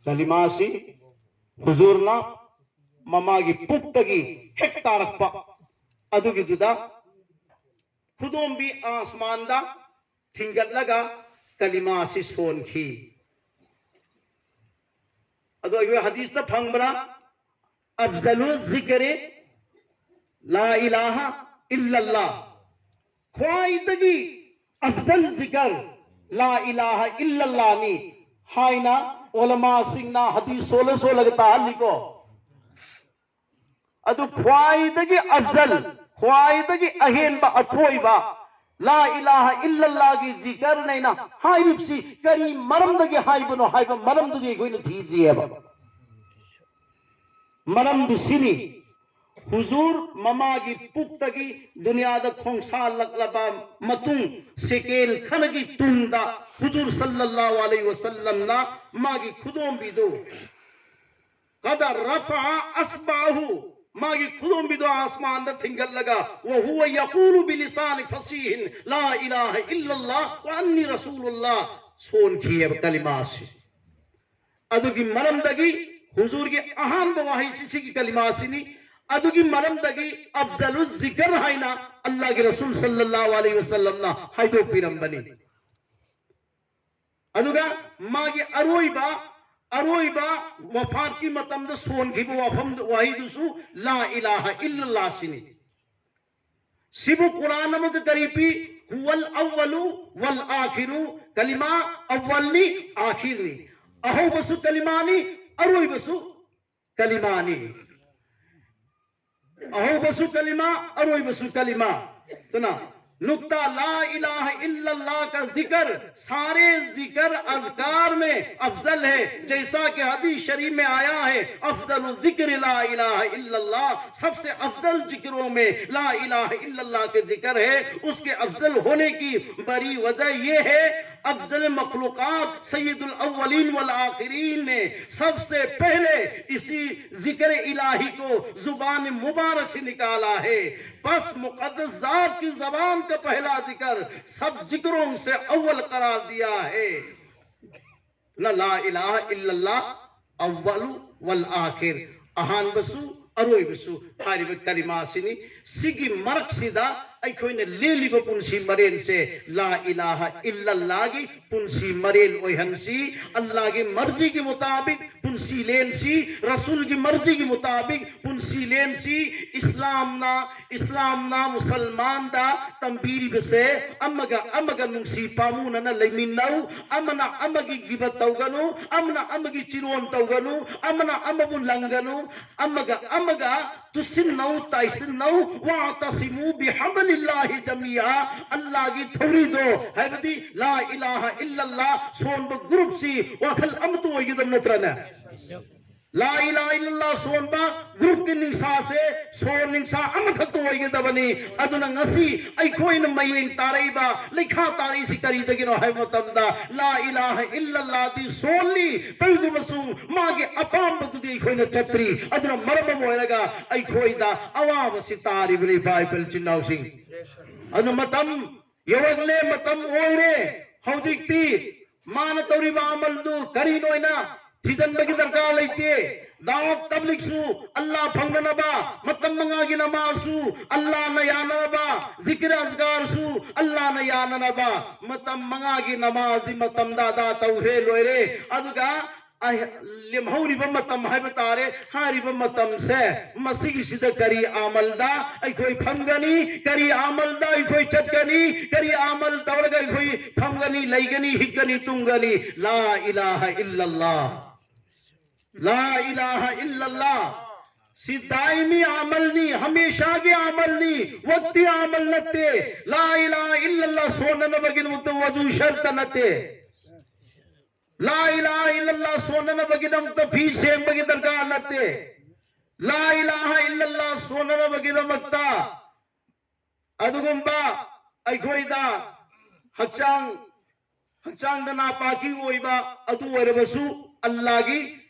ꯀꯂꯤꯃꯥꯁꯤ ꯍꯨꯖꯨꯔꯅ ꯃꯃꯥꯒꯤ ꯄꯨꯛꯇꯒꯤ ꯍꯦꯛ ꯇꯥꯔꯛꯄ ꯑꯗꯨꯒꯤꯗꯨꯗ ꯈꯨꯗꯣꯝꯕꯤ ꯑꯥꯁꯃꯥꯟꯗ ꯊꯤꯡꯒꯠꯂꯒ ꯀꯂꯤꯃꯥꯁꯤ ꯁꯣꯟꯈꯤ. ꯑꯗꯣ ꯑꯩꯈꯣꯏ ꯍꯗꯤꯁꯇ ꯐꯪꯕ꯭ꯔꯥ? ꯑꯐꯖꯂꯨ ꯖꯤꯀꯔꯦ ꯂꯥ ꯏꯂꯥꯍ ꯏꯜꯂꯜꯂꯥ. ꯈ꯭ꯋꯥꯏꯗꯒꯤ ꯑꯐꯖꯜ ꯖꯤꯀꯔ ꯂꯥ ꯏꯂꯥꯍ ꯏꯜꯂꯜꯂꯥꯅꯤ ꯍꯥꯏꯅ ꯎꯂꯃꯥꯁꯤꯡꯅ ꯍꯗꯤꯁ ꯁꯣꯜꯂ ꯁꯣꯜꯂꯒ ꯇꯥꯍꯜꯂꯤꯀꯣ. ꯑꯗꯨ ꯈ꯭ꯋꯥꯏꯗꯒꯤ ꯑꯐꯖꯜ, ꯈ꯭ꯋꯥꯏꯗꯒꯤ ꯑꯍꯦꯟꯕ ꯑꯊꯣꯏꯕ ꯂꯥ ꯏꯂꯥꯍ ꯏꯜꯂꯜꯂꯥꯒꯤ ꯖꯤꯀꯔꯅꯦꯅ ꯍꯥꯏꯔꯤꯕꯁꯤ ꯀꯔꯤ ꯃꯔꯝꯗꯒꯤ ꯍꯥꯏꯕꯅꯣ ꯍꯥꯏꯕ ꯃꯔꯝꯗꯨꯗꯤ ꯑꯩꯈꯣꯏꯅ ꯊꯤꯗ꯭ꯔꯤꯑꯕ. ꯃꯔꯝꯗꯨ ꯁꯤꯅꯤ, ꯍꯨꯖꯨꯔ ꯃꯃꯥꯒꯤ ꯄꯨꯛꯇꯒꯤ ꯗꯨꯅꯤꯌꯥꯗ ꯈꯣꯡꯁꯥꯜꯂꯛꯂꯕ ꯃꯇꯨꯡ ꯁꯦꯀꯦꯟ ꯈꯔꯒꯤ ꯇꯨꯡꯗ ꯍꯨꯖꯨꯔ ꯁꯜꯂꯜꯂꯥꯍꯨ ꯑꯂꯩꯍꯤ ꯋꯁꯜꯂꯝꯅ ꯃꯥꯒꯤ ꯈꯨꯗꯣꯝꯕꯤꯗꯨ ꯀꯗ ꯔꯐꯥ ꯑꯁꯕꯥꯍꯨ, ꯃꯥꯒꯤ ꯈꯨꯗꯣꯝꯕꯤꯗꯣ ꯑꯥꯁꯃꯥꯟꯗ ꯊꯤꯡꯒꯠꯂꯒ, ꯋꯍꯨꯋ ꯌꯀꯨꯂꯨ ꯕꯤꯂꯤꯁꯥꯅꯤ ꯐꯁꯤꯍꯤꯟ ꯂꯥ ꯏꯂꯥꯍ ꯏꯜꯂꯜꯂꯥꯍ ꯋ ꯑꯟꯅꯤ ꯔꯁꯨꯂꯨꯜꯂꯥꯍ ꯁꯣꯟꯈꯤꯑꯕ ꯀꯂꯤꯃꯥꯁꯤ. ꯑꯗꯨꯒꯤ ꯃꯔꯝꯗꯒꯤ ꯍꯨꯖꯨꯔꯒꯤ ꯑꯍꯥꯟꯕ ꯋꯥꯍꯩꯁꯤ ꯁꯤꯒꯤ ꯀꯂꯤꯃꯥꯁꯤꯅꯤ. ꯑꯗꯨꯒꯤ ꯃꯔꯝꯗꯒꯤ ꯑꯐꯖꯂꯨ ꯖꯤꯀꯔ ꯍꯥꯏꯅ ꯑꯜꯂꯥꯍꯒꯤ ꯔꯁꯨꯜ ꯁꯜꯂꯜꯂꯥꯍꯨ ꯑꯂꯩꯍꯤ ꯋꯁꯜꯂꯝꯅ ꯍꯥꯏꯗꯣꯛꯄꯤꯔꯝꯕꯅꯤ. ꯑꯗꯨꯒ ꯃꯥꯒꯤ ꯑꯔꯣꯏꯕ, ꯑꯔꯣꯏꯕ ꯋꯐꯥꯠꯀꯤ ꯃꯇꯝꯗ ꯁꯣꯟꯈꯤꯕ ꯋꯥꯐꯝ, ꯋꯥꯍꯩꯗꯨꯁꯨ ꯂꯥ ꯏꯂꯥꯍ ꯏꯜꯂꯜꯂꯥꯍ ꯁꯤꯅꯤ. ꯁꯤꯕꯨ ꯀꯨꯔꯥꯟ ꯑꯃꯒ ꯀꯔꯤ ꯄꯤ? ꯍꯨꯋꯜ ꯑꯋ꯭ꯋꯂꯨ ꯋꯜ ꯑꯥꯈꯤꯔꯨ, ꯀꯂꯤꯃꯥ ꯑꯋ꯭ꯋꯜꯅꯤ, ꯑꯥꯈꯤꯔꯅꯤ. ꯑꯍꯧꯕꯁꯨ ꯀꯂꯤꯃꯥꯅꯤ, ꯑꯔꯣꯏꯕꯁꯨ ꯀꯂꯤꯃꯥꯅꯤ. ꯑꯍꯧꯕꯁꯨ ꯀꯂꯤꯃꯥ, ꯑꯔꯣꯏꯕꯁꯨ ꯀꯂꯤꯃꯥ. ꯑꯗꯨꯅ नुक्ता, ला इलाहा इल्लल्लाह का जिक्र सारे जिक्र अज़कार में अफजल है। जैसा कि हदीस शरीफ में आया है, "अफजलु ज़िक्र ला इलाहा इल्लल्लाह", सबसे अफजल जिक्रों में ला इलाहा इल्लल्लाह के जिक्र है। उसके अफजल होने की बड़ी वजह यह है, अफजल मखलूकात सैयदुल अव्वलीन वल आखिरीन ने सबसे पहले इसी जिक्र इलाही को जुबान मुबारक से निकाला है। बस मुकद्दस जात की जबान का पहला जिक्र सब जिक्रों से अव्वल करार दिया है। ꯅ ꯂꯥ ꯏꯂꯥꯍ ꯏꯜꯂꯜꯂꯥꯍ ꯑꯋ꯭ꯋꯂꯨ ꯋꯜ ꯑꯥꯈꯤꯔ, ꯑꯍꯥꯟꯕꯁꯨ ꯑꯔꯣꯏꯕꯁꯨ ꯍꯥꯏꯔꯤꯕ ꯀꯂꯤꯃꯥꯁꯤꯅꯤ꯫ ꯁꯤꯒꯤ ꯃꯔꯛꯁꯤꯗ ꯑꯩꯈꯣꯏꯅ ꯂꯦꯜꯂꯤꯕ ꯄꯨꯟꯁꯤ ꯃꯔꯦꯜꯁꯦ ꯂꯥ ꯏꯂꯥꯍ ꯏꯜꯂꯜꯂꯥꯍꯒꯤ ꯄꯨꯟꯁꯤ ꯃꯔꯦꯜ ꯑꯣꯏꯍꯟꯁꯤ꯫ ꯑꯜꯂꯥꯍꯒꯤ ꯃꯔꯖꯤꯒꯤ ꯃꯨꯇꯥꯕꯤꯛ ꯄꯨꯟꯁꯤ ꯂꯦꯟꯁꯤ, ꯔꯁꯨꯜꯒꯤ ꯃꯔꯖꯤꯒꯤ ꯃꯨꯇꯥꯕꯤꯛ ꯄꯨꯟꯁꯤ ꯂꯦꯟꯁꯤ꯫ ꯏꯁꯂꯥꯝꯅ, ꯏꯁꯂꯥꯝꯅ ꯃꯨꯁꯜꯃꯥꯟꯗ ꯇꯝꯕꯤꯔꯤꯕꯁꯦ ꯑꯃꯒ ꯑꯃꯒ ꯅꯨꯡꯁꯤ ꯄꯥꯝꯃꯨꯅꯅ ꯂꯩꯃꯤꯟꯅꯧ, ꯑꯃꯅ ꯑꯃꯒꯤ ꯒꯤꯕꯠ ꯇꯧꯒꯅꯨ, ꯑꯃꯅ ꯑꯃꯒꯤ ꯆꯤꯔꯣꯟ ꯇꯧꯒꯅꯨ, ꯑꯃꯅ ꯑꯃꯕꯨ ꯂꯪꯒꯅꯨ, ꯑꯃꯒ ꯑꯃꯒ ꯇꯨꯁꯤꯟꯅꯧ, ꯇꯥꯏꯁꯤꯟꯅꯧ꯫ "ꯋꯥꯇꯁꯤꯃꯨ ꯕꯤꯍꯕꯂꯤꯜꯂꯥꯍꯤ ꯖꯃꯤꯑꯥ", ꯑꯜꯂꯥꯍꯒꯤ ꯊꯧꯔꯤꯗꯣ, ꯍꯥꯏꯕꯗꯤ ꯂꯥ ꯏꯂꯥꯍ ꯏꯜꯂꯜꯂꯥꯍ ꯁꯣꯟꯕ ꯒ꯭ꯔꯨꯞꯁꯤ ꯋꯥꯈꯜ ꯑꯃꯠꯇ ꯑꯣꯏꯒꯗꯕ ꯅꯠꯇ꯭ꯔꯅꯦ? ꯂꯥ ꯏꯂꯥꯍ ꯏꯜꯂꯜꯂꯥꯍ ꯁꯣꯟꯕ ꯒ꯭ꯔꯨꯞꯀꯤ ꯅꯤꯡꯁꯥꯁꯦ ꯁꯣꯔ ꯅꯤꯡꯁꯥ ꯑꯃꯈꯛꯇ ꯑꯣꯏꯒꯗꯕꯅꯤ꯫ ꯑꯗꯨꯅ ꯉꯁꯤ ꯑꯩꯈꯣꯏꯅ ꯃꯌꯦꯡ ꯇꯥꯔꯛꯏꯕ, ꯂꯩꯈꯥ ꯇꯥꯔꯛꯏꯁꯤ ꯀꯔꯤꯗꯒꯤꯅꯣ ꯍꯥꯏꯕ ꯃꯇꯝꯗ, ꯂꯥ ꯏꯂꯥꯍ ꯏꯜꯂꯜꯂꯥꯍꯗꯤ ꯁꯣꯜꯂꯤ, ꯇꯧꯗꯨꯅꯁꯨ ꯃꯥꯒꯤ ꯑꯄꯥꯝꯕꯗꯨꯗꯤ ꯑꯩꯈꯣꯏꯅ ꯆꯠꯇ꯭ꯔꯤ꯫ ꯑꯗꯨꯅ ꯃꯔꯝ ꯑꯃ ꯑꯣꯏꯔꯒ ꯑꯩꯈꯣꯏꯗ ꯑꯋꯥꯕꯁꯤ ꯇꯥꯔꯤꯕꯅꯤ, ꯏꯄꯥ ꯏꯄꯨ ꯏꯆꯤꯟ ꯏꯅꯥꯎꯁꯤꯡ꯫ ꯑꯗꯨꯅ ꯃꯇꯝ ꯌꯧꯔꯛꯂꯦ, ꯃꯇꯝ ꯑꯣꯏꯔꯦ꯫ ꯍꯧꯖꯤꯛꯇꯤ ꯃꯥꯅ ꯇꯧꯔꯤꯕ ꯑꯃꯜꯗꯨ ꯀꯔꯤꯅꯣ ꯍꯥꯏꯅ ꯊꯤꯖꯤꯟꯕꯒꯤ ꯗꯔꯀꯥꯔ ꯂꯩꯇꯦ꯫ ꯗꯥꯋꯠ ꯇꯕ꯭ꯂꯤꯒꯁꯨ ꯑꯜꯂꯥ ꯐꯪꯅꯅꯕ, ꯃꯇꯝ ꯃꯉꯥꯒꯤ ꯅꯃꯥꯖꯁꯨ ꯑꯜꯂꯥꯅ ꯌꯥꯅꯅꯕ, ꯖꯤꯀꯤꯔ ꯑꯖꯒꯥꯔꯁꯨ ꯑꯜꯂꯥꯅ ꯌꯥꯅꯅꯕ꯫ ꯃꯇꯝ ꯃꯉꯥꯒꯤ ꯅꯃꯥꯖꯗꯤ ꯃꯇꯝꯗ ꯑꯗꯥ ꯇꯧꯈ꯭ꯔꯦ, ꯂꯣꯏꯔꯦ꯫ ꯑꯗꯨꯒ ꯑ-, ꯂꯦꯝꯍꯧꯔꯤꯕ ꯃꯇꯝ ꯍꯥꯏꯕ ꯇꯥꯔꯦ, ꯍꯥꯏꯔꯤꯕ ꯃꯇꯝꯁꯦ, ꯃꯁꯤꯒꯤꯁꯤꯗ ꯀꯔꯤ ꯑꯃꯜꯗ ꯑꯩꯈꯣꯏ ꯐꯝꯒꯅꯤ, ꯀꯔꯤ ꯑꯃꯜꯗ ꯑꯩꯈꯣꯏ ꯆꯠꯀꯅꯤ, ꯀꯔꯤ ꯑꯃꯜ ꯇꯧꯔꯒ ꯑꯩꯈꯣꯏ ꯐꯝꯒꯅꯤ, ꯂꯩꯒꯅꯤ, ꯍꯤꯞꯀꯅꯤ, ꯇꯨꯝꯒꯅꯤ? ꯂꯥ ꯏꯂꯥꯍ ꯏꯜꯂꯜꯂꯥꯍ꯫ ꯂꯥ ꯏꯂꯥꯍ ꯏꯜꯂꯜꯂꯥꯍ꯫ ꯁꯤ ꯗꯥꯏꯃꯤ ꯑꯃꯜꯅꯤ, ꯍꯃꯦꯁꯥꯒꯤ ꯑꯃꯜꯅꯤ, ꯋꯛꯇꯤ ꯑꯃꯜ ꯅꯠꯇꯦ꯫ ꯂꯥ ꯏꯂꯥꯍ ꯏꯜꯂꯜꯂꯥꯍ ꯁꯣꯟꯅꯅꯕꯒꯤꯗꯃꯛꯇ ꯋꯖꯨ ꯁꯔꯇ ꯅꯠꯇꯦ꯫ ꯂꯥ ꯏꯂꯥꯍ ꯏꯜꯂꯜꯂꯥꯍ ꯁꯣꯟꯅꯅꯕꯒꯤꯗꯃꯛꯇ ꯐꯤ ꯁꯦꯡꯕꯒꯤ ꯗꯔꯀꯥꯔ ꯅꯠꯇꯦ꯫ ꯂꯥ ꯏꯂꯥꯍ ꯏꯜꯂꯜꯂꯥꯍ ꯁꯣꯟꯅꯅꯕꯒꯤꯗꯃꯛꯇ ꯑꯗꯨꯒꯨꯝꯕ ꯑꯩꯈꯣꯏꯗ ꯍꯛꯆꯥꯡ, ꯍꯛꯆꯥꯡꯗ ꯅꯥꯄꯥꯀꯤ ꯑꯣꯏꯕ ꯑꯗꯨ ꯑꯣꯏꯔꯕꯁꯨ ꯑꯜꯂꯥꯒꯤ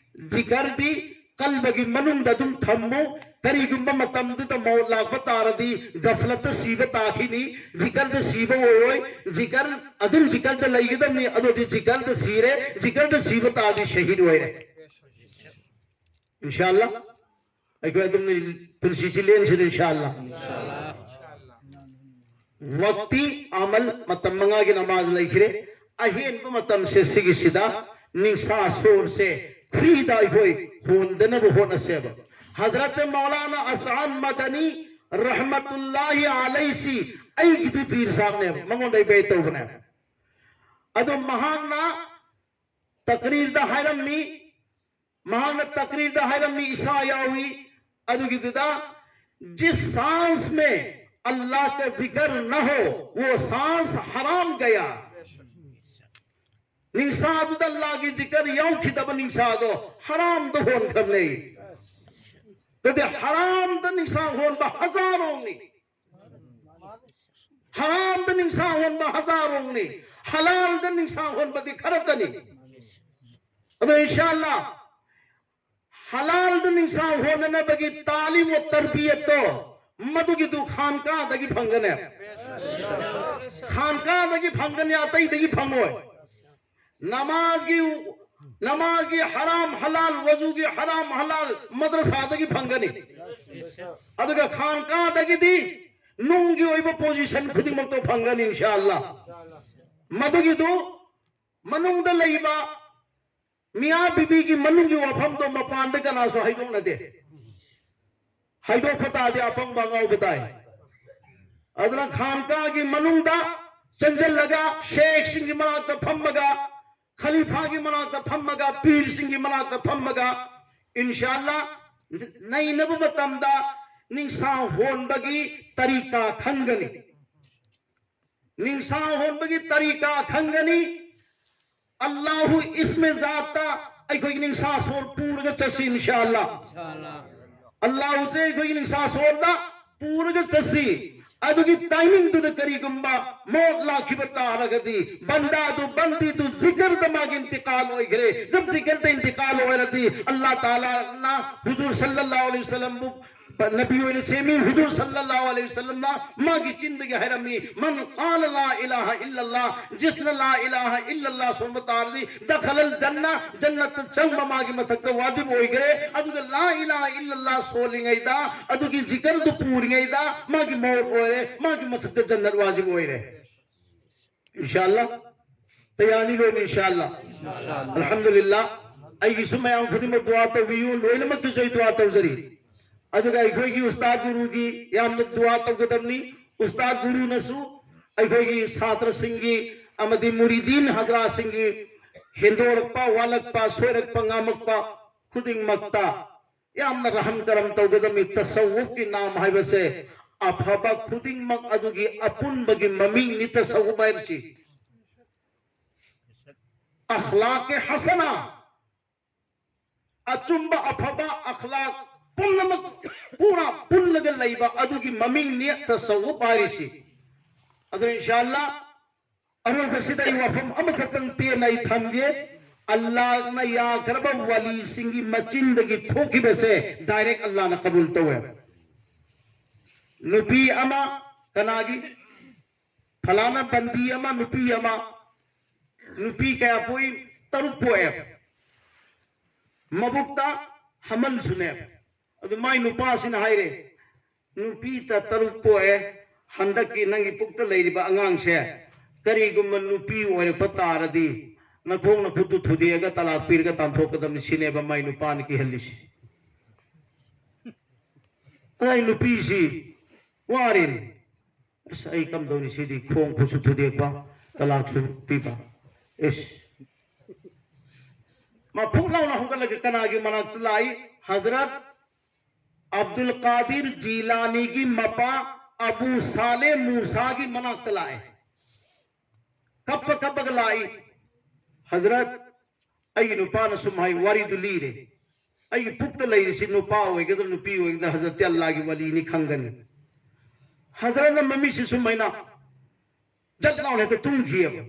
ꯖꯤꯀꯔꯗꯤ ꯀꯜꯕꯒꯤ ꯃꯅꯨꯡꯗ ꯑꯗꯨꯝ ꯊꯝꯃꯨ꯫ ꯀꯔꯤꯒꯨꯝꯕ ꯃꯇꯝꯗꯨꯗ ꯃꯧꯠ ꯂꯥꯛꯄ ꯇꯥꯔꯗꯤ ꯒꯐꯂꯠꯇ ꯁꯤꯕ ꯇꯥꯈꯤꯅꯤ, ꯖꯤꯀꯔꯗ ꯁꯤꯕ ꯑꯣꯏꯔꯣꯏ꯫ ꯖꯤꯀꯔ ꯑꯗꯨꯝ ꯖꯤꯀꯔꯗ ꯂꯩꯒꯗꯕꯅꯤ꯫ ꯑꯗꯨꯗꯤ ꯖꯤꯀꯔꯗ ꯁꯤꯔꯦ, ꯖꯤꯀꯔꯗ ꯁꯤꯕ ꯇꯥꯔꯗꯤ ꯁꯍꯤꯗ ꯑꯣꯏꯔꯦ꯫ ꯏꯟꯁꯥ ꯑꯜꯂꯥ ꯑꯩꯈꯣꯏ ꯑꯗꯨꯝ ꯄꯨꯟꯁꯤꯁꯤ ꯂꯦꯟꯁꯤꯅ ꯏꯟꯁꯥ ꯑꯜꯂꯥ꯫ ꯋꯛꯇꯤ ꯑꯃꯜ ꯃꯇꯝ ꯃꯉꯥꯒꯤ ꯅꯃꯥꯖ ꯂꯩꯈ꯭ꯔꯦ꯫ ꯑꯍꯦꯟꯕ ꯃꯇꯝꯁꯦ ꯁꯤꯒꯤꯁꯤꯗ ꯅꯤꯡꯁꯥ ꯁꯣꯔꯁꯦ ꯐ꯭ꯔꯤꯗ ꯑꯩꯈꯣꯏ ꯍꯣꯟꯗꯅꯕ ꯍꯣꯠꯅꯁꯦꯕ꯫ ꯍꯖꯔꯠ ꯃꯧꯂꯥꯅꯥ ꯑꯁꯥꯟ ꯃꯗꯅꯤ ꯔꯍꯃꯇꯨꯜꯂꯥꯍꯤ ꯑꯂꯩꯁꯤ ꯑꯩꯒꯤꯗꯤ ꯄꯤꯔ ꯁꯥꯕꯅꯦꯕ, ꯃꯉꯣꯟꯗ ꯑꯩ ꯕꯦꯠ ꯇꯧꯕꯅꯦꯕ꯫ ꯑꯗꯣ ꯃꯍꯥꯛꯅ ꯇꯛꯔꯤꯔꯗ ꯍꯥꯏꯔꯝꯃꯤ, ꯃꯍꯥꯛꯅ ꯇꯛꯔꯤꯔꯗ ꯍꯥꯏꯔꯝꯃꯤ, ꯏꯁꯥ ꯌꯥꯎꯏ꯫ ꯑꯗꯨꯒꯤꯗꯨꯗ, "जिस सांस में अल्लाह का जिक्र न हो, वो सांस हराम गया।" ꯅꯤꯡꯁꯥꯗꯨꯗ ꯑꯜꯂꯥꯒꯤ ꯖꯤꯀꯔ ꯌꯥꯎꯈꯤꯗꯕ ꯅꯤꯡꯁꯥꯗꯣ ꯍꯔꯥꯝꯗ ꯍꯣꯟꯈ꯭ꯔꯕꯅꯦ꯫ ꯑꯗꯨꯗꯤ ꯍꯔꯥꯝꯗ ꯅꯤꯡꯁꯥ ꯍꯣꯟꯕ ꯍꯖꯥꯔꯣꯡꯅꯤ꯫ ꯍꯔꯥꯝꯗ ꯅꯤꯡꯁꯥ ꯍꯣꯟꯕ ꯍꯖꯥꯔꯣꯡꯅꯤ꯫ ꯍꯂꯥꯜꯗ ꯅꯤꯡꯁꯥ ꯍꯣꯟꯕꯗꯤ ꯈꯔꯇꯅꯤ꯫ ꯑꯗꯣ ꯏꯟꯁꯥ ꯑꯜꯂꯥ ꯍꯂꯥꯜꯗ ꯅꯤꯡꯁꯥ ꯍꯣꯟꯅꯅꯕꯒꯤ ꯇꯥꯂꯤꯝ ꯋꯥ ꯇꯔꯕꯤꯌꯠꯇꯣ ꯃꯗꯨꯒꯤꯗꯨ ꯈꯥꯟꯀꯥꯗꯒꯤ ꯐꯪꯒꯅꯦ꯫ ꯈꯥꯟꯀꯥꯗꯒꯤ ꯐꯪꯒꯅꯤ, ꯑꯇꯩꯗꯒꯤ ꯐꯪꯉꯣꯏ꯫ ꯅꯃꯥꯖꯒꯤ, ꯅꯃꯥꯖꯒꯤ ꯍꯔꯥꯝ ꯍꯂꯥꯜ, ꯋꯖꯨꯒꯤ ꯍꯔꯥꯝ ꯍꯂꯥꯜ ꯃꯗ꯭ꯔꯁꯥꯗꯒꯤ ꯐꯪꯒꯅꯤ꯫ ꯑꯗꯨꯒ ꯈꯥꯟꯀꯥꯗꯒꯤꯗꯤ ꯅꯨꯡꯒꯤ ꯑꯣꯏꯕ ꯄꯣꯖꯤꯁꯟ ꯈꯨꯗꯤꯡꯃꯛꯇꯣ ꯐꯪꯒꯅꯤ ꯏꯟꯁꯥ ꯑꯜꯂꯥ꯫ ꯃꯗꯨꯒꯤꯗꯨ ꯃꯅꯨꯡꯗ ꯂꯩꯕ ꯃꯤꯌꯥ ꯕꯤꯕꯤꯒꯤ ꯃꯅꯨꯡꯒꯤ ꯋꯥꯐꯝꯗꯣ ꯃꯄꯥꯟꯗ ꯀꯅꯥꯁꯨ ꯍꯥꯏꯗꯣꯛꯅꯗꯦ꯫ ꯍꯥꯏꯗꯣꯛꯄ ꯇꯥꯔꯗꯤ ꯑꯄꯪꯕ ꯑꯉꯥꯎꯕ ꯇꯥꯏ꯫ ꯑꯗꯨꯅ ꯈꯥꯟꯀꯥꯒꯤ ꯃꯅꯨꯡꯗ ꯆꯪꯁꯤꯜꯂꯒ ꯁꯦꯈꯁꯤꯡꯒꯤ ꯃꯅꯥꯛꯇ ꯐꯝꯃꯒ, ꯈꯂꯤꯐꯥꯒꯤ ꯃꯅꯥꯛꯇ ꯐꯝꯃꯒ, ꯄꯤꯔꯁꯤꯡꯒꯤ ꯃꯅꯥꯛꯇ ꯐꯝꯃꯒ, ꯏꯟꯁꯥ ꯑꯜꯂꯥ ꯅꯩꯅꯕ ꯃꯇꯝꯗ ꯅꯤꯡꯁꯥ ꯍꯣꯟꯕꯒꯤ ꯇꯔꯤꯀꯥ ꯈꯪꯒꯅꯤ꯫ ꯅꯤꯡꯁꯥ ꯍꯣꯟꯕꯒꯤ ꯇꯔꯤꯀꯥ ꯈꯪꯒꯅꯤ꯫ ꯑꯜꯂꯥꯍꯨ ꯏꯁꯃꯦ ꯖꯥꯠꯇ ꯑꯩꯈꯣꯏꯒꯤ ꯅꯤꯡꯁꯥ ꯁꯣꯔ ꯄꯨꯔꯒ ꯆꯠꯁꯤ, ꯏꯟꯁꯥ ꯑꯜꯂꯥ꯫ ꯑꯜꯂꯥꯍꯨꯁꯦ ꯑꯩꯈꯣꯏꯒꯤ ꯅꯤꯡꯁꯥ ꯁꯣꯔꯗ ꯄꯨꯔꯒ ꯆꯠꯁꯤ꯫ ꯑꯗꯨꯒꯤ ꯇꯥꯏꯃꯤꯡꯗꯨꯗ ꯀꯔꯤꯒꯨꯝꯕ ꯃꯣꯠ ꯂꯥꯛꯈꯤꯕ ꯇꯥꯔꯒꯗꯤ, ꯕꯟꯗꯥꯗꯨ, ꯕꯟꯗꯤꯗꯨ ꯖꯤꯀꯔꯗ ꯃꯥꯒꯤ ꯏꯟꯇꯤꯀꯥꯜ ꯑꯣꯏꯈ꯭ꯔꯦ꯫ ꯖꯕ ꯖꯤꯀꯔꯗ ꯏꯟꯇꯤꯀꯥꯜ ꯑꯣꯏꯔꯗꯤ, ꯑꯜꯂꯥ ꯇꯥꯂꯥꯅ ꯍꯨꯖꯨꯔ ꯁꯜꯂꯜꯂꯥꯍꯨ ꯑꯂꯩꯍꯤ ꯋꯁꯜꯂꯝꯕꯨ ꯅꯕꯤ ꯑꯣꯏꯅ ꯁꯦꯝꯃꯤ꯫ ꯍꯨꯖꯨꯔ ꯁꯜꯂꯜꯂꯥꯍꯨ ꯑꯂꯩꯍꯤ ꯋꯁꯜꯂꯝꯅ ꯃꯥꯒꯤ ꯆꯤꯟꯗꯒꯤ ꯍꯥꯏꯔꯝꯃꯤ, "ꯃꯟ ꯀꯥꯂ ꯂꯥ ꯏꯂꯥꯍ ꯏꯜꯂꯜꯂꯥꯍ", ꯖꯤꯁꯅ ꯂꯥ ꯏꯂꯥꯍ ꯏꯜꯂꯜꯂꯥꯍ ꯁꯣꯟꯕ ꯇꯥꯔꯗꯤ, ꯗꯈꯂꯜ ꯖꯟꯅ, ꯖꯟꯅꯠꯇ ꯆꯪꯕ ꯃꯥꯒꯤ ꯃꯊꯛꯇ ꯋꯥꯖꯤꯕ ꯑꯣꯏꯈ꯭ꯔꯦ꯫ ꯑꯗꯨꯒ ꯂꯥ ꯏꯂꯥꯍ ꯏꯜꯂꯜꯂꯥꯍ ꯁꯣꯜꯂꯤꯉꯩꯗ, ꯑꯗꯨꯒꯤ ꯖꯤꯀꯔꯗꯨ ꯄꯨꯔꯤꯉꯩꯗ ꯃꯥꯒꯤ ꯃꯧꯠ ꯑꯣꯏꯔꯦ, ꯃꯥꯒꯤ ꯃꯊꯛꯇ ꯖꯟꯅꯠ ꯋꯥꯖꯤꯕ ꯑꯣꯏꯔꯦ꯫ ꯏꯟꯁꯥ ꯑꯜꯂꯥ꯫ ꯇꯌꯥꯔꯅꯤ ꯂꯣꯏꯅ, ꯏꯟꯁꯥ ꯑꯜꯂꯥ꯫ ꯑꯜꯍꯝꯗꯨꯂꯤꯜꯂꯥ꯫ ꯑꯩꯒꯤꯁꯨ ꯃꯌꯥꯝ ꯈꯨꯗꯤꯡꯃꯛ ꯗꯨꯋꯥ ꯇꯧꯕꯤꯌꯨ, ꯂꯣꯏꯅꯃꯛꯀꯤꯁꯨ ꯑꯩ ꯗꯨꯋꯥ ꯇꯧꯖꯔꯤ꯫ ꯑꯗꯨꯒ ꯑꯩꯈꯣꯏꯒꯤ ꯎꯁꯇꯥꯗ ꯒꯨꯔꯨꯒꯤ ꯌꯥꯝꯅ ꯗꯨꯋꯥ ꯇꯧꯒꯗꯕꯅꯤ꯫ ꯎꯁꯇꯥꯗ ꯒꯨꯔꯨꯅꯁꯨ ꯑꯩꯈꯣꯏꯒꯤ ꯁꯥꯇ꯭ꯔꯁꯤꯡꯒꯤ ꯑꯃꯗꯤ ꯃꯨꯔꯤꯗꯤꯟ ꯍꯖꯔꯥꯁꯤꯡꯒꯤ ꯍꯦꯟꯗꯣꯔꯛꯄ, ꯋꯥꯠꯂꯛꯄ, ꯁꯣꯏꯔꯛꯄ, ꯉꯥꯃꯛꯄ ꯈꯨꯗꯤꯡꯃꯛꯇ ꯌꯥꯝꯅ ꯔꯍꯝ ꯀꯔꯝ ꯇꯧꯒꯗꯕꯅꯤ꯫ ꯇꯁꯧꯋꯨꯐꯀꯤ ꯅꯥꯝ ꯍꯥꯏꯕꯁꯦ ꯑꯐꯕ ꯈꯨꯗꯤꯡꯃꯛ ꯑꯗꯨꯒꯤ ꯑꯄꯨꯟꯕꯒꯤ ꯃꯃꯤꯡꯅꯤ ꯇꯁꯧꯋꯨꯐ ꯍꯥꯏꯕꯁꯤ꯫ ꯑꯈ꯭ꯂꯥꯛꯀꯤ ꯍꯁꯅꯥ, ꯑꯆꯨꯝꯕ ꯑꯐꯕ ꯑꯈ꯭ꯂꯥꯛ ꯄꯨꯝꯅꯃꯛ ꯄꯨꯔꯥ ꯄꯨꯜꯂꯒ ꯂꯩꯕ ꯑꯗꯨꯒꯤ ꯃꯃꯤꯡꯅꯤ ꯇꯁꯧꯋꯨꯐ ꯍꯥꯏꯔꯤꯁꯤ꯫ ꯑꯗꯨꯅ ꯏꯟꯁꯥ ꯑꯜꯂꯥ ꯑꯔꯣꯏꯕꯁꯤꯗ ꯑꯩ ꯋꯥꯐꯝ ꯑꯃꯈꯛꯇꯪ ꯇꯦꯟꯅ ꯑꯩ ꯊꯝꯒꯦ꯫ ꯑꯜꯂꯥꯍꯅ ꯌꯥꯈ꯭ꯔꯕ ꯋꯥꯂꯤꯁꯤꯡꯒꯤ ꯃꯆꯤꯟꯗꯒꯤ ꯊꯣꯛꯈꯤꯕꯁꯦ direct ꯑꯜꯂꯥꯍꯅ ꯀꯕꯨꯜ ꯇꯧꯋꯦ꯫ ꯅꯨꯄꯤ ꯑꯃ, ꯀꯅꯥꯒꯤ? ꯐꯂꯥꯅ ꯕꯟꯗꯤ ꯑꯃ, ꯅꯨꯄꯤ ꯑꯃ, ꯅꯨꯄꯤ ꯀꯌꯥ ꯄꯣꯛꯏ? ꯇꯔꯨꯛ ꯄꯣꯛꯑꯦ꯫ ꯃꯕꯨꯛꯇ ꯍꯃꯜꯁꯨꯅꯦ꯫ ꯑꯗꯨ ꯃꯥꯏ ꯅꯨꯄꯥꯁꯤꯅ ꯍꯥꯏꯔꯦ, "ꯅꯨꯄꯤ ꯇ-, ꯇꯔꯨꯛ ꯄꯣꯛꯑꯦ, ꯍꯟꯗꯛꯀꯤ ꯅꯪꯒꯤ ꯄꯨꯛꯇ ꯂꯩꯔꯤꯕ ꯑꯉꯥꯡꯁꯦ ꯀꯔꯤꯒꯨꯝꯕ ꯅꯨꯄꯤ ꯑꯣꯏꯔꯛꯄ ꯇꯥꯔꯗꯤ ꯅꯈꯣꯡ ꯅꯈꯨꯠꯇꯨ ꯊꯨꯗꯦꯛꯑꯒ ꯇꯂꯥꯛ ꯄꯤꯔꯒ ꯇꯥꯟꯊꯣꯛꯀꯗꯕꯅꯤ", ꯁꯤꯅꯦꯕ ꯃꯥꯏ ꯅꯨꯄꯥꯅ ꯀꯤꯍꯜꯂꯤꯁꯤ꯫ ꯑꯩ ꯅꯨꯄꯤꯁꯤ ꯋꯥꯔꯦꯅꯦ꯫ ꯑꯁ, ꯑꯩ ꯀꯝꯗꯧꯅꯤ ꯁꯤꯗꯤ? ꯈꯣꯡ ꯈꯨꯠꯁꯨ ꯊꯨꯗꯦꯛꯄ, ꯇꯂꯥꯛꯁꯨ ꯄꯤꯕ꯫ ꯏꯁ꯫ ꯃꯥ ꯐꯨꯛ ꯂꯥꯎꯅ ꯍꯧꯒꯠꯂꯒ ꯀꯅꯥꯒꯤ ꯃꯅꯥꯛꯇ ꯂꯥꯛꯏ? ꯍꯖꯔꯠ ꯑꯕꯗꯨꯜ ꯀꯥꯗꯤꯔ ꯖꯤꯂꯥꯅꯤꯒꯤ ꯃꯄꯥ ꯑꯕꯨ ꯁꯥꯂꯦ ꯃꯨꯁꯥꯒꯤ ꯃꯅꯥꯛꯇ ꯂꯥꯛꯑꯦ꯫ ꯀꯞꯄ ꯀꯞꯄꯒ ꯂꯥꯛꯏ, "ꯍꯖꯔꯠ, ꯑꯩꯒꯤ ꯅꯨꯄꯥꯅ ꯁꯨꯝ ꯍꯥꯏ", ꯋꯥꯔꯤꯗꯨ ꯂꯤꯔꯦ꯫ "ꯑꯩꯒꯤ ꯄꯨꯛꯇ ꯂꯩꯔꯤꯁꯤ ꯅꯨꯄꯥ ꯑꯣꯏꯒꯗ꯭ꯔꯥ ꯅꯨꯄꯤ ꯑꯣꯏꯒꯗ꯭ꯔꯥ ꯍꯖꯔꯠꯇꯤ ꯑꯜꯂꯥꯒꯤ ꯋꯥꯂꯤꯅꯤ ꯈꯪꯒꯅꯤ"꯫ ꯍꯖꯔꯠꯅ ꯃꯃꯤꯠꯁꯤ ꯁꯨꯝ ꯍꯥꯏꯅ ꯖꯠ ꯂꯥꯎꯅ ꯍꯦꯛꯇ ꯇꯨꯝꯈꯤꯑꯕ꯫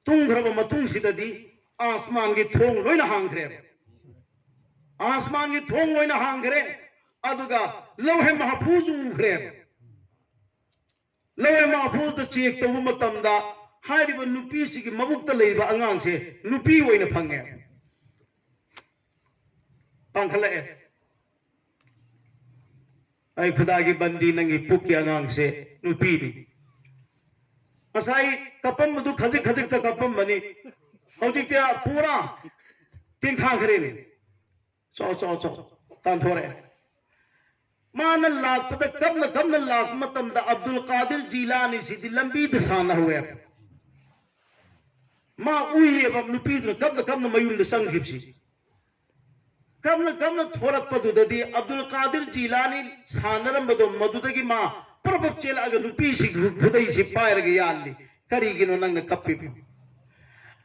ꯇꯨꯝꯈ꯭ꯔꯕ ꯃꯇꯨꯡꯁꯤꯗꯗꯤ ꯑꯥꯁꯃꯥꯟꯒꯤ ꯊꯣꯡ ꯂꯣꯏꯅ ꯍꯥꯡꯈ꯭ꯔꯦꯕ꯫ ꯑꯥꯁꯃꯥꯟꯒꯤ ꯊꯣꯡ ꯂꯣꯏꯅ ꯍꯥꯡꯈ꯭ꯔꯦ꯫ ꯑꯗꯨꯒ ꯂꯧꯍꯦ ꯃꯍꯐꯨꯖ ꯎꯈ꯭ꯔꯦꯕ꯫ ꯂꯧꯍꯦ ꯃꯍꯐꯨꯖꯇ ꯆꯦꯛ ꯇꯧꯕ ꯃꯇꯝꯗ ꯍꯥꯏꯔꯤꯕ ꯅꯨꯄꯤꯁꯤꯒꯤ ꯃꯕꯨꯛꯇ ꯂꯩꯕ ꯑꯉꯥꯡꯁꯦ ꯅꯨꯄꯤ ꯑꯣꯏꯅ ꯐꯪꯉꯦ꯫ ꯄꯥꯡꯈꯠꯂꯛꯑꯦ꯫ ꯑꯩ ꯈꯨꯗꯥꯒꯤ ꯕꯟꯗꯤ, ꯅꯪꯒꯤ ꯄꯨꯛꯀꯤ ꯑꯉꯥꯡꯁꯦ ꯅꯨꯄꯤꯅꯤ꯫ ꯉꯁꯥꯏ ꯀꯞꯄꯝꯕꯗꯨ ꯈꯖꯤꯛ ꯈꯖꯤꯛꯇ ꯀꯞꯄꯝꯕꯅꯤ, ꯍꯧꯖꯤꯛꯇꯤ ꯄꯨꯔꯥ ꯇꯦꯡꯊꯥꯈ꯭ꯔꯦꯅꯦ꯫ ꯆꯣ, ꯆꯣ, ꯆꯣ, ꯇꯥꯟꯊꯣꯔꯛꯑꯦ꯫ ꯃꯥꯅ ꯂꯥꯛꯄꯗ, ꯀꯞꯅ ꯀꯞꯅ ꯂꯥꯛꯄ ꯃꯇꯝꯗ ꯑꯕꯗꯨꯜ ꯀꯥꯗꯤꯔ ꯖꯤꯂꯥꯅꯤꯁꯤꯗꯤ ꯂꯝꯕꯤꯗ ꯁꯥꯟꯅꯍꯧꯋꯦ꯫ ꯃꯥ ꯎꯏꯌꯦꯕ ꯅꯨꯄꯤꯗꯨꯅ ꯀꯞꯅ ꯀꯞꯅ ꯃꯌꯨꯝꯗ ꯆꯪꯈꯤꯕꯁꯤ꯫ ꯀꯞꯅ ꯀꯞꯅ ꯊꯣꯔꯛꯄꯗꯨꯗꯗꯤ ꯑꯕꯗꯨꯜ ꯀꯥꯗꯤꯔ ꯖꯤꯂꯥꯅꯤ ꯁꯥꯟꯅꯔꯝꯕꯗꯣ ꯃꯗꯨꯗꯒꯤ ꯃꯥ ꯄ꯭ꯔꯞ ꯄ꯭ꯔꯞ ꯆꯦꯜꯂꯛꯑꯒ ꯅꯨꯄꯤꯁꯤꯡ ꯈꯨꯗꯩꯁꯤ ꯄꯥꯏꯔꯒ ꯌꯥꯜꯂꯤ꯫ "ꯀꯔꯤꯒꯤꯅꯣ ꯅꯪꯅ ꯀꯞꯄꯤꯕ?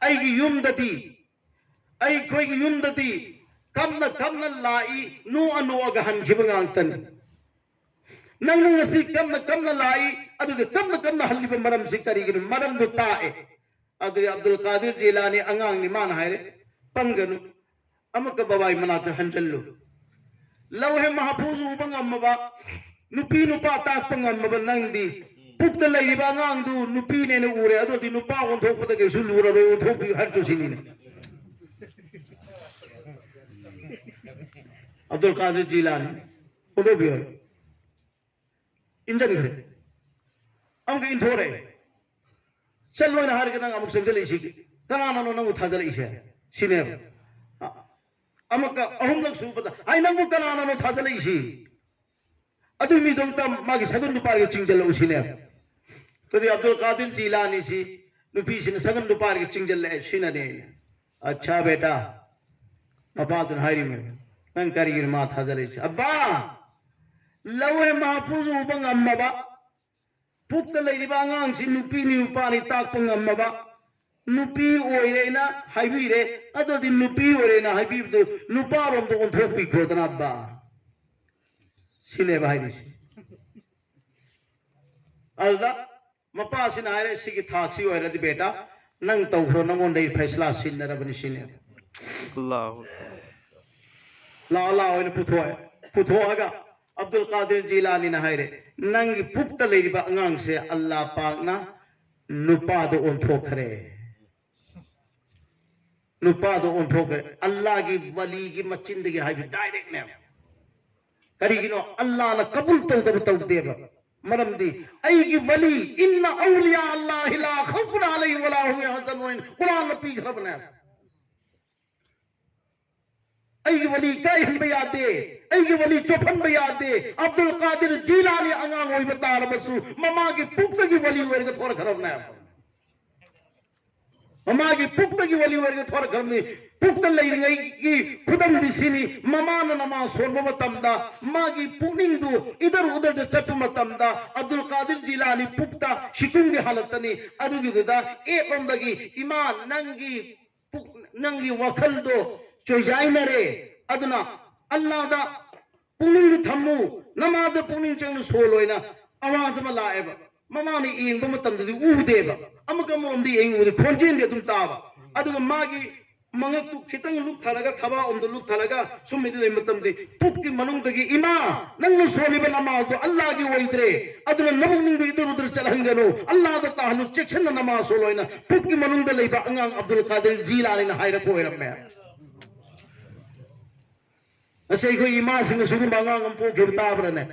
ꯑꯩꯒꯤ ꯌꯨꯝꯗꯗꯤ, ꯑꯩꯈꯣꯏꯒꯤ ꯌꯨꯝꯗꯗꯤ ꯀꯞꯅ ꯀꯞꯅ ꯂꯥꯛꯏ, ꯅꯣꯛꯑ ꯅꯣꯛꯑꯒ ꯍꯟꯈꯤꯕ ꯉꯥꯛꯇꯅꯤ꯫ ꯅꯪꯅ ꯉꯁꯤ ꯀꯞꯅ ꯀꯞꯅ ꯂꯥꯛꯏ, ꯑꯗꯨꯒ ꯀꯞꯅ ꯀꯞꯅ ꯍꯜꯂꯤꯕ ꯃꯔꯝꯁꯤ ꯀꯔꯤꯒꯤꯅꯣ?" ꯃꯔꯝꯗꯨ ꯇꯥꯛꯑꯦ꯫ ꯑꯗꯨꯗꯤ ꯑꯕꯗꯨꯜ ꯀꯥꯗꯤꯔ ꯖꯤꯂꯥꯅꯤ ꯑꯉꯥꯡꯅꯤ, ꯃꯥꯅ ꯍꯥꯏꯔꯦ, "ꯄꯪꯒꯅꯨ, ꯑꯃꯨꯛꯀ ꯕꯕꯥꯒꯤ ꯃꯅꯥꯛꯇ ꯍꯟꯖꯜꯂꯨ꯫ ꯂꯧꯍꯦ ꯃꯍꯐꯨꯖ ꯎꯕ ꯉꯝꯃꯕ, ꯅꯨꯄꯤ ꯅꯨꯄꯥ ꯇꯥꯛꯄ ꯉꯝꯃꯕ ꯅꯪꯗꯤ, ꯄꯨꯛꯇ ꯂꯩꯔꯤꯕ ꯑꯉꯥꯡꯗꯨ ꯅꯨꯄꯤꯅꯦꯅ ꯎꯔꯦ, ꯑꯗꯨꯗꯤ ꯅꯨꯄꯥ ꯑꯣꯟꯊꯣꯛꯄꯗ ꯀꯩꯁꯨ ꯂꯨꯔꯔꯣꯏ, ꯑꯣꯟꯊꯣꯛꯄꯤꯌꯨ" ꯍꯥꯏꯔꯛꯇꯣꯏ ꯁꯤꯅꯤꯅꯦ꯫ ꯑꯕꯗꯨꯜ ꯀꯥꯗꯤꯔ ꯖꯤꯂꯥꯅꯤ, ꯑꯣꯟꯊꯣꯛꯄꯤꯌꯨ ꯍꯥꯏꯔꯣ꯫ ꯏꯟꯖꯟꯈ꯭ꯔꯦ꯫ ꯑꯃꯨꯛꯀ ꯏꯟꯊꯣꯔꯛꯑꯦ꯫ "ꯆꯠꯂꯣꯏꯅ ꯍꯥꯏꯔꯒ ꯅꯪ ꯑꯃꯨꯛ ꯆꯪꯁꯤꯜꯂꯛꯏꯁꯤ ꯀꯅꯥꯅꯅꯣ ꯅꯪꯕꯨ ꯊꯥꯖꯤꯜꯂꯛꯏꯁꯦ?" ꯁꯤꯅꯦꯕ꯫ ꯑ-, ꯑꯃꯨꯛꯀ ꯑꯍꯨꯝꯂꯛ ꯁꯨꯕꯗ, "ꯑꯩ ꯅꯪꯕꯨ ꯀꯅꯥꯅꯅꯣ ꯊꯥꯖꯤꯜꯂꯛꯏꯁꯤ? ꯑꯗꯨ ꯃꯤꯗꯣ ꯑꯝꯇ ꯃꯥꯒꯤ ꯁꯒꯟꯗꯨ ꯄꯥꯏꯔꯒ ꯆꯤꯡꯁꯤꯜꯂꯛꯎ" ꯁꯤꯅꯦꯕ꯫ ꯑꯗꯨꯗꯤ ꯑꯕꯗꯨꯜ ꯀꯥꯗꯤꯔ ꯖꯤꯂꯥꯅꯤꯁꯤ ꯅꯨꯄꯤꯁꯤꯅ ꯁꯒꯟꯗꯨ ꯄꯥꯏꯔꯒ ꯆꯤꯡꯁꯤꯜꯂꯛꯑꯦ, ꯁꯤꯅꯅꯦ꯫ "ꯑꯠꯁꯥ ꯕꯦꯇꯥ", ꯃꯄꯥꯗꯨꯅ ꯍꯥꯏꯔꯤꯃꯦ, ꯅꯪ ꯀꯔꯤꯒꯤꯅꯣ ꯃꯥ ꯊꯥꯖꯔꯛꯏꯁꯦ? ꯑꯕꯥ, ꯂꯧꯍꯦ ꯃꯍꯥꯄꯨꯔꯨꯁꯨ ꯎꯕ ꯉꯝꯃꯕ, ꯄꯨꯛꯇ ꯂꯩꯔꯤꯕ ꯑꯉꯥꯡꯁꯤ ꯅꯨꯄꯤꯅꯤ ꯅꯨꯄꯥꯅꯤ ꯇꯥꯛꯄ ꯉꯝꯃꯕ, ꯅꯨꯄꯤ ꯑꯣꯏꯔꯦꯅ ꯍꯥꯏꯕꯤꯔꯦ꯫ ꯑꯗꯨꯗꯤ ꯅꯨꯄꯤ ꯑꯣꯏꯔꯦꯅ ꯍꯥꯏꯕꯤꯕꯗꯨ ꯅꯨꯄꯥꯔꯣꯝꯗ ꯑꯣꯟꯊꯣꯛꯄꯤꯈ꯭ꯔꯣꯗꯅ ꯑꯕꯥ, ꯁꯤꯅꯦꯕ ꯍꯥꯏꯔꯤꯁꯦ꯫ ꯑꯗꯨꯗ ꯃꯄꯥꯁꯤꯅ ꯍꯥꯏꯔꯦ, "ꯁꯤꯒꯤ ꯊꯥꯛꯁꯤ ꯑꯣꯏꯔꯗꯤ ꯕꯦꯇꯥ, ꯅꯪ ꯇꯧꯈ꯭ꯔꯣ, ꯅꯪꯉꯣꯟꯗ ꯑꯩ ꯐꯩꯁꯂꯥ ꯁꯤꯟꯅꯔꯕꯅꯤ" ꯁꯤꯅꯦ꯫ ꯑꯜꯂꯥꯍꯨ꯫ ꯂꯥꯛꯑꯣ ꯂꯥꯛꯑꯣ ꯍꯥꯏꯅ ꯄꯨꯊꯣꯛꯑꯦ꯫ ꯄꯨꯊꯣꯛꯑꯒ ꯑꯕꯗꯨꯜ ꯀꯥꯗꯤꯔ ꯖꯤꯂꯥꯅꯤꯅ ꯍꯥꯏꯔꯦ, "ꯅꯪꯒꯤ ꯄꯨꯛꯇ ꯂꯩꯔꯤꯕ ꯑꯉꯥꯡꯁꯦ ꯑꯜꯂꯥ ꯄꯥꯛꯅ ꯅꯨꯄꯥꯗ ꯑꯣꯟꯊꯣꯛꯈ꯭ꯔꯦ, ꯅꯨꯄꯥꯗ ꯑꯣꯟꯊꯣꯛꯈ꯭ꯔꯦ"꯫ ꯑꯜꯂꯥꯒꯤ ꯋꯥꯂꯤꯒꯤ ꯃꯆꯤꯟꯗꯒꯤ ꯍꯥꯏꯕ ꯗꯥꯏꯔꯦꯛꯅꯦꯕ꯫ ꯀꯔꯤꯒꯤꯅꯣ? ꯑꯜꯂꯥꯅ ꯀꯕꯨꯜ ꯇꯧꯗꯕ ꯇꯧꯗꯦꯕ꯫ ꯃꯔꯝꯗꯤ ꯑꯩꯒꯤ ꯋꯥꯂꯤ, "ꯏꯟꯅ ꯑꯧꯂꯤꯌꯥ ꯑꯜꯂꯥꯍꯤ ꯂꯥ ꯈꯧꯐꯨꯟ ꯑꯂꯩꯍꯤꯝ ꯋꯂꯥ ꯍꯨꯝ ꯌꯍꯖꯅꯨꯟ" ꯍꯥꯏꯅ ꯀꯨꯔꯥꯟꯅ ꯄꯤꯈ꯭ꯔꯕꯅꯦ꯫ ꯑꯩꯒꯤ ꯋꯥꯂꯤ ꯀꯥꯏꯍꯟꯕ ꯌꯥꯗꯦ, ꯑꯩꯒꯤ ꯋꯥꯂꯤ ꯆꯣꯞꯍꯟꯕ ꯌꯥꯗꯦ꯫ ꯑꯕꯗꯨꯜ ꯀꯥꯗꯤꯔ ꯖꯤꯂꯥꯅꯤ ꯑꯉꯥꯡ ꯑꯣꯏꯕ ꯇꯥꯔꯕꯁꯨ ꯃꯃꯥꯒꯤ ꯄꯨꯛꯇꯒꯤ ꯋꯥꯂꯤ ꯑꯣꯏꯔꯒ ꯊꯣꯔꯛꯈ꯭ꯔꯕꯅꯦ꯫ ꯃꯃꯥꯒꯤ ꯄꯨꯛꯇꯒꯤ ꯋꯥꯂꯤ ꯑꯣꯏꯔꯒ ꯊꯣꯔꯛꯈ꯭ꯔꯕꯅꯤ꯫ ꯄꯨꯛꯇ ꯂꯩꯔꯤꯉꯩꯒꯤ ꯈꯨꯗꯝꯗꯤ ꯁꯤꯅꯤ꯫ ꯃꯃꯥꯅ ꯅꯃꯥꯖ ꯁꯣꯟꯕ ꯃꯇꯝꯗ ꯃꯥꯒꯤ ꯄꯨꯛꯅꯤꯡꯗꯨ ꯏꯗꯔ ꯎꯗꯔꯗ ꯆꯠꯄ ꯃꯇꯝꯗ ꯑꯕꯗꯨꯜ ꯀꯥꯗꯤꯔ ꯖꯤꯂꯥꯅꯤ ꯄꯨꯛꯇ ꯁꯤꯀꯨꯝꯒꯤ ꯍꯥꯂꯠꯇꯅꯤ꯫ ꯑꯗꯨꯒꯤꯗꯨꯗ ꯑꯦꯠꯂꯣꯝꯗꯒꯤ, "ꯏꯃꯥ, ꯅꯪꯒꯤ ꯄꯨꯛ-, ꯅꯪꯒꯤ ꯋꯥꯈꯜꯗꯣ ꯆꯣꯏꯖꯥꯏꯅꯔꯦ, ꯑꯗꯨꯅ ꯑꯜꯂꯥꯗ ꯄꯨꯛꯅꯤꯡꯗꯨ ꯊꯝꯃꯨ, ꯅꯃꯥꯗ ꯄꯨꯛꯅꯤꯡ ꯆꯪꯅ ꯁꯣꯜꯂꯣꯏꯅ" ꯑꯋꯥꯖ ꯑꯃ ꯂꯥꯛꯑꯦꯕ꯫ ꯃꯃꯥꯅ ꯌꯦꯡꯕ ꯃꯇꯝꯗꯗꯤ ꯎꯗꯦꯕ, ꯑꯃꯨꯛ ꯑꯃꯔꯣꯝꯗ ꯌꯦꯡꯉꯨꯕꯗꯤ ꯈꯣꯟꯖꯦꯜꯗꯤ ꯑꯗꯨꯝ ꯇꯥꯕ꯫ ꯑꯗꯨꯒ ꯃꯥꯒꯤ ꯃꯉꯛꯇꯨ ꯈꯤꯇꯪ ꯂꯨꯛꯊꯔꯒ, ꯊꯕꯥꯛ ꯑꯃꯗ ꯂꯨꯛꯊꯔꯒ ꯁꯨꯝ ꯏꯗ ꯂꯩꯕ ꯃꯇꯝꯗꯤ ꯄꯨꯛꯀꯤ ꯃꯅꯨꯡꯗꯒꯤ, "ꯏꯃꯥ, ꯅꯪꯅ ꯁꯣꯜꯂꯤꯕ ꯅꯃꯥꯖꯗꯣ ꯑꯜꯂꯥꯒꯤ ꯑꯣꯏꯗ꯭ꯔꯦ, ꯑꯗꯨꯅ ꯅꯕꯨꯛꯅꯤꯡꯗꯨ ꯏꯗꯔ ꯎꯗꯔ ꯆꯠꯍꯟꯒꯅꯨ, ꯑꯜꯂꯥꯗ ꯇꯥꯍꯜꯂꯨ, ꯆꯦꯛꯁꯤꯟꯅ ꯅꯃꯥꯖ ꯁꯣꯜꯂꯣ" ꯍꯥꯏꯅ ꯄꯨꯛꯀꯤ ꯃꯅꯨꯡꯗ ꯂꯩꯕ ꯑꯉꯥꯡ ꯑꯕꯗꯨꯜ ꯀꯥꯗꯤꯔ ꯖꯤꯂꯥꯅꯤꯅ ꯍꯥꯏꯔꯛꯄ ꯑꯣꯏꯔꯝꯃꯦ꯫ ꯉꯁꯤ ꯑꯩꯈꯣꯏ ꯏꯃꯥꯁꯤꯡꯅ ꯁꯤꯒꯨꯝꯕ ꯑꯉꯥꯡ ꯑꯃ ꯄꯣꯛꯈꯤꯕ ꯇꯥꯕ꯭ꯔꯅꯦ?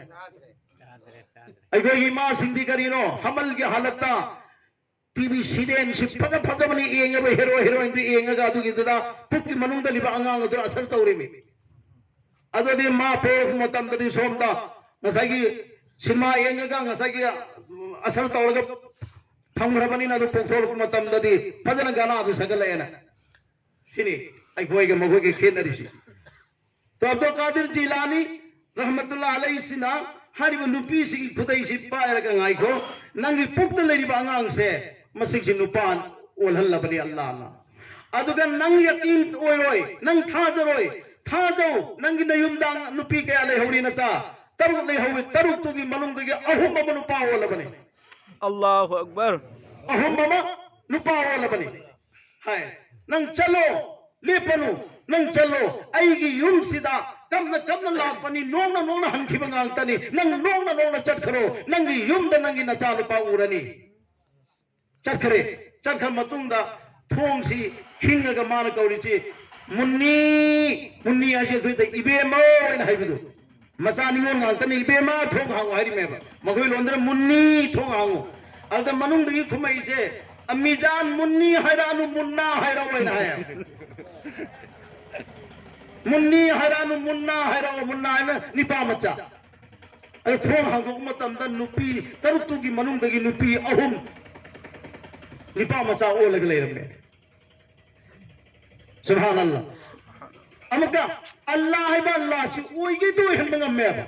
ꯑꯩꯈꯣꯏꯒꯤ ꯏꯃꯥꯁꯤꯡꯗꯤ ꯀꯔꯤꯅꯣ, ꯍꯃꯜꯒꯤ ꯍꯥꯂꯠꯇ ꯇꯤ ꯚꯤ ꯁꯤꯔꯤꯌꯦꯜꯁꯤ ꯐꯖ ꯐꯖꯕꯅꯤ ꯌꯦꯡꯉꯕ, ꯍꯦꯔꯣ ꯍꯦꯔꯣꯏꯟꯗꯨ ꯌꯦꯡꯉꯒ ꯑꯗꯨꯒꯤꯗꯨꯗ ꯄꯨꯛꯀꯤ ꯃꯅꯨꯡꯗ ꯂꯩꯕ ꯑꯉꯥꯡ ꯑꯗꯨ ꯑꯁꯔ ꯇꯧꯔꯤꯃꯤ꯫ ꯑꯗꯨꯗꯤ ꯃꯥ ꯄꯣꯛꯂꯛꯄ ꯃꯇꯝꯗꯗꯤ ꯁꯣꯝꯗ ꯉꯁꯥꯏꯒꯤ ꯁꯤꯅꯦꯃꯥ ꯌꯦꯡꯉꯒ ꯉꯁꯥꯏꯒꯤ ꯑꯁꯔ ꯇꯧꯔꯒ ꯊꯝꯈ꯭ꯔꯕꯅꯤꯅ ꯑꯗꯨ ꯄꯣꯛꯊꯣꯛꯂꯛꯄ ꯃꯇꯝꯗꯗꯤ ꯐꯖꯅ ꯒꯥꯅꯥꯗꯨ ꯁꯛꯒꯠꯂꯛꯑꯦꯅ꯫ ꯁꯤꯅꯤ ꯑꯩꯈꯣꯏꯒ ꯃꯈꯣꯏꯒ ꯈꯦꯠꯅꯔꯤꯁꯤ꯫ ꯑꯕꯗꯨꯜ ꯀꯥꯗꯤꯔ ꯖꯤꯂꯥꯅꯤ ꯔꯍꯃꯇꯨꯜꯂꯥ ꯑꯂꯩꯁꯤꯅ ꯍꯥꯏꯔꯤꯕ ꯅꯨꯄꯤꯁꯤꯒꯤ ꯈꯨꯗꯩꯁꯤ ꯄꯥꯏꯔꯒ, "ꯉꯥꯏꯈꯣ, ꯅꯪꯒꯤ ꯄꯨꯛꯇ ꯂꯩꯔꯤꯕ ꯑꯉꯥꯡꯁꯦ, ꯃꯁꯤꯁꯤ ꯅꯨꯄꯥ ꯑꯣꯜꯍꯜꯂꯕꯅꯤ ꯑꯜꯂꯥꯍꯅ꯫ ꯑꯗꯨꯒ ꯅꯪ ꯌꯀꯤꯟ ꯑꯣꯏꯔꯣꯏ, ꯅꯪ ꯊꯥꯖꯔꯣꯏ, ꯊꯥꯖꯧ, ꯅꯪꯒꯤ ꯅꯌꯨꯝꯗ ꯅꯨꯄꯤ ꯀꯌꯥ ꯂꯩꯍꯧꯔꯤ? ꯅꯆꯥ ꯇꯔꯨꯛ ꯂꯩꯍꯧꯋꯤ, ꯇꯔꯨꯛꯇꯨꯒꯤ ꯃꯅꯨꯡꯗꯒꯤ ꯑꯍꯨꯝ ꯑꯃ ꯅꯨꯄꯥ ꯑꯣꯜꯂꯕꯅꯤ꯫ ꯑꯜꯂꯥꯍꯨ ꯑꯛꯕꯔ꯫ ꯑꯍꯨꯝ ꯑꯃ ꯅꯨꯄꯥ ꯑꯣꯜꯂꯕꯅꯤ꯫ ꯍꯥꯏ, ꯅꯪ ꯆꯠꯂꯣ, ꯂꯦꯞꯄꯅꯨ, ꯅꯪ ꯆꯠꯂꯣ, ꯑꯩꯒꯤ ꯌꯨꯝꯁꯤꯗ ꯀꯞꯅ ꯀꯞꯅ ꯂꯥꯛꯄꯅꯤ, ꯅꯣꯡꯅ ꯅꯣꯡꯅ ꯍꯟꯈꯤꯕ ꯉꯥꯛꯇꯅꯤ, ꯅꯪ ꯅꯣꯡꯅ ꯅꯣꯡꯅ ꯆꯠꯈ꯭ꯔꯣ, ꯅꯪꯒꯤ ꯌꯨꯝꯗ ꯅꯪꯒꯤ ꯅꯆꯥꯅꯨꯄꯥ ꯎꯔꯅꯤ"꯫ ꯆꯠꯈ꯭ꯔꯦ꯫ ꯆꯠꯈ꯭ꯔ ꯃꯇꯨꯡꯗ ꯊꯣꯡꯁꯤ ꯈꯤꯡꯉꯒ ꯃꯥꯅ ꯀꯧꯔꯤꯁꯤ, "ꯃꯨꯟꯅꯤ, ꯃꯨꯟꯅꯤ" ꯍꯥꯏꯁꯦ ꯑꯩꯈꯣꯏꯗ "ꯏꯕꯦꯝꯃ" ꯍꯥꯏꯅ ꯍꯥꯏꯕꯗꯨ꯫ ꯃꯆꯥ ꯅꯤꯉꯣꯜ ꯉꯥꯛꯇꯅ "ꯏꯕꯦꯝꯃ, ꯊꯣꯡ ꯍꯥꯡꯉꯨ" ꯍꯥꯏꯔꯤꯃꯦꯕ꯫ ꯃꯈꯣꯏ ꯂꯣꯟꯗꯅ "ꯃꯨꯟꯅꯤ, ꯊꯣꯡ ꯍꯥꯡꯉꯨ"꯫ ꯑꯗꯨꯗ ꯃꯅꯨꯡꯗꯒꯤ ꯈꯨꯝꯃꯛꯏꯁꯦ, "ꯑꯃꯤꯖꯥꯟ, ꯃꯨꯟꯅꯤ ꯍꯥꯏꯔꯛꯑꯅꯨ, ꯃꯨꯟꯅꯥ ꯍꯥꯏꯔꯛꯑꯣ" ꯍꯥꯏꯅ ꯍꯥꯏ꯫ "ꯃꯨꯟꯅꯤ ꯍꯥꯏꯔꯛꯑꯅꯨ, ꯃꯨꯟꯅꯥ ꯍꯥꯏꯔꯛꯑꯣ", ꯃꯨꯟꯅꯥ ꯍꯥꯏꯅ ꯅꯤꯄꯥ ꯃꯆꯥ꯫ ꯑꯗꯨ ꯊꯣꯡ ꯍꯥꯡꯗꯣꯛꯄ ꯃꯇꯝꯗ ꯅꯨꯄꯤ ꯇꯔꯨꯛꯇꯨꯒꯤ ꯃꯅꯨꯡꯗꯒꯤ ꯅꯨꯄꯤ ꯑꯍꯨꯝ ꯅꯤꯄꯥ ꯃꯆꯥ ꯑꯣꯜꯂꯒ ꯂꯩꯔꯝꯃꯦ꯫ ꯁꯨꯕꯍꯥꯅꯜꯂꯥ꯫ ꯑꯃꯨꯛꯀ ꯑꯜꯂꯥ ꯍꯥꯏꯕ ꯑꯜꯂꯥꯁꯤ ꯑꯣꯏꯒꯦꯗ ꯑꯣꯏꯍꯟꯕ ꯉꯝꯃꯦꯕ꯫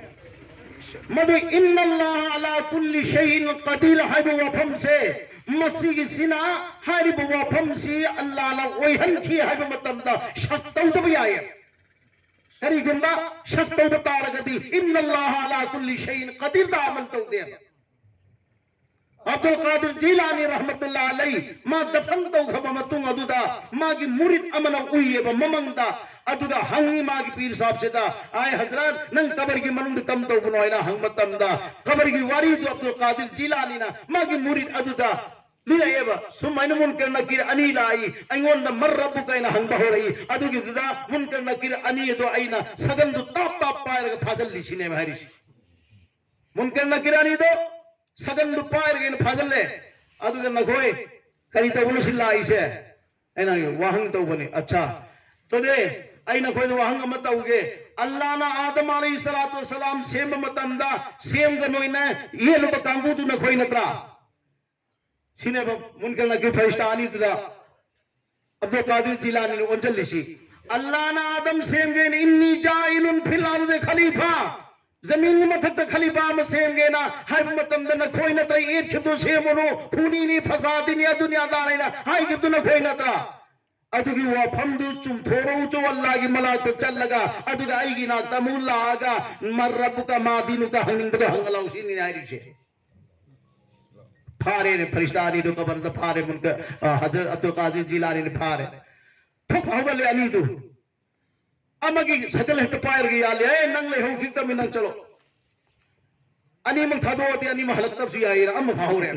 ꯃꯗꯨ "ꯏꯟꯅ ꯑꯜꯂꯥꯍ ꯑꯂꯥ ꯀꯨꯜꯂꯤ ꯁꯩꯏꯟ ꯀꯗꯤꯔ" ꯍꯥꯏꯕ ꯋꯥꯐꯝꯁꯦ, ꯃꯁꯤꯒꯤꯁꯤꯅ, ꯍꯥꯏꯔꯤꯕ ꯋꯥꯐꯝꯁꯤ ꯑꯜꯂꯥꯅ ꯑꯣꯏꯍꯟꯈꯤ ꯍꯥꯏꯕ ꯃꯇꯝꯗ ꯁꯛ ꯇꯧꯗꯕ ꯌꯥꯏꯌꯦ꯫ ꯀꯔꯤꯒꯨꯝꯕ ꯁꯛ ꯇꯧꯕ ꯇꯥꯔꯒꯗꯤ "ꯏꯟꯅ ꯑꯜꯂꯥꯍ ꯑꯂꯥ ꯀꯨꯜꯂꯤ ꯁꯩꯏꯟ ꯀꯗꯤꯔꯗ" ꯑꯃꯜ ꯇꯧꯗꯦꯕ꯫ ꯑꯕꯗꯨꯜ ꯀꯥꯗꯤꯔ ꯖꯤꯂꯥꯅꯤ ꯔꯍꯃꯇꯨꯜꯂꯥ ꯑꯂꯩ ꯃꯥ ꯗꯐꯟ ꯇꯧꯈ꯭ꯔꯕ ꯃꯇꯨꯡ ꯑꯗꯨꯗ ꯃꯥꯒꯤ ꯃꯨꯔꯤꯗ ꯑꯃꯅ ꯎꯏꯌꯦꯕ ꯃꯃꯪꯗ꯫ ꯑꯗꯨꯒ ꯍꯪꯉꯤ ꯃꯥꯒꯤ ꯄꯤꯔ ꯁꯥꯍꯕꯁꯤꯗ, "ꯑꯥꯏ ꯍꯖꯔꯠ, ꯅꯪ ꯀꯕꯔꯒꯤ ꯃꯅꯨꯡꯗ ꯀꯝ ꯇꯧꯕꯅꯣ?" ꯍꯥꯏꯅ ꯍꯪꯕ ꯃꯇꯝꯗ, ꯀꯕꯔꯒꯤ ꯋꯥꯔꯤꯗꯨ ꯑꯕꯗꯨꯜ ꯀꯥꯗꯤꯔ ꯖꯤꯂꯥꯅꯤꯅ ꯃꯥꯒꯤ ꯃꯨꯔꯤꯗ ꯑꯗꯨꯗ ꯂꯤꯔꯛꯑꯦꯕ꯫ ꯁꯨꯃꯥꯏꯅ ꯃꯨꯟꯀꯔ ꯅꯀꯤꯔ ꯑꯅꯤ ꯂꯥꯛꯏ, ꯑꯩꯉꯣꯟꯗ "ꯃꯟ ꯔꯕꯨꯀ" ꯍꯥꯏꯅ ꯍꯪꯕ ꯍꯧꯔꯛꯏ꯫ ꯑꯗꯨꯒꯤꯗꯨꯗ ꯃꯨꯟꯀꯔ ꯅꯀꯤꯔ ꯑꯅꯤ ꯑꯗꯣ ꯑꯩꯅ ꯁꯒꯟꯗꯨ ꯇꯥꯞ ꯇꯥꯞ ꯄꯥꯏꯔꯒ ꯐꯥꯖꯤꯜꯂꯤ ꯁꯤꯅꯦꯕ ꯍꯥꯏꯔꯤꯁꯤ꯫ ꯃꯨꯟꯀꯔ ꯅꯀꯤꯔ ꯑꯅꯤꯗꯣ ꯁꯒꯟꯗꯨ ꯄꯥꯏꯔꯒ ꯑꯩꯅ ꯐꯥꯖꯤꯜꯂꯦ꯫ ꯑꯗꯨꯒ "ꯅꯈꯣꯏ ꯀꯔꯤ ꯇꯧꯕꯅꯣ ꯁꯤ ꯂꯥꯛꯏꯁꯦ?" ꯑꯩꯅ ꯍꯥꯏ, "ꯋꯥꯍꯪ ꯇꯧꯕꯅꯤ"꯫ "ꯑꯠꯆꯥ, ꯇꯨꯗꯦ ꯑꯩ ꯅꯈꯣꯏꯗ ꯋꯥꯍꯪ ꯑꯃ ꯇꯧꯒꯦ꯫ ꯑꯜꯂꯥꯅ ꯑꯥꯗꯝ ꯑꯂꯩꯍꯤ ꯁꯂꯥꯇꯨ ꯋꯁꯁꯂꯥꯝ ꯁꯦꯝꯕ ꯃꯇꯝꯗ ꯁꯦꯝꯒꯅꯣꯏꯅ ꯌꯦꯠꯂꯨꯕ ꯀꯥꯡꯕꯨꯗꯨ ꯅꯈꯣꯏ ꯅꯠꯇ꯭ꯔꯥ?" ꯁꯤꯅꯦꯕ ꯃꯨꯟꯀꯔ ꯅꯀꯤꯔ ꯐꯔꯤꯁꯇꯥ ꯑꯅꯤꯗꯨꯗ ꯑꯕꯗꯨꯜ ꯀꯥꯗꯤꯔ ꯖꯤꯂꯥꯅꯤꯅ ꯑꯣꯟꯁꯤꯜꯂꯤꯁꯤ꯫ ꯑꯜꯂꯥꯅ ꯑꯥꯗꯝ ꯁꯦꯝꯒꯦꯅ, "ꯏꯟꯅꯤ ꯖꯥꯏꯂꯨꯟ ꯐꯤꯜ ꯑꯔꯗꯤ ꯈꯂꯤꯐꯥ", ꯖꯃꯤꯟꯒꯤ ꯃꯊꯛꯇ ꯈꯂꯤꯐꯥ ꯑꯃ ꯁꯦꯝꯒꯦꯅ ꯍꯥꯏꯕ ꯃꯇꯝꯗ, "ꯅꯈꯣꯏ ꯅꯠꯇ꯭ꯔ ꯌꯦꯠꯈꯤꯕꯗꯨ ꯁꯦꯝꯃꯨꯅꯨ, ꯈꯨꯅꯤꯅꯤ, ꯐꯁꯥꯗꯤꯅꯤ, ꯑꯗꯨꯅꯤ ꯑꯗꯥꯅꯤꯅ ꯍꯥꯏꯈꯤꯕꯗꯨ ꯅꯈꯣꯏ ꯅꯠꯇ꯭ꯔꯥ?" ꯑꯗꯨꯒꯤ ꯋꯥꯐꯝꯗꯨ ꯆꯨꯝꯊꯣꯔꯛꯎ ꯆꯣ, ꯑꯜꯂꯥꯒꯤ ꯃꯅꯥꯛꯇ ꯆꯠꯂꯒ, ꯑꯗꯨꯒ ꯑꯩꯒꯤ ꯅꯥꯛꯇ ꯑꯃꯨꯛ ꯂꯥꯛꯑꯒ, "ꯃꯟ ꯔꯕꯨꯀ ꯃꯥ ꯗꯤꯅꯨꯀ" ꯍꯪꯅꯤꯡꯕꯗꯣ ꯍꯪꯉ ꯂꯥꯎ ꯁꯤꯅꯤ ꯍꯥꯏꯔꯤꯁꯦ꯫ ꯐꯥꯔꯦꯅꯦ, ꯐꯔꯤꯁꯇꯥ ꯑꯅꯤꯗꯨ ꯀꯕꯔꯗ ꯐꯥꯔꯦ, ꯃꯨꯟꯀ-, ꯑ, ꯍꯖꯔꯠ ꯑꯕꯗꯨꯜ ꯀꯥꯗꯤꯔ ꯖꯤꯂꯥꯅꯤꯅ ꯐꯥꯔꯦ꯫ ꯊꯨꯛ ꯍꯧꯒꯠꯂꯦ ꯑꯅꯤꯗꯨ꯫ ꯑꯃꯒꯤ ꯁꯥꯏꯀꯜ ꯍꯦꯛꯇ ꯄꯥꯏꯔꯒ ꯌꯥꯜꯂꯦ, "ꯑꯦ, ꯅꯪ ꯂꯩꯍꯧꯈꯤꯒꯗꯕꯅꯤ, ꯅꯪ ꯆꯠꯂꯣ꯫ ꯑꯅꯤꯃꯛ ꯊꯥꯗꯣꯛꯑꯗꯤ ꯑꯅꯤꯃꯛ ꯍꯜꯂꯛꯇꯕꯁꯨ ꯌꯥꯏꯌꯦꯅ" ꯑꯃ ꯐꯥꯍꯧꯔꯦ꯫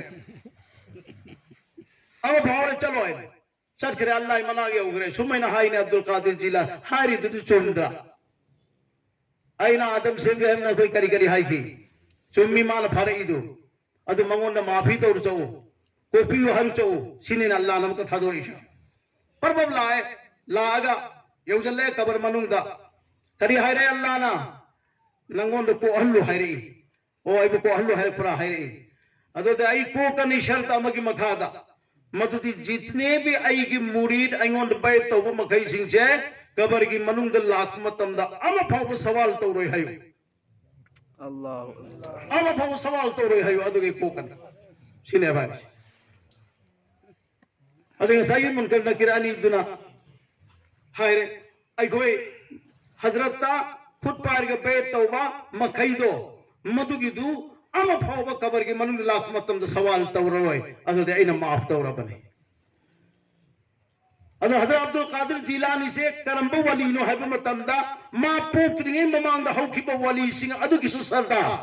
ꯑꯃ ꯐꯥꯍꯧꯔꯦ, "ꯆꯠꯂꯣ" ꯍꯥꯏꯅ꯫ ꯆꯠꯈ꯭ꯔꯦ, ꯑꯜꯂꯥꯍ ꯃꯅꯥꯛ ꯌꯧꯈ꯭ꯔꯦ꯫ ꯁꯨꯃꯥꯏꯅ ꯍꯥꯏꯅꯦ, "ꯑꯕꯗꯨꯜ ꯀꯥꯗꯤꯔ ꯖꯤꯂꯥ, ꯍꯥꯏꯔꯤꯗꯨꯗꯤ ꯆꯨꯝꯗ꯭ꯔꯥ? ꯑꯩꯅ ꯑꯥꯗꯝ ꯁꯦꯝꯒꯦ ꯍꯥꯏꯕ ꯅꯈꯣꯏ ꯀꯔꯤ ꯀꯔꯤ ꯍꯥꯏꯈꯤ? ꯆꯨꯝꯃꯤ ꯃꯥꯅ ꯐꯥꯔꯛꯏꯗꯨ꯫ ꯑꯗꯨ ꯃꯉꯣꯟꯗ ꯃꯥꯐꯤ ꯇꯧꯔꯨ ꯆꯠꯎ, ꯀꯣꯛꯄꯤꯌꯨ ꯍꯥꯏꯔꯨ ꯆꯠꯎ", ꯁꯤꯅꯤꯅ ꯑꯜꯂꯥꯍꯅ ꯑꯃꯨꯛꯀ ꯊꯥꯗꯣꯔꯛꯏꯁꯦ꯫ ꯄꯔꯕꯞ ꯂꯥꯛꯑꯦ, ꯂꯥꯛꯑꯒ ꯌꯧꯁꯤꯜꯂꯛꯑꯦ ꯀꯕꯔ ꯃꯅꯨꯡꯗ꯫ ꯀꯔꯤ ꯍꯥꯏꯔꯦ ꯑꯜꯂꯥꯍꯅ? "ꯅꯪꯉꯣꯟꯗ ꯀꯣꯛꯍꯜꯂꯨ" ꯍꯥꯏꯔꯛꯏ꯫ "ꯑꯣ, ꯑꯩꯕꯨ ꯀꯣꯛꯍꯜꯂꯨ ꯍꯥꯏꯔꯛꯄ꯭ꯔꯥ?" ꯍꯥꯏꯔꯛꯏ꯫ ꯑꯗꯨꯗ ꯑꯩ ꯀꯣꯛꯀꯅꯤ ꯁꯔꯇ ꯑꯃꯒꯤ ꯃꯈꯥꯗ, ꯃꯗꯨꯗꯤ ꯖꯤꯠꯅꯦꯕꯤ ꯑꯩꯒꯤ ꯃꯨꯔꯤꯗ, ꯑꯩꯉꯣꯟꯗ ꯕꯥꯏꯠ ꯇꯧꯕ ꯃꯈꯩꯁꯤꯡꯁꯦ ꯀꯕꯔꯒꯤ ꯃꯅꯨꯡꯗ ꯂꯥꯛꯄ ꯃꯇꯝꯗ ꯑꯃ ꯐꯥꯎꯕ ꯁꯋꯥꯜ ꯇꯧꯔꯣꯏ ꯍꯥꯏꯌꯨ꯫ ꯑꯜꯂꯥꯍꯨ ꯑꯛꯕꯔ꯫ ꯑꯃ ꯐꯥꯎꯕ ꯁꯋꯥꯜ ꯇꯧꯔꯣꯏ ꯍꯥꯏꯌꯨ, ꯑꯗꯨꯒꯤ ꯀꯣꯛꯀꯅꯤ꯫ ꯁꯤꯅꯦꯕ ꯍꯥꯏꯁꯦ꯫ ꯑꯗꯩ ꯉꯁꯥꯏꯒꯤ ꯃꯨꯟꯀꯔ ꯅꯀꯤꯔ ꯑꯅꯤꯗꯨꯅ ꯍꯥꯏꯔꯦ, "ꯑꯩꯈꯣꯏ ꯍꯖꯔꯠꯇ ꯈꯨꯠ ꯄꯥꯏꯔꯒ ꯕꯦꯠ ꯇꯧꯕ ꯃꯈꯩꯗꯣ, ꯃꯗꯨꯒꯤꯗꯨ ꯑꯃ ꯐꯥꯎꯕ ꯀꯕꯔꯒꯤ ꯃꯅꯨꯡꯗ ꯂꯥꯛꯄ ꯃꯇꯝꯗ ꯁꯋꯥꯜ ꯇꯧꯔꯔꯣꯏ, ꯑꯗꯨꯗꯤ ꯑꯩꯅ ꯃꯥꯐ ꯇꯧꯔꯕꯅꯤ"꯫ ꯑꯗꯣ ꯍꯖꯔꯠ ꯑꯕꯗꯨꯜ ꯀꯥꯗꯤꯔ ꯖꯤꯂꯥꯅꯤꯁꯦ ꯀꯔꯝꯕ ꯋꯥꯂꯤꯅꯣ ꯍꯥꯏꯕ ꯃꯇꯝꯗ, ꯃꯥ ꯄꯣꯛꯇ꯭ꯔꯤꯉꯩ ꯃꯃꯥꯡꯗ ꯍꯧꯈꯤꯕ ꯋꯥꯂꯤꯁꯤꯡ ꯑꯗꯨꯒꯤꯁꯨ ꯁꯔꯗꯥꯔ,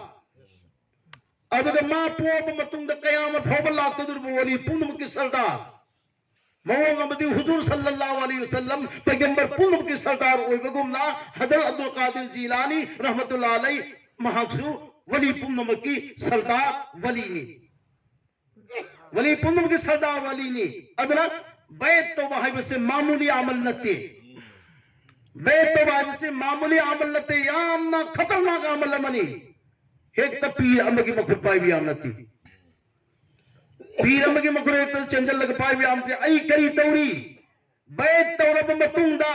ꯑꯗꯨꯒ ꯃꯥ ꯄꯣꯛꯑꯕ ꯃꯇꯨꯡꯗ ꯀꯌꯥꯃꯠ ꯐꯥꯎꯕ ꯂꯥꯛꯀꯗꯧꯔꯤꯕ ꯋꯥꯂꯤ ꯄꯨꯝꯅꯃꯛꯀꯤ ꯁꯔꯗꯥꯔ, ꯃꯑꯣꯡ ꯑꯃꯗꯤ ꯍꯨꯖꯨꯔ ꯁꯜꯂꯜꯂꯥꯍꯨ ꯑꯂꯩꯍꯤ ꯋꯁꯜꯂꯝ ꯄꯩꯒꯝꯕꯔ ꯄꯨꯝꯅꯃꯛꯀꯤ ꯁꯔꯗꯥꯔ ꯑꯣꯏꯕꯒꯨꯝꯅ, ꯍꯖꯔꯠ ꯑꯕꯗꯨꯜ ꯀꯥꯗꯤꯔ ꯖꯤꯂꯥꯅꯤ ꯔꯍꯃꯇꯨꯜꯂꯥꯍꯤ ꯑꯂꯩꯍꯤ ꯃꯍꯥꯛꯁꯨ ꯋꯥꯂꯤ ꯄꯨꯝꯅꯃꯛꯀꯤ ꯁꯔꯗꯥꯔ ꯋꯥꯂꯤꯅꯤ꯫ ꯋꯥꯂꯤ ꯄꯨꯝꯅꯃꯛꯀꯤ ꯁꯔꯗꯥꯔ ꯋꯥꯂꯤꯅꯤ꯫ ꯑꯗꯨꯅ ꯕꯦꯠ ꯇꯧꯕ ꯍꯥꯏꯕꯁꯦ ꯃꯥꯃꯨꯂꯤ ꯑꯃꯜ ꯅꯠꯇꯦ꯫ ꯕꯦꯠ ꯇꯧꯕ ꯍꯥꯏꯕꯁꯦ ꯃꯥꯃꯨꯂꯤ ꯑꯃꯜ ꯅꯠꯇꯦ, ꯌꯥꯝꯅ ꯈꯇꯔꯅꯥꯛ ꯑꯃꯜ ꯑꯃꯅꯤ꯫ ꯍꯦꯛꯇ ꯄꯤꯔ ꯑꯃꯒꯤ ꯃꯈꯨꯠ ꯄꯥꯏꯕ ꯌꯥꯝ ꯅꯠꯇꯦ꯫ ꯄꯤꯔ ꯑꯃꯒꯤ ꯃꯈꯨꯠ ꯍꯦꯛꯇ ꯆꯦꯟꯖꯜꯂꯒ ꯄꯥꯏꯕ ꯌꯥꯝ ꯅꯠꯇꯦ꯫ ꯑꯩ ꯀꯔꯤ ꯇꯧꯔꯤ? ꯕꯦꯠ ꯇꯧꯔꯕ ꯃꯇꯨꯡꯗ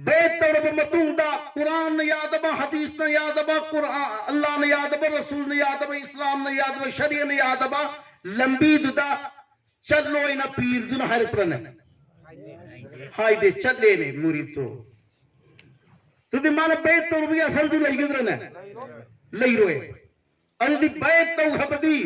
ꯕꯦꯠ ꯇꯧꯔꯕ ꯃꯇꯨꯡꯗ ꯀꯨꯔꯥꯟꯅ ꯌꯥꯗꯕ, ꯍꯗꯤꯁꯅ ꯌꯥꯗꯕ, ꯀꯨꯔꯥꯟ, ꯑꯜꯂꯥꯍꯅ ꯌꯥꯗꯕ, ꯔꯁꯨꯜꯅ ꯌꯥꯗꯕ, ꯏꯁꯂꯥꯝꯅ ꯌꯥꯗꯕ, ꯁꯔꯤꯌꯥꯅ ꯌꯥꯗꯕ ꯂꯝꯕꯤꯗꯨꯗ ꯆꯠꯂꯣꯏꯅ ꯄꯤꯔꯗꯨꯅ ꯍꯥꯏꯔꯛꯄ꯭ꯔꯅꯦ? ꯍꯥꯏꯗꯦ, ꯆꯠꯂꯦꯅꯦ ꯃꯨꯔꯤꯗꯇꯣ꯫ ꯑꯗꯨꯗꯤ ꯃꯥꯅ ꯕꯦꯠ ꯇꯧꯔꯨꯕꯒꯤ ꯑꯁꯔꯗꯨ ꯂꯩꯒꯗ꯭ꯔꯅꯦ? ꯂꯩꯔꯣꯏ꯫ ꯑꯗꯨꯗꯤ ꯕꯦꯠ ꯇꯧꯈ꯭ꯔꯕꯗꯤ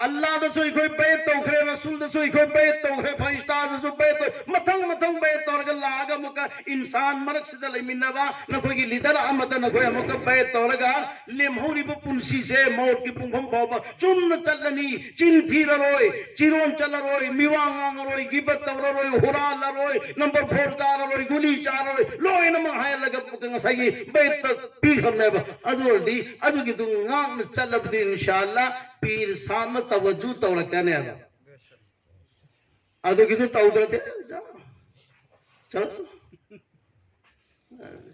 ꯑꯜꯂꯥꯗꯁꯨ ꯑꯩꯈꯣꯏ ꯕꯦꯠ ꯇꯧꯈ꯭ꯔꯦ, ꯔꯁꯨꯜꯗꯁꯨ ꯑꯩꯈꯣꯏ ꯕꯦꯠ ꯇꯧꯈ꯭ꯔꯦ, ꯐꯔꯤꯁꯇꯥꯗꯁꯨ ꯕꯦꯠ ꯇꯧ, ꯃꯊꯪ ꯃꯊꯪ ꯕꯦꯠ ꯇꯧꯔꯒ ꯂꯥꯛꯑꯒ ꯑꯃꯨꯛꯀ ꯏꯟꯁꯥꯟ ꯃꯔꯛꯁꯤꯗ ꯂꯩꯃꯤꯟꯅꯕ ꯅꯈꯣꯏꯒꯤ ꯂꯤꯗꯔ ꯑꯃꯗ ꯅꯈꯣꯏ ꯑꯃꯨꯛꯀ ꯕꯦꯠ ꯇꯧꯔꯒ ꯂꯦꯝꯍꯧꯔꯤꯕ ꯄꯨꯟꯁꯤꯁꯦ ꯃꯧꯠꯀꯤ ꯄꯨꯡꯐꯝ ꯐꯥꯎꯕ ꯆꯨꯝꯅ ꯆꯠꯂꯅꯤ, ꯆꯤꯟ ꯊꯤꯔꯔꯣꯏ, ꯆꯤꯔꯣꯟ ꯆꯠꯂꯔꯣꯏ, ꯃꯤꯋꯥ ꯉꯥꯡꯉꯔꯣꯏ, ꯒꯤꯕꯠ ꯇꯧꯔꯔꯣꯏ, ꯍꯨꯔꯥꯜꯂꯔꯣꯏ, ꯅꯝꯕꯔ ꯐꯣꯔ ꯆꯥꯔꯔꯣꯏ, ꯒꯨꯂꯤ ꯆꯥꯔꯔꯣꯏ, ꯂꯣꯏꯅꯃꯛ ꯍꯥꯏꯍꯜꯂꯒ ꯉꯁꯥꯏꯒꯤ ꯕꯦꯠꯇ ꯄꯤꯈ꯭ꯔꯕꯅꯦꯕ꯫ ꯑꯗꯨ ꯑꯣꯏꯔꯗꯤ ꯑꯗꯨꯒꯤꯗꯨ ꯉꯥꯛꯅ ꯆꯠꯂꯕꯗꯤ ꯏꯟꯁꯥ ꯑꯜꯂꯥ ꯄꯤꯔ ꯁꯥꯠꯅ ꯇꯋꯖꯨ ꯇꯧꯔꯛꯀꯅꯦꯕ꯫ ꯑꯗꯨꯒꯤꯗꯨ ꯇꯧꯗ꯭ꯔꯗꯤ ꯆꯠꯂꯣ꯫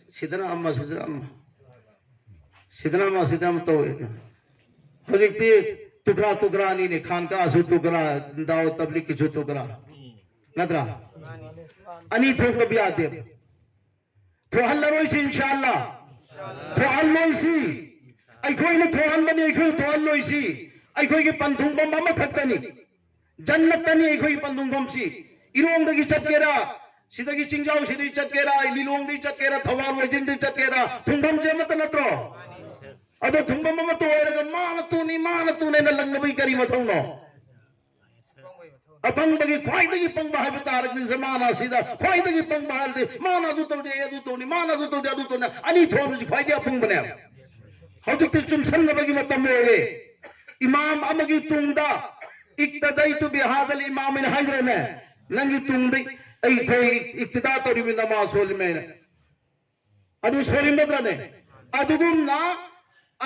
ꯁꯤꯗꯅ ꯑꯃ, ꯁꯤꯗꯅ ꯑꯃ, ꯁꯤꯗꯅ ꯑꯃ, ꯁꯤꯗꯅ ꯑꯃ ꯇꯧꯋꯦ꯫ ꯍꯧꯖꯤꯛꯇꯤ ꯇꯨꯀ꯭ꯔꯥ ꯇꯨꯀ꯭ꯔꯥ ꯑꯅꯤꯅꯦ, ꯈꯥꯟꯀꯥꯁꯨ ꯇꯨꯀ꯭ꯔꯥ, ꯗꯥꯎ ꯇꯕ꯭ꯂꯤꯛꯀꯤꯁꯨ ꯇꯨꯀ꯭ꯔꯥ, ꯅꯠꯇ꯭ꯔꯥ? ꯑꯅꯤ ꯊꯣꯛꯇꯕ ꯌꯥꯗꯦ꯫ ꯊꯣꯛꯍꯜꯂꯔꯣꯏꯁꯤ ꯏꯟꯁꯥ ꯑꯜꯂꯥ, ꯊꯣꯛꯍꯜꯂꯣꯏꯁꯤ꯫ ꯑꯩꯈꯣꯏꯅ ꯊꯣꯛꯍꯟꯕꯅꯤ, ꯑꯩꯈꯣꯏꯅ ꯊꯣꯛꯍꯜꯂꯣꯏꯁꯤ꯫ ꯑꯩꯈꯣꯏꯒꯤ ꯄꯟꯊꯨꯡꯐꯝ ꯑꯃꯈꯛꯇꯅꯤ, ꯖꯟꯅꯠꯇꯅꯤ ꯑꯩꯈꯣꯏꯒꯤ ꯄꯟꯊꯨꯡꯐꯝꯁꯤ꯫ ꯏꯔꯣꯡꯗꯒꯤ ꯆꯠꯀꯦꯔꯥ, ꯁꯤꯗꯒꯤ ꯆꯤꯡꯖꯥꯎꯁꯤꯗꯒꯤ ꯆꯠꯀꯦꯔꯥ, ꯂꯤꯂꯣꯡꯗꯒꯤ ꯆꯠꯀꯦꯔꯥ, ꯊꯧꯕꯥꯜ ꯋꯥꯏꯖꯤꯡꯗꯒꯤ ꯆꯠꯀꯦꯔꯥ, ꯊꯨꯡꯐꯝꯁꯦ ꯑꯃꯠꯇ ꯅꯠꯇ꯭ꯔꯣ? ꯑꯗꯣ ꯊꯨꯡꯐꯝ ꯑꯃꯠꯇ ꯑꯣꯏꯔꯒ ꯃꯥꯅ ꯇꯨꯅꯤ, ꯃꯥꯅ ꯇꯨꯅꯦꯅ ꯂꯪꯅꯕꯒꯤ ꯀꯔꯤ ꯃꯊꯧꯅꯣ? ꯑꯄꯪꯕꯒꯤ ꯈ꯭ꯋꯥꯏꯗꯒꯤ ꯄꯪꯕ ꯍꯥꯏꯕ ꯇꯥꯔꯒꯗꯤ ꯖꯃꯥꯅꯥꯁꯤꯗ ꯈ꯭ꯋꯥꯏꯗꯒꯤ ꯄꯪꯕ ꯍꯥꯏꯔꯗꯤ ꯃꯥꯅ ꯑꯗꯨ ꯇꯧꯗꯦ, ꯑꯩ ꯑꯗꯨ ꯇꯧꯅꯤ, ꯃꯥꯅ ꯑꯗꯨ ꯇꯧꯗꯦ, ꯑꯗꯨ ꯇꯧꯅꯤ, ꯑꯅꯤ ꯊꯣꯛꯍꯟꯕꯁꯤ ꯈ꯭ꯋꯥꯏꯗꯒꯤ ꯑꯄꯪꯕꯅꯦꯕ꯫ ꯍꯧꯖꯤꯛꯇꯤ ꯆꯨꯝꯁꯟꯅꯕꯒꯤ ꯃꯇꯝ ꯑꯣꯏꯔꯦ꯫ ꯏꯃꯥꯝ ꯑꯃꯒꯤ ꯇꯨꯡꯗ "ꯏꯛꯇꯗꯩꯇꯨ ꯕꯤꯍꯥꯗꯜ ꯏꯃꯥꯝ" ꯍꯥꯏꯅ ꯍꯥꯏꯗ꯭ꯔꯅꯦ? ꯅꯪꯒꯤ ꯇꯨꯡꯗ ꯑꯩꯈꯣꯏ ꯏꯛꯇꯤꯗꯥ ꯇꯧꯔꯤꯕ ꯅꯃꯥꯖ ꯁꯣꯜꯂꯤꯃꯦꯅ꯫ ꯑꯗꯨ ꯁꯣꯜꯂꯤ ꯅꯠꯇ꯭ꯔꯅꯦ? ꯑꯗꯨꯒꯨꯝꯅ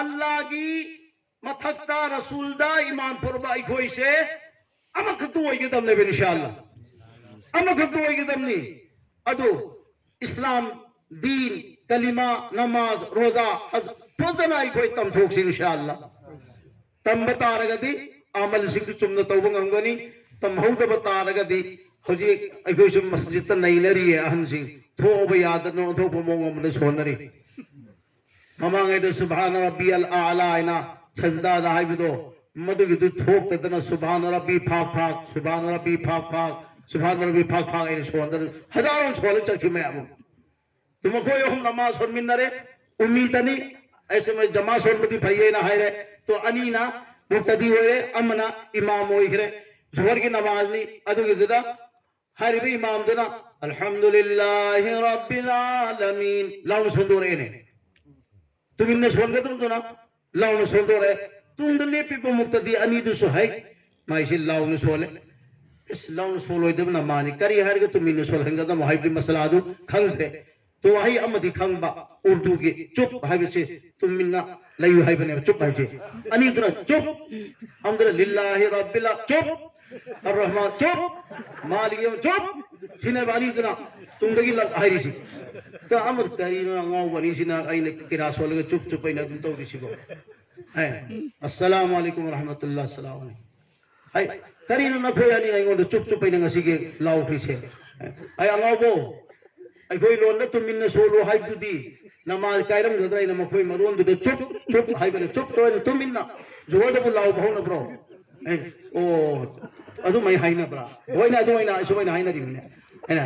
ꯑꯜꯂꯥꯒꯤ ꯃꯊꯛꯇ ꯔꯁꯨꯜꯗ ꯏꯃꯥꯟ ꯄꯨꯔꯕ ꯑꯩꯈꯣꯏꯁꯦ ꯑꯃꯈꯛꯇ ꯑꯣꯏꯒꯗꯕꯅꯦꯕ ꯏꯟꯁꯥ ꯑꯜꯂꯥ꯫ ꯑꯃꯈꯛꯇ ꯑꯣꯏꯒꯗꯕꯅꯤ꯫ ꯑꯗꯨ ꯏꯁꯂꯥꯝ, ꯗꯤꯟ, ꯀꯂꯤꯃꯥ, ꯅꯃꯥꯖ, ꯔꯣꯖꯥ, ꯍꯖ ꯐꯖꯅ ꯑꯩꯈꯣꯏ ꯇꯝꯊꯣꯛꯁꯤ ꯏꯟꯁꯥ ꯑꯜꯂꯥ꯫ ꯇꯝꯕ ꯇꯥꯔꯒꯗꯤ ꯑꯃꯜꯁꯤꯡꯁꯨ ꯆꯨꯝꯅ ꯇꯧꯕ ꯉꯝꯒꯅꯤ, ꯇꯝꯍꯧꯗꯕ ꯇꯥꯔꯒꯗꯤ ꯍꯧꯖꯤꯛ ꯑꯩꯈꯣꯏꯁꯨ ꯃꯁꯖꯤꯠꯇ ꯅꯩꯅꯔꯤꯌꯦ ꯑꯍꯟꯁꯤꯡ꯫ ꯊꯣꯛꯑꯕ ꯌꯥꯗꯗꯅ ꯑꯣꯟꯊꯣꯛꯄ ꯃꯑꯣꯡ ꯑꯃꯗ ꯁꯣꯟꯅꯔꯤ꯫ ꯃꯃꯥꯡꯉꯩꯗ "ꯁꯨꯕꯍꯥꯅ ꯔꯕꯤꯌꯜ ꯑꯥꯂꯥ" ꯍꯥꯏꯅ ꯁꯖꯗꯥꯗ ꯍꯥꯏꯕꯗꯣ, ꯃꯗꯨꯒꯤꯗꯨ ꯊꯣꯛꯇꯗꯅ "ꯁꯨꯕꯍꯥꯅ ꯔꯕꯤ ꯐꯥꯛ ꯐꯥꯛ, ꯁꯨꯕꯍꯥꯅ ꯔꯕꯤ ꯐꯥꯛ ꯐꯥꯛ, ꯁꯨꯕꯍꯥꯅ ꯔꯕꯤ ꯐꯥꯛ ꯐꯥꯛ" ꯍꯥꯏꯅ ꯁꯣꯟꯗꯅ ꯍꯖꯥꯔꯣꯟ ꯁꯣꯜꯂ ꯆꯠꯈꯤ ꯃꯌꯥꯝ ꯑꯃ꯫ ꯑꯗꯨ ꯃꯈꯣꯏ ꯑꯍꯨꯝ ꯅꯃꯥꯖ ꯁꯣꯟꯃꯤꯟꯅꯔꯦ꯫ ꯎꯝꯃꯤꯇꯅꯤ, ꯑꯩꯁꯦ ꯃꯣꯏ ꯖꯃꯥ ꯁꯣꯟꯕꯗꯤ ꯐꯩꯌꯦꯅ ꯍꯥꯏꯔꯦ꯫ ꯇꯣ ꯑꯅꯤꯅ ꯃꯨꯛꯇꯗꯤ ꯑꯣꯏꯔꯦ, ꯑꯃꯅ ꯏꯃꯥꯝ ꯑꯣꯏꯈ꯭ꯔꯦ꯫ ꯖꯨꯍꯔꯒꯤ ꯅꯃꯥꯖꯅꯤ꯫ ꯑꯗꯨꯒꯤꯗꯨꯗ ꯍꯥꯏꯔꯤꯕ ꯏꯃꯥꯝꯗꯨꯅ "ꯑꯜꯍꯝꯗꯨꯂꯤꯜꯂꯥꯍꯤ ꯔꯕꯤꯜ ꯑꯥꯂꯃꯤꯟ" ꯂꯥꯎꯅ ꯁꯣꯟꯗꯣꯔꯛꯑꯦꯅꯦ꯫ ꯇꯨꯃꯤꯟꯅ ꯁꯣꯟꯒꯗꯧꯗꯨꯅ ꯂꯥꯎꯅ ꯁꯣꯟꯗꯣꯔꯛꯑꯦ꯫ ꯇꯨꯡꯗ ꯂꯦꯞꯄꯤꯕ ꯃꯨꯛꯇꯗꯤ ꯑꯅꯤꯗꯨꯁꯨ ꯍꯩ, ꯃꯥꯏꯁꯤ ꯂꯥꯎꯅ ꯁꯣꯜꯂꯦ꯫ ꯏꯁ, ꯂꯥꯎꯅ ꯁꯣꯜꯂꯣꯏꯗꯕꯅ ꯃꯥꯅꯤ, ꯀꯔꯤ ꯍꯥꯏꯔꯒ ꯇꯨꯃꯤꯟꯅ ꯁꯣꯜꯍꯟꯒꯗꯕꯅꯣ ꯍꯥꯏꯕꯒꯤ ꯃꯁꯂꯥꯗꯨ ꯈꯪꯗ꯭ꯔꯦ꯫ ꯇꯣ ꯋꯥꯍꯩ ꯑꯃꯗꯤ ꯈꯪꯕ, ꯎꯔꯗꯨꯒꯤ "ꯆꯨꯞ" ꯍꯥꯏꯕꯁꯤ ꯇꯨꯃꯤꯟꯅ ꯂꯩꯌꯨ ꯍꯥꯏꯕꯅꯦꯕ, "ꯆꯨꯞ" ꯍꯥꯏꯁꯦ꯫ ꯑꯅꯤꯗꯨꯅ "ꯆꯨꯞ", ꯑꯃꯗꯨꯅ "ꯂꯤꯜꯂꯥꯍꯤ ꯔꯕꯤꯜ ꯆꯨꯞ", "ꯑꯔ ꯔꯍꯃꯥꯟ ꯆꯨꯞ", "ꯃꯥꯂꯤꯛ ꯌꯧꯃꯤꯟ ꯆꯨꯞ", ꯁꯤꯅꯦꯕ ꯑꯅꯤꯗꯨꯅ ꯇꯨꯡꯗꯒꯤ ꯂꯛ ꯍꯥꯏꯔꯤꯁꯤ꯫ ꯇ ꯑꯃ ꯀꯔꯤꯅꯣ ꯑꯉꯥꯎꯕ ꯑꯅꯤꯁꯤꯅ ꯑꯩꯅ ꯀꯤꯔꯥ ꯁꯣꯜꯂꯒ "ꯆꯨꯞ ꯆꯨꯞ" ꯑꯩꯅ ꯑꯗꯨꯝ ꯇꯧꯔꯤꯁꯤꯕꯣ? ꯑꯦ, "ꯑꯁꯁꯂꯥꯃꯨ ꯑꯂꯩꯀꯨꯝ ꯋꯔꯍꯃꯇꯨꯜꯂꯥꯍꯤ", "ꯑꯁꯁꯂꯥꯃꯨ ꯑꯂꯩꯀꯨꯝ", ꯑꯩ, "ꯀꯔꯤꯅꯣ ꯅꯈꯣꯏ ꯑꯅꯤꯅ ꯑꯩꯉꯣꯟꯗ ꯆꯨꯞ ꯆꯨꯞ ꯑꯩꯅ ꯉꯁꯤꯒꯤ ꯂꯥꯎꯈ꯭ꯔꯤꯁꯦ?" ꯑꯩ, "ꯑꯉꯥꯎꯕꯣ, ꯑꯩꯈꯣꯏ ꯂꯣꯟꯗ ꯇꯨꯃꯤꯟꯅ ꯁꯣꯜꯂꯨ ꯍꯥꯏꯕꯗꯨꯗꯤ ꯅꯃꯥꯖ ꯀꯥꯏꯔꯝꯒꯗ꯭ꯔꯥ ꯍꯥꯏꯅ ꯃꯈꯣꯏ ꯃꯔꯣꯟꯗꯨꯗ ꯆꯨꯞ ꯆꯨꯞ ꯍꯥꯏꯕꯅ ꯆꯨꯞ ꯇꯧꯔꯦ꯫ ꯇꯨꯃꯤꯟꯅ ꯖꯨꯍꯔꯗꯕꯨ ꯂꯥꯎꯕ ꯍꯧꯅꯕ꯭ꯔꯣ?" ꯑꯩ, "ꯑꯣ, ꯑꯗꯨꯃꯥꯏ ꯍꯥꯏꯅꯕ꯭ꯔꯥ? ꯍꯣꯏꯅꯦ, ꯑꯗꯨꯃꯥꯏꯅ ꯑꯁꯨꯃꯥꯏꯅ ꯍꯥꯏꯅꯔꯤꯕꯅꯦ" ꯍꯥꯏꯅ꯫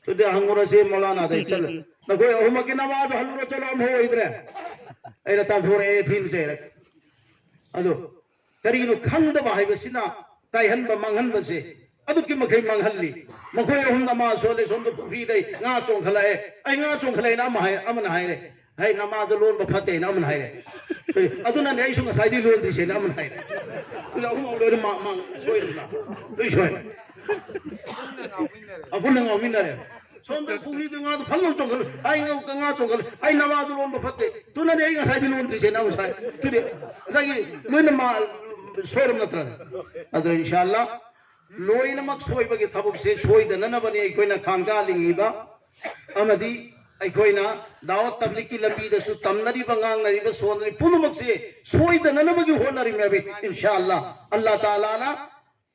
ꯑꯗꯨꯗꯤ ꯍꯪꯉꯨꯔꯁꯤ ꯃꯧꯂꯥꯅꯥꯗ, "ꯆꯠꯂꯨ, ꯅꯈꯣꯏ ꯑꯍꯨꯝꯃꯛꯀꯤ ꯅꯃꯥꯖꯗꯣ ꯍꯜꯂꯨꯔꯣ, ꯆꯠꯂꯣ, ꯑꯃ ꯑꯣꯏꯗ꯭ꯔꯦ"꯫ ꯑꯩꯅ ꯇꯥꯟꯊꯣꯔꯛꯑꯦ, ꯊꯤꯅ ꯆꯩꯔꯦ꯫ ꯑꯗꯨ ꯀꯔꯤꯒꯤꯅꯣ ꯈꯪꯗꯕ ꯍꯥꯏꯕꯁꯤꯅ ꯀꯥꯏꯍꯟꯕ, ꯃꯥꯡꯍꯟꯕꯁꯦ ꯑꯗꯨꯛꯀꯤ ꯃꯈꯩ ꯃꯥꯡꯍꯜꯂꯤ꯫ ꯃꯈꯣꯏ ꯑꯍꯨꯝ ꯅꯃꯥꯖ ꯁꯣꯜꯂꯦ, ꯁꯣꯝꯗ ꯄꯨꯈ꯭ꯔꯤꯗꯩ ꯉꯥ ꯆꯣꯡꯈꯠꯂꯛꯑꯦ, ꯑꯩ ꯉꯥ ꯆꯣꯡꯈꯠꯂꯛꯑꯦꯅ ꯑꯃ ꯍꯥꯏ-, ꯑꯃꯅ ꯍꯥꯏꯔꯦ, "ꯍꯩ, ꯅꯃꯥꯖꯗꯣ ꯂꯣꯟꯕ ꯐꯠꯇꯦꯅ" ꯑꯃꯅ ꯍꯥꯏꯔꯦ꯫ "ꯑꯗꯨꯅꯅꯦ ꯑꯩꯁꯨ ꯉꯁꯥꯏꯗꯤ ꯂꯣꯟꯗ꯭ꯔꯤꯁꯦꯅ" ꯑꯃꯅ ꯍꯥꯏꯔꯦ꯫ ꯑꯗꯨꯗ ꯑꯍꯨꯝꯃꯛ ꯂꯣꯏꯅ ꯃꯥ-, ꯃꯥ-, ꯁꯣꯏꯗꯅ ꯂꯣꯏ ꯁꯣꯏꯔꯦ꯫ ꯑꯄꯨꯟꯅ ꯉꯥꯎꯃꯤꯟꯅꯔꯦ꯫ ꯁꯣꯝꯗ ꯄꯨꯈ꯭ꯔꯤꯗꯨ ꯉꯥꯗꯨ ꯐꯜ ꯂꯥꯎ ꯆꯣꯡꯈꯠꯂꯨ꯫ ꯑꯩ ꯉꯥ, ꯉꯥ ꯆꯣꯡꯈꯠꯂꯨ꯫ ꯑꯩ ꯅꯃꯥꯖꯗꯨ ꯂꯣꯟꯕ ꯐꯠꯇꯦ꯫ ꯑꯗꯨꯅꯅꯦ ꯑꯩ ꯉꯁꯥꯏꯗꯤ ꯂꯣꯟꯗ꯭ꯔꯤꯁꯦ ꯅꯃꯥꯖ ꯁꯥꯏ꯫ ꯑꯗꯨꯗꯤ ꯉꯁꯥꯏꯒꯤ ꯂꯣꯏꯅ ꯃꯥ-, ꯁꯣꯏꯔꯕ ꯅꯠꯇ꯭ꯔꯥ? ꯑꯗꯣ ꯏꯟꯁꯥ ꯑꯜꯂꯥ ꯂꯣꯏꯅꯃꯛ ꯁꯣꯏꯕꯒꯤ ꯊꯕꯛꯁꯦ ꯁꯣꯏꯗꯅꯅꯕꯅꯤ ꯑꯩꯈꯣꯏꯅ ꯈꯥꯡꯒꯥꯂꯤꯡꯉꯤꯕ꯫ ꯑꯃꯗꯤ ꯑꯩꯈꯣꯏꯅ ꯗꯥꯋꯠ ꯇꯕ꯭ꯂꯤꯛꯀꯤ ꯂꯝꯕꯤꯗꯁꯨ ꯇꯝꯅꯔꯤꯕ, ꯉꯥꯡꯅꯔꯤꯕ, ꯁꯣꯟꯅꯔꯤꯕ ꯄꯨꯝꯅꯃꯛꯁꯦ ꯁꯣꯏꯗꯅꯅꯕꯒꯤ ꯍꯣꯠꯅꯔꯤꯃꯦꯕ꯫ ꯏꯟꯁꯥ ꯑꯜꯂꯥ, ꯑꯜꯂꯥ ꯇꯥꯂꯥꯅ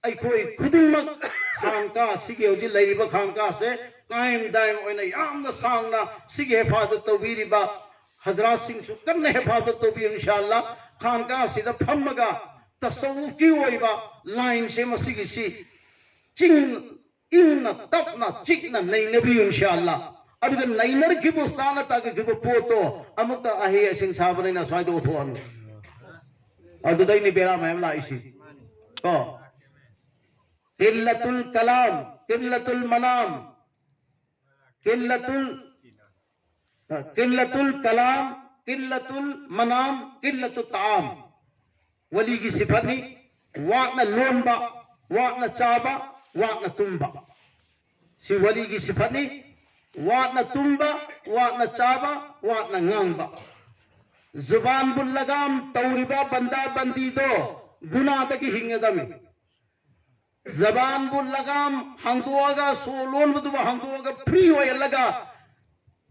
ꯑꯩꯈꯣꯏ ꯈꯨꯗꯤꯡꯃꯛ ꯈꯥꯟꯀꯥ ꯑꯁꯤꯒꯤ ꯍꯧꯖꯤꯛ ꯂꯩꯔꯤꯕ ꯈꯥꯟꯀꯥꯁꯦ ꯀꯥꯏꯝ ꯗꯥꯏꯝ ꯑꯣꯏꯅ ꯌꯥꯝꯅ ꯁꯥꯡꯅ ꯁꯤꯒꯤ ꯍꯦꯐꯥꯖꯠ ꯇꯧꯕꯤꯔꯤꯕ ꯍꯖꯔꯥꯠꯁꯤꯡꯁꯨ ꯀꯟꯅ ꯍꯦꯐꯥꯖꯠ ꯇꯧꯕꯤꯌꯨ ꯏꯟꯁꯥ ꯑꯜꯂꯥ꯫ ꯈꯥꯟꯀꯥ ꯑꯁꯤꯗ ꯐꯝꯃꯒ ꯇꯁꯧꯐꯀꯤ ꯑꯣꯏꯕ ꯂꯥꯏꯟꯁꯦ ꯃꯁꯤꯒꯤꯁꯤ ꯆꯤꯡ ꯏꯪꯅ ꯇꯞꯅ ꯆꯤꯛꯅ ꯅꯩꯅꯕꯤꯌꯨ ꯏꯟꯁꯥ ꯑꯜꯂꯥ꯫ ꯑꯗꯨꯒ ꯅꯩꯅꯔꯛꯈꯤꯕ ꯎꯁꯇꯥꯗꯅ ꯇꯥꯛꯈꯤꯕ ꯄꯣꯠꯇꯣ ꯑꯃꯨꯛꯀ ꯑꯍꯩ ꯑꯁꯤꯡ ꯁꯥꯕꯅꯤꯅ ꯁ꯭ꯋꯥꯏꯗ ꯎꯊꯣꯛꯑꯅꯨ꯫ ꯑꯗꯨꯗꯩꯅꯤ ꯕꯦꯔꯥ ꯃꯌꯥꯝ ꯂꯥꯛꯏꯁꯤ꯫ ꯀꯣ ꯀꯤꯜꯂꯇꯨꯜ ꯀꯂꯥꯝ, ꯀꯤꯜꯂꯇꯨꯜ ꯃꯅꯥꯝ, ꯀꯤꯜꯂꯇꯨꯜ ꯀꯤꯜꯂꯇꯨꯜ ꯀꯂꯥꯝ, ꯀꯤꯜꯂꯇꯨꯜ ꯃꯅꯥꯝ, ꯀꯤꯜꯂꯇꯨꯜ ꯇꯥꯝ꯫ ꯋꯥꯂꯤꯒꯤ ꯁꯤꯐꯠꯅꯤ꯫ ꯋꯥꯠꯅ ꯂꯣꯟꯕ, ꯋꯥꯠꯅ ꯆꯥꯕ, ꯋꯥꯠꯅ ꯇꯨꯝꯕ꯫ ꯁꯤ ꯋꯥꯂꯤꯒꯤ ꯁꯤꯐꯠꯅꯤ꯫ ꯋꯥꯠꯅ ꯇꯨꯝꯕ, ꯋꯥꯠꯅ ꯆꯥꯕ, ꯋꯥꯠꯅ ꯉꯥꯡꯕ꯫ ꯖꯨꯕꯥꯟꯕꯨ ꯂꯒꯥꯝ ꯇꯧꯔꯤꯕ ꯕꯟꯗꯥ ꯕꯟꯗꯤꯗꯣ ꯒꯨꯅꯥꯗꯒꯤ ꯍꯤꯡꯒꯗꯕꯅꯤ꯫ ꯖꯕꯥꯟꯕꯨ ꯂꯒꯥꯝ ꯍꯥꯡꯗꯣꯛꯑꯒ, ꯁꯣ ꯂꯣꯟꯕꯗꯨꯕꯨ ꯍꯥꯡꯗꯣꯛꯑꯒ, ꯐ꯭ꯔꯤ ꯑꯣꯏꯍꯜꯂꯒ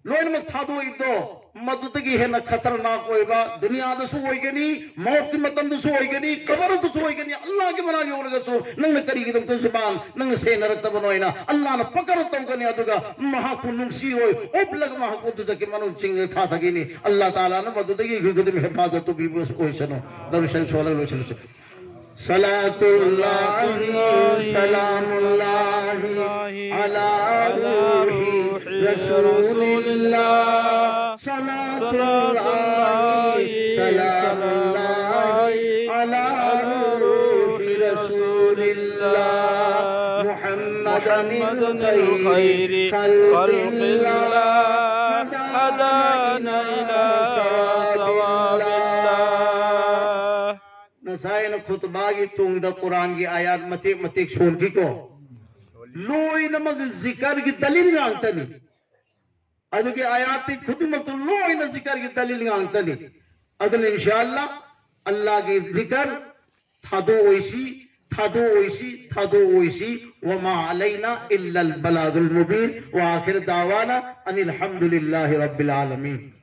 ꯂꯣꯏꯅꯃꯛ ꯊꯥꯗꯣꯛꯏꯕꯗꯣ, ꯃꯗꯨꯗꯒꯤ ꯍꯦꯟꯅ ꯈꯇꯔꯅꯥꯛ ꯑꯣꯏꯕ ꯗꯨꯅꯤꯌꯥꯗꯁꯨ ꯑꯣꯏꯒꯅꯤ, ꯃꯧꯠꯀꯤ ꯃꯇꯝꯗꯁꯨ ꯑꯣꯏꯒꯅꯤ, ꯀꯕꯔꯗꯁꯨ ꯑꯣꯏꯒꯅꯤ꯫ ꯑꯜꯂꯥꯍꯒꯤ ꯃꯅꯥꯛ ꯌꯧꯔꯒꯁꯨ ꯅꯪꯅ ꯀꯔꯤꯒꯤꯗꯃꯛꯇ ꯖꯨꯕꯥꯟ ꯅꯪꯅ ꯁꯦꯟꯅꯔꯛꯇꯕꯅꯣ ꯍꯥꯏꯅ ꯑꯜꯂꯥꯍꯅ ꯄꯀꯔ ꯇꯧꯒꯅꯤ꯫ ꯑꯗꯨꯒ ꯃꯍꯥꯛꯄꯨ ꯅꯨꯡꯁꯤꯔꯣꯏ, ꯑꯣꯞꯂꯒ ꯃꯍꯥꯛꯄꯨ ꯗꯨꯖꯈꯀꯤ ꯃꯅꯨꯡ ꯆꯤꯡꯗ ꯊꯥꯊꯈꯤꯅꯤ꯫ ꯑꯜꯂꯥꯍ ꯇꯥꯂꯥꯅ ꯃꯗꯨꯗꯒꯤ ꯑꯩꯈꯣꯏ ꯈꯨꯗꯤꯡ ꯍꯦꯐꯥꯖꯠ ꯇꯧꯕꯤꯕ ꯑꯣꯏꯁꯅꯨ꯫ ꯗꯔꯨꯗ ꯁꯣꯜꯂꯒ ꯂꯣꯏꯁꯤꯜꯂꯁꯤ꯫ صلاة الله، سلام الله على روح رسول الله. صلاة الله، سلام الله على روح رسول الله. محمدا الخير خلق الله، هدانا إلى صواب الله. ꯉꯁꯥꯏ ꯑꯩꯅ ꯈꯨꯇꯕꯥꯒꯤ ꯇꯨꯡꯗ ꯀꯨꯔꯥꯟꯒꯤ ꯑꯥꯌꯥꯠ ꯃꯇꯦꯛ ꯃꯇꯦꯛ ꯁꯣꯟꯈꯤꯀꯣ꯫ ꯂꯣꯏꯅꯃꯛ ꯖꯤꯀꯔꯒꯤ ꯗꯂꯤꯜ ꯉꯥꯛꯇꯅꯤ꯫ ꯑꯗꯨꯒꯤ ꯑꯥꯌꯥꯠꯇꯤ ꯈꯨꯗꯤꯡꯃꯛꯇꯨ ꯂꯣꯏꯅ ꯖꯤꯀꯔꯒꯤ ꯗꯂꯤꯜ ꯉꯥꯛꯇꯅꯤ꯫ ꯑꯗꯨꯅ ꯏꯟꯁꯥ ꯑꯜꯂꯥ, ꯑꯜꯂꯥꯒꯤ ꯖꯤꯀꯔ ꯊꯥꯗꯣꯛꯑꯣꯏꯁꯤ, ꯊꯥꯗꯣꯛꯑꯣꯏꯁꯤ, ꯊꯥꯗꯣꯛꯑꯣꯏꯁꯤ꯫ وما علينا إلا البلاغ المبين. وآخر دعوانا أن الحمد لله رب العالمين.